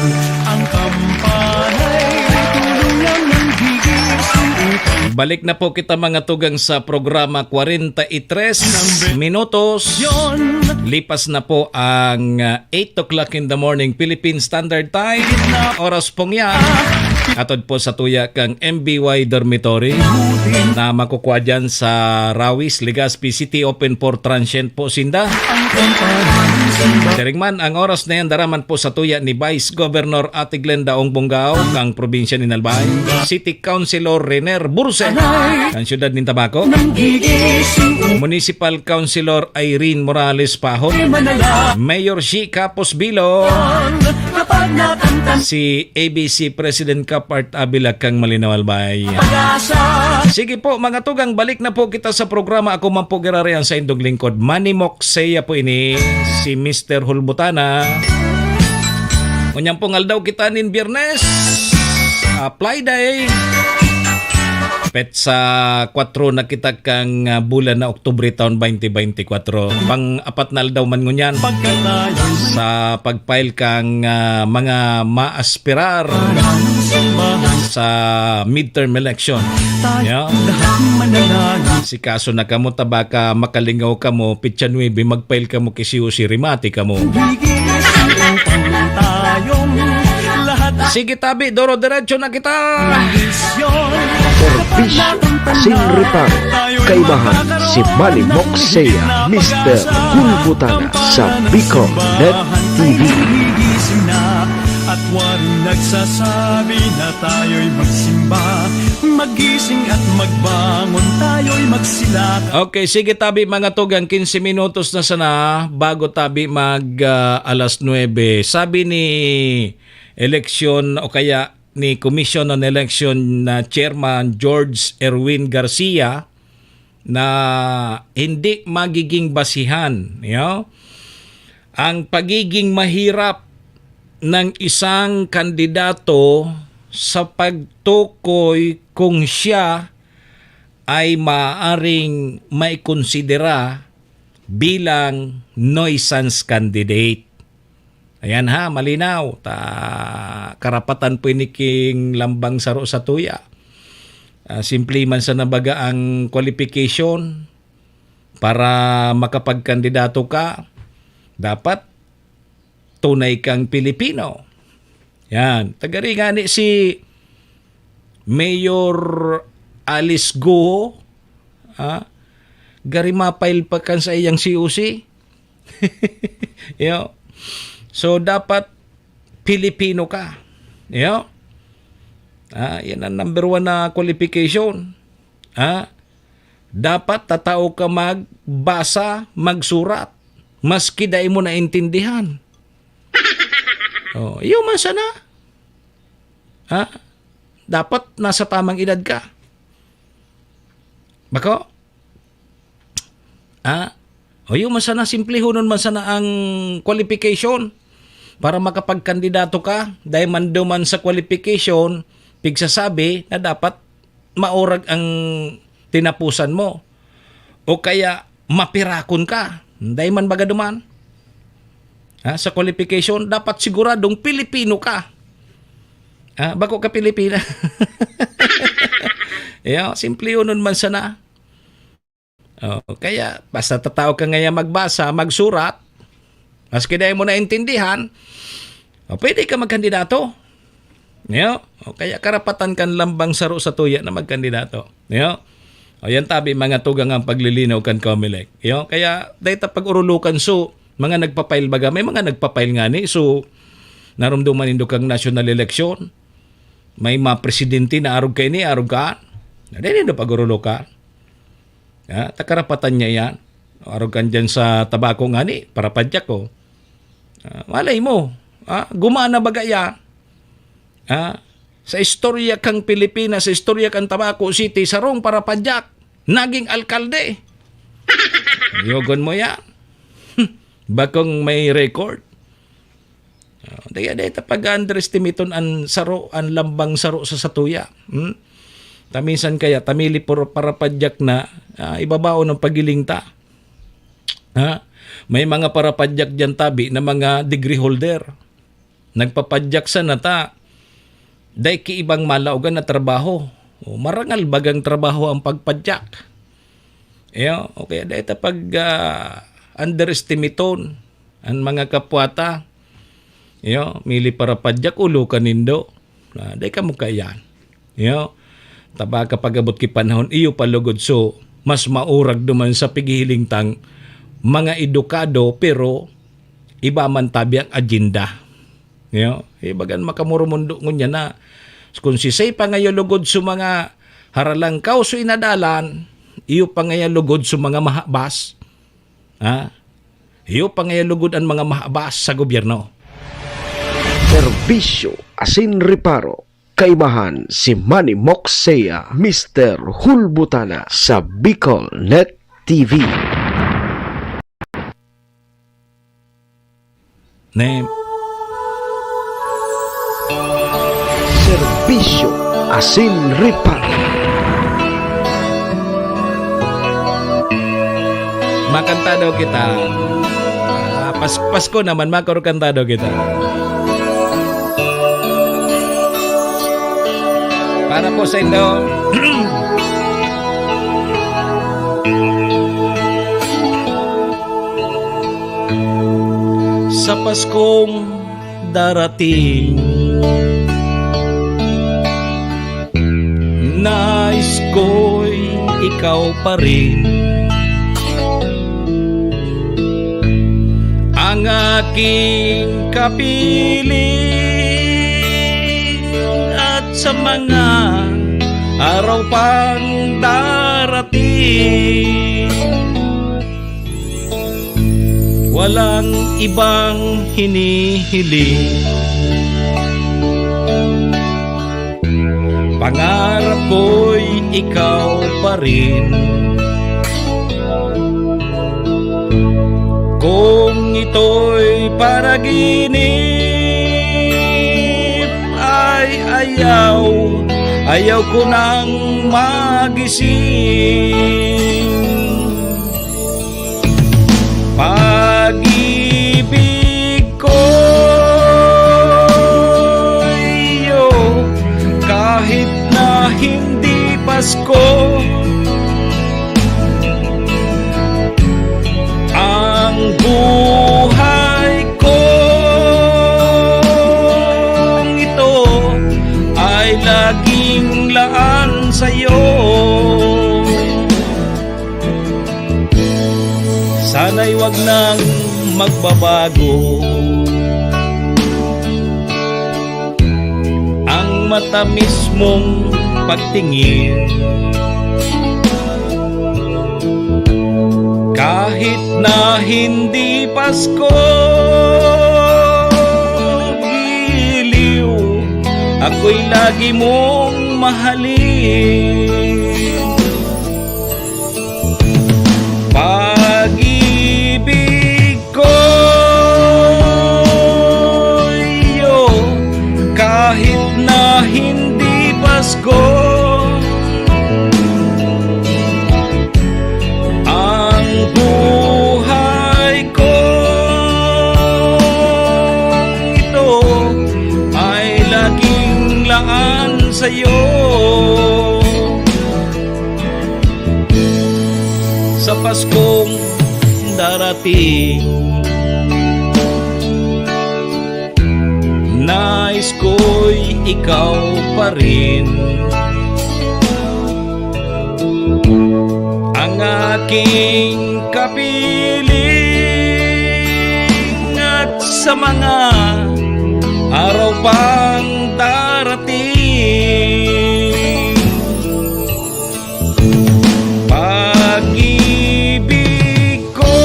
Ang kampana ay tulong lang ng gigising upang Balik na po kita, mga tugang, sa programa, kwarenta y tres minutos. Lipas na po ang, ah, eight o'clock in the morning, Philippine Standard Time. Oras pong yan. Atod po sa tuya kang M B Y Dormitory na makukuha dyan sa Rawis, Legazpi City. Open for transient po sinda. Siring man, ang oras na yan, daraman po sa tuya ni Vice Governor Ate Glenda Ong Bongao, kang probinsya nin Albay, City Councilor Rener Burse, kang siyudad nin Tabaco, Municipal Councilor Irene Morales Pahon, Mayor Shi Capos Bilo, si A B C President Kapart Abilakang Malinaw Albay. Sige po, mga tugang, balik na po kita sa programa. Ako man po giraray ang saindong lingkod, Manny Mokseya po ini, si Mister Hulbutana. Ngunyan pong aldaw kita nin Biyernes, ah, Fly Day. Petsa kwatro na kita kang, ah, bulan na Oktubre taon twenty twenty-four. Pang-apat na aldaw man ngunyan sa pag-file kang, ah, mga maaspirar sa midterm election. Yeah. Si kaso na kamo, ta baka makalingaw kamo, pitsa nuebe, mag-file kamo ki C O C, rimate kamo. Sige tabi, doro-diretso na kita. Serbisyo asin reparo. Kaibahan si Manny Mokseya, Mister Hulbutana sa Bicol Net T V. Nagigising na at waring nagsasabi na tayo'y magsimba. Magising at magbangon, tayo'y magsilak. Okay, sige tabi, mga tugang, quince minutos na sana bago tabi mag, ah, alas nuebe. Sabi ni eleksyon o kaya ni Commission on Election na Chairman George Erwin Garcia na hindi magiging basihan, you know, ang pagiging mahirap ng isang kandidato sa pagtukoy kung siya ay maaaring maikonsidera bilang nuisance candidate. Ayan ha, malinaw. Ta, karapatan po ini king lambang saro sa tuya. Ah, simple man sana baga ang qualification para makapagkandidato ka, dapat tunay kang Pilipino. Yan. Tagari nga ni si Mayor Alice Go, ah, gari ma-file pa kan saiyang C O C. Yo. So, dapat Pilipino ka. Yo. Ah, yan ang number one na qualification. Ah, dapat tatao ka magbasa, magsurat, maski dai mo naintindihan. Oh, iyo man sana. Ha? Dapat nasa tamang edad ka. Bako? Ha? O, iyo man sana, simplehonon man sana ang qualification para makapagkandidato ka. Dai man duman sa qualification, pigsasabi na dapat maurag ang tinapusan mo. O kaya, mapirakon ka. Dai man baga duman. Ha, sa qualification, dapat siguradong Pilipino ka. Ha, bako ka Pilipina. Iyo, simplehonon man sana. Oh, kaya, basta tatao ka ngayon magbasa, magsurat, maski dai mo naintindihan, oh, pwede ka magkandidato. Yo, o kaya karapatan kan lambang saro sa tuya na magkandidato. Yo. O yan tabi, mga tugang, ang paglilinaw kan Comelec. Yo, kaya dahil ta pag-urulokan, so, mga nagpa-file baga, may mga nagpa-file nga ni, so, narumduman nindo kang national election, may mga presidente na arog kaini, arog kaan. Na dai nindo pag-urulokan. Ha? Ta karapatan niya yan. Arog kan dyan sa Tabaco nga ni, parapadyak ko. Ah, malay mo, ah, gumana baga yan. Ah, sa istorya kang Pilipinas, sa istorya kang Tabaco City, sarong parapadyak, naging alkalde. Yogon mo yan. Bakong may record. Ah, daya, daya ta pag-underestimateon an saro, an lambang saro sa satuya. Hmm? Ta minsan kaya, ta mili por-, parapadyak na, ah, ibabaon ang pagiling ta. Ha? May mga parapadyak diyan tabi na mga degree holder. Nagpapadyak sana ta, dai ki ibang malaogan na trabaho. O, marangal bagang trabaho ang pagpadyak. Iyo, o kaya dai ta pag, ah, underestimateon an mga kapwa ta. Iyo, mili parapadyak, ulo ka nindo. Ah, dai kamo kaiyan. Iyo, ta baka pag-abot ki panahon, iyo pa lugod so mas maurag duman sa pighihiling tang mga edukado, pero iba man tabi ang agenda. Iyo, ibagan makamurumundo ngunyan na. Kung sisay pa ngayon lugod sa mga haralangkaw so inadalan, iyo pa ngayon lugod sa mga mahabas. Ha? Iyo pa ngayon lugod ang mga mahabas sa gobyerno. Serbisyo asin reparo. Kaibahan si Manny Moxea, Mister Hulbutana sa Bicol Net T V. Ne. Serbisyo asin reparo. Makanta daw kita. Ah, Pas-, Pasko naman, makorkanta daw kita. Para po sa inyo. Sa Paskong darating, nais ko'y ikaw pa rin ang aking kapiling, at sa mga araw pang darating, walang ibang hinihiling. Pangarap ko'y ikaw pa rin. Kung ito'y panaginip, ay ayaw, ayaw ko nang magising. Pag-ibig ko iyo, kahit na hindi Pasko, ang buhay kong ito ay laging laan sa'yo. Sana'y wag nang magbabago ang matamis mong pagtingin. Kahit na hindi Pasko, giliw, ako'y lagi mong mahalin. Pag-ibig ko iyo, kahit na hindi Pasko, ang buhay ko ito ay laging laan sa'yo. Sa Paskong darating, nais ko'y ikaw pa rin ang aking kapiling, at sa mga araw pang darating, pag-ibig ko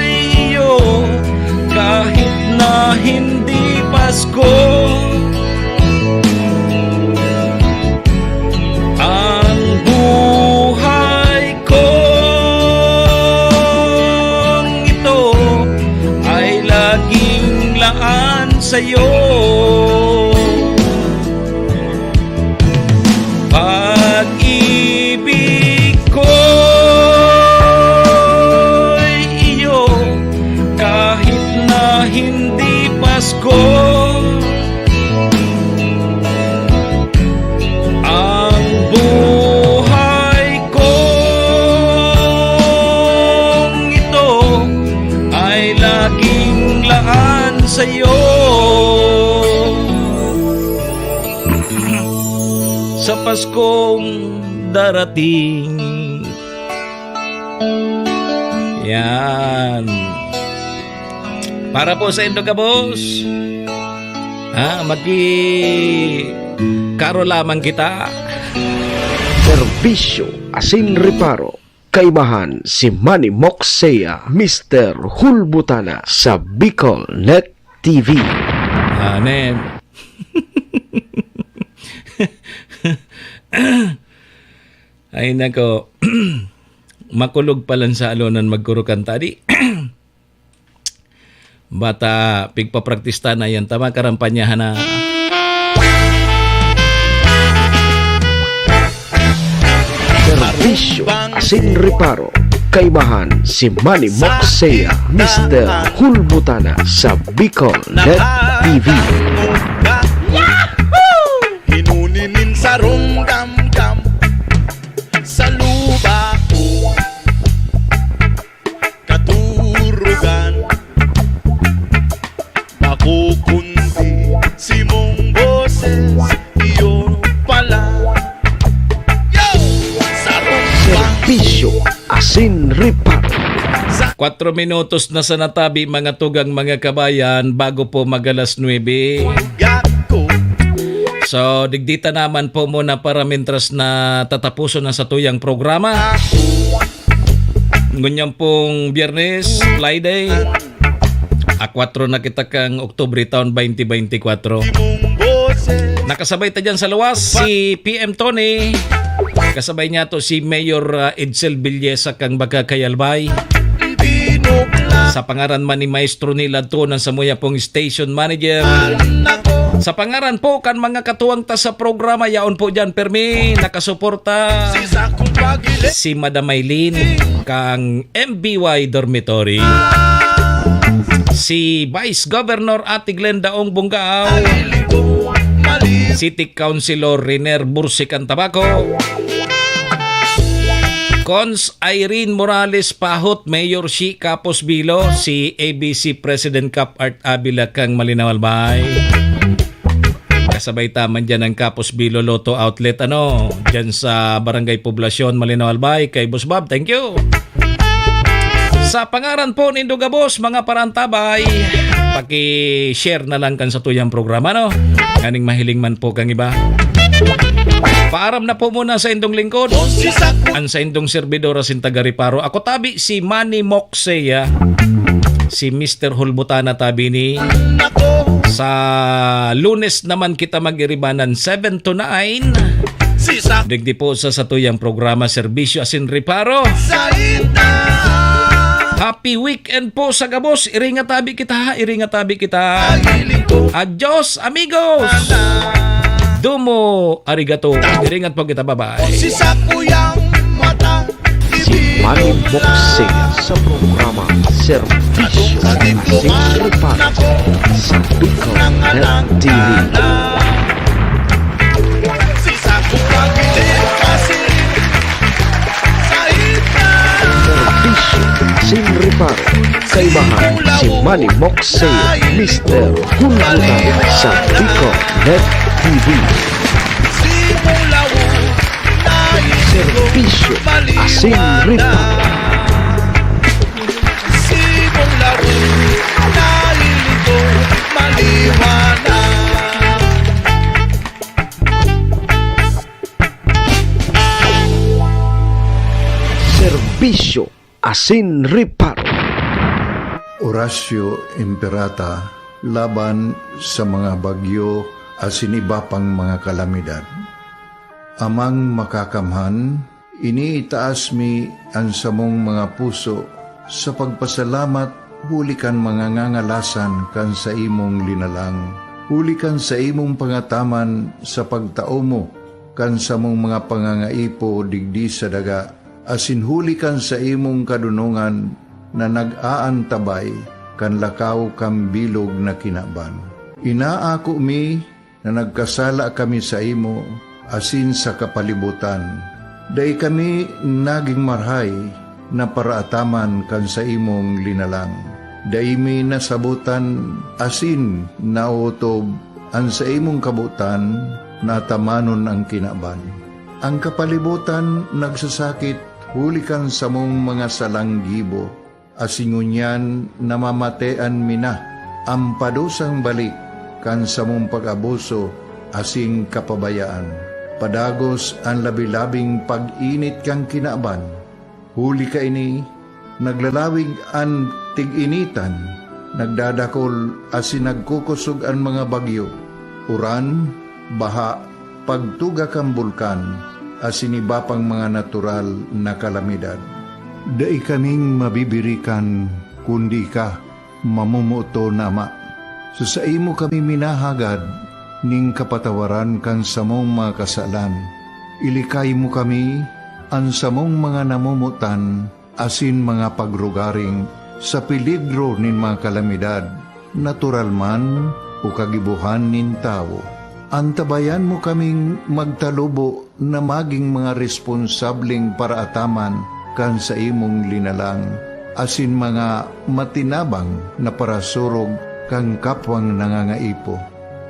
iyo, kahit na hindi Pasko, ang buhay kong ito ay laging laan sa'yo. Pag-ibig ko iyo, kahit na hindi Pasko, ang buhay kong ito ay laging laan sa'yo. Sa Paskong darating. Yan. Para po sa indo gabos, ha, magkikaro lamang kita. Serbisyo asin reparo. Kaibahan si Manny Moxea, Mister Hulbutana sa Bicol Net T V. Amen. Ay nako. Makulog pa lang sa alonan magkurukan ta di. Bata, pigpapraktis ta na yan. Tama, karampanyahan na. Serbisyo asin reparo. Kaibahan si Manny Moxea, Mister Hulbutana sa Bicol Net T V. Hinuni nin sarong damdam sa luba ko. Katurugan, bako kundi simong boses, iyo pala. Yo! Sarong Serbisyo asin reparo. Sa Kwatro minutos na sa natabi, mga tugang, mga kabayan, bago po mag-alas nuebe. Gako. So, digdita naman po muna para mintras na tatapuson na sa tuyang programa. Ngunyan pong Biyernes, Friday, a kwatro na kita kang Oktubre, taon twenty twenty-four. Nakasabay ta dyan sa luwas, si P M Tony. Kasabay niya to si Mayor, ah, Edsel Villesa kang Bagakay Albay. Sa pangaran man ni Maestro Nila Tunan sa muya pong station manager. Sa pangaran po kan mga katuwang ta sa programa, yaon po dyan, permi, nakasuporta si Madam Maylene kang M B Y Dormitory. Si Vice Governor Ate Glenda Ong Bungao. City Councilor Riner Bursican Tabaco. Cons Irene Morales Pahot, Mayor Shi Capos Bilo, si A B C President Cap Art Avila kang Malinao Albay. Kasabay ta man dyan ang Capos Bilo Lotto Outlet, ano, dyan sa Barangay Poblacion, Malinao Albay, kay Boss Bob. Thank you. Sa pangaran po nindo gabos, mga paraantabay, paki-share na lang kan satuyang programa, no? Nganing mahiling man po kang iba. Paaram na po muna sa indong lingkod. An sa indong servidor asin taga Reparo. Ako tabi si Manny Moxey, ah. Si Mister Hulbutana tabi ni sa Lunes naman kita mag-iribanan, seven to nine. Digdi po sa satuyang programa, Serbisyo Asin Reparo. Happy weekend po sa gabos. Iringat tabi kita, ha? Iringat tabi kita. Adios, amigos. Domo arigato. Iringat po kita. Bye-bye. Si Manny Moxey sa programa Serbisyo Asin Reparo sa Bicol Net T V. Serbisyo Asin Reparo. Kaibahan si Manny Moxey, Mister Hulbutan sa Bicol Net T V. Serbisyo Asin Reparo. Serbisyo Asin Reparo. Oratio Imperata laban sa mga bagyo asin iba pang mga kalamidad. Amang Makakamhan, iniitaas mi an samong mga puso sa pagpasalamat huli kan mga ngangalasan kan saimong linalang, huli kan saimong pangataman sa pagtao mo kan samong mga pangangaipo digdi sa daga, asin huli kan saimong kadonongan na nag-aantabay kan lakaw kan bilog na kinaban. Inaako mi na nagkasala kami saimo asin sa kapalibotan. Dai kami nagin marahay na paraataman kan saimong linalang. Dai mi nasabotan asin naotob an saimong kabotan na atamanon an kinaban. An kapalibotan nagsasakit huli kan samong mga salang gibo, asin ngunyan namamatean mi na an padusang balik kan samong pag-abuso asin kapabayaan. Padagos an labi-labing pag-init kan kinaban. Huli kaini, naglalawig an tig-initan, nagdadakol asin nagkukosog an mga bagyo, uran, baha, pagtuga kan bulkan, asin iba pang mga natural na kalamidad. Dai kaming mabibirikan kundi ika, mamomoton na Ama. Sa saimo kami minahagad nin kapatawaran kan samong mga kasalan. Ilikay mo kami, an samong mga namomotan, asin mga pagrugaring sa peligro nin mga kalamidad, natural man o kagibohan nin tawo. Antabayan mo kaming magtalubo na magin mga responsableng paraataman kan saimong linalang, asin mga matinabang na parasurog kan kapwang nangangaipo.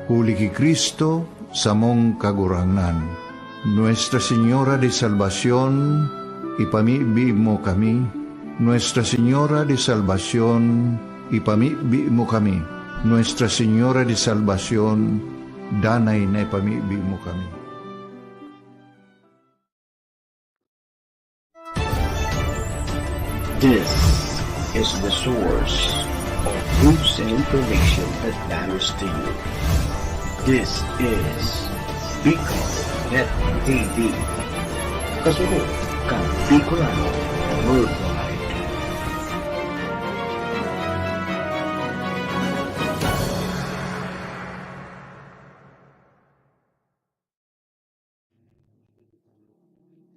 Huli ki Cristo, samong Kagurangnan. Nuestra Señora de Salvacion, ipamibi mo kami. Nuestra Señora de Salvacion, ipamibi mo kami. Nuestra Señora de Salvacion, danay na ipamibi mo kami. This is the source of news and information that matters to you. This is Bicol Net T V. Kasunod kan Bicolano World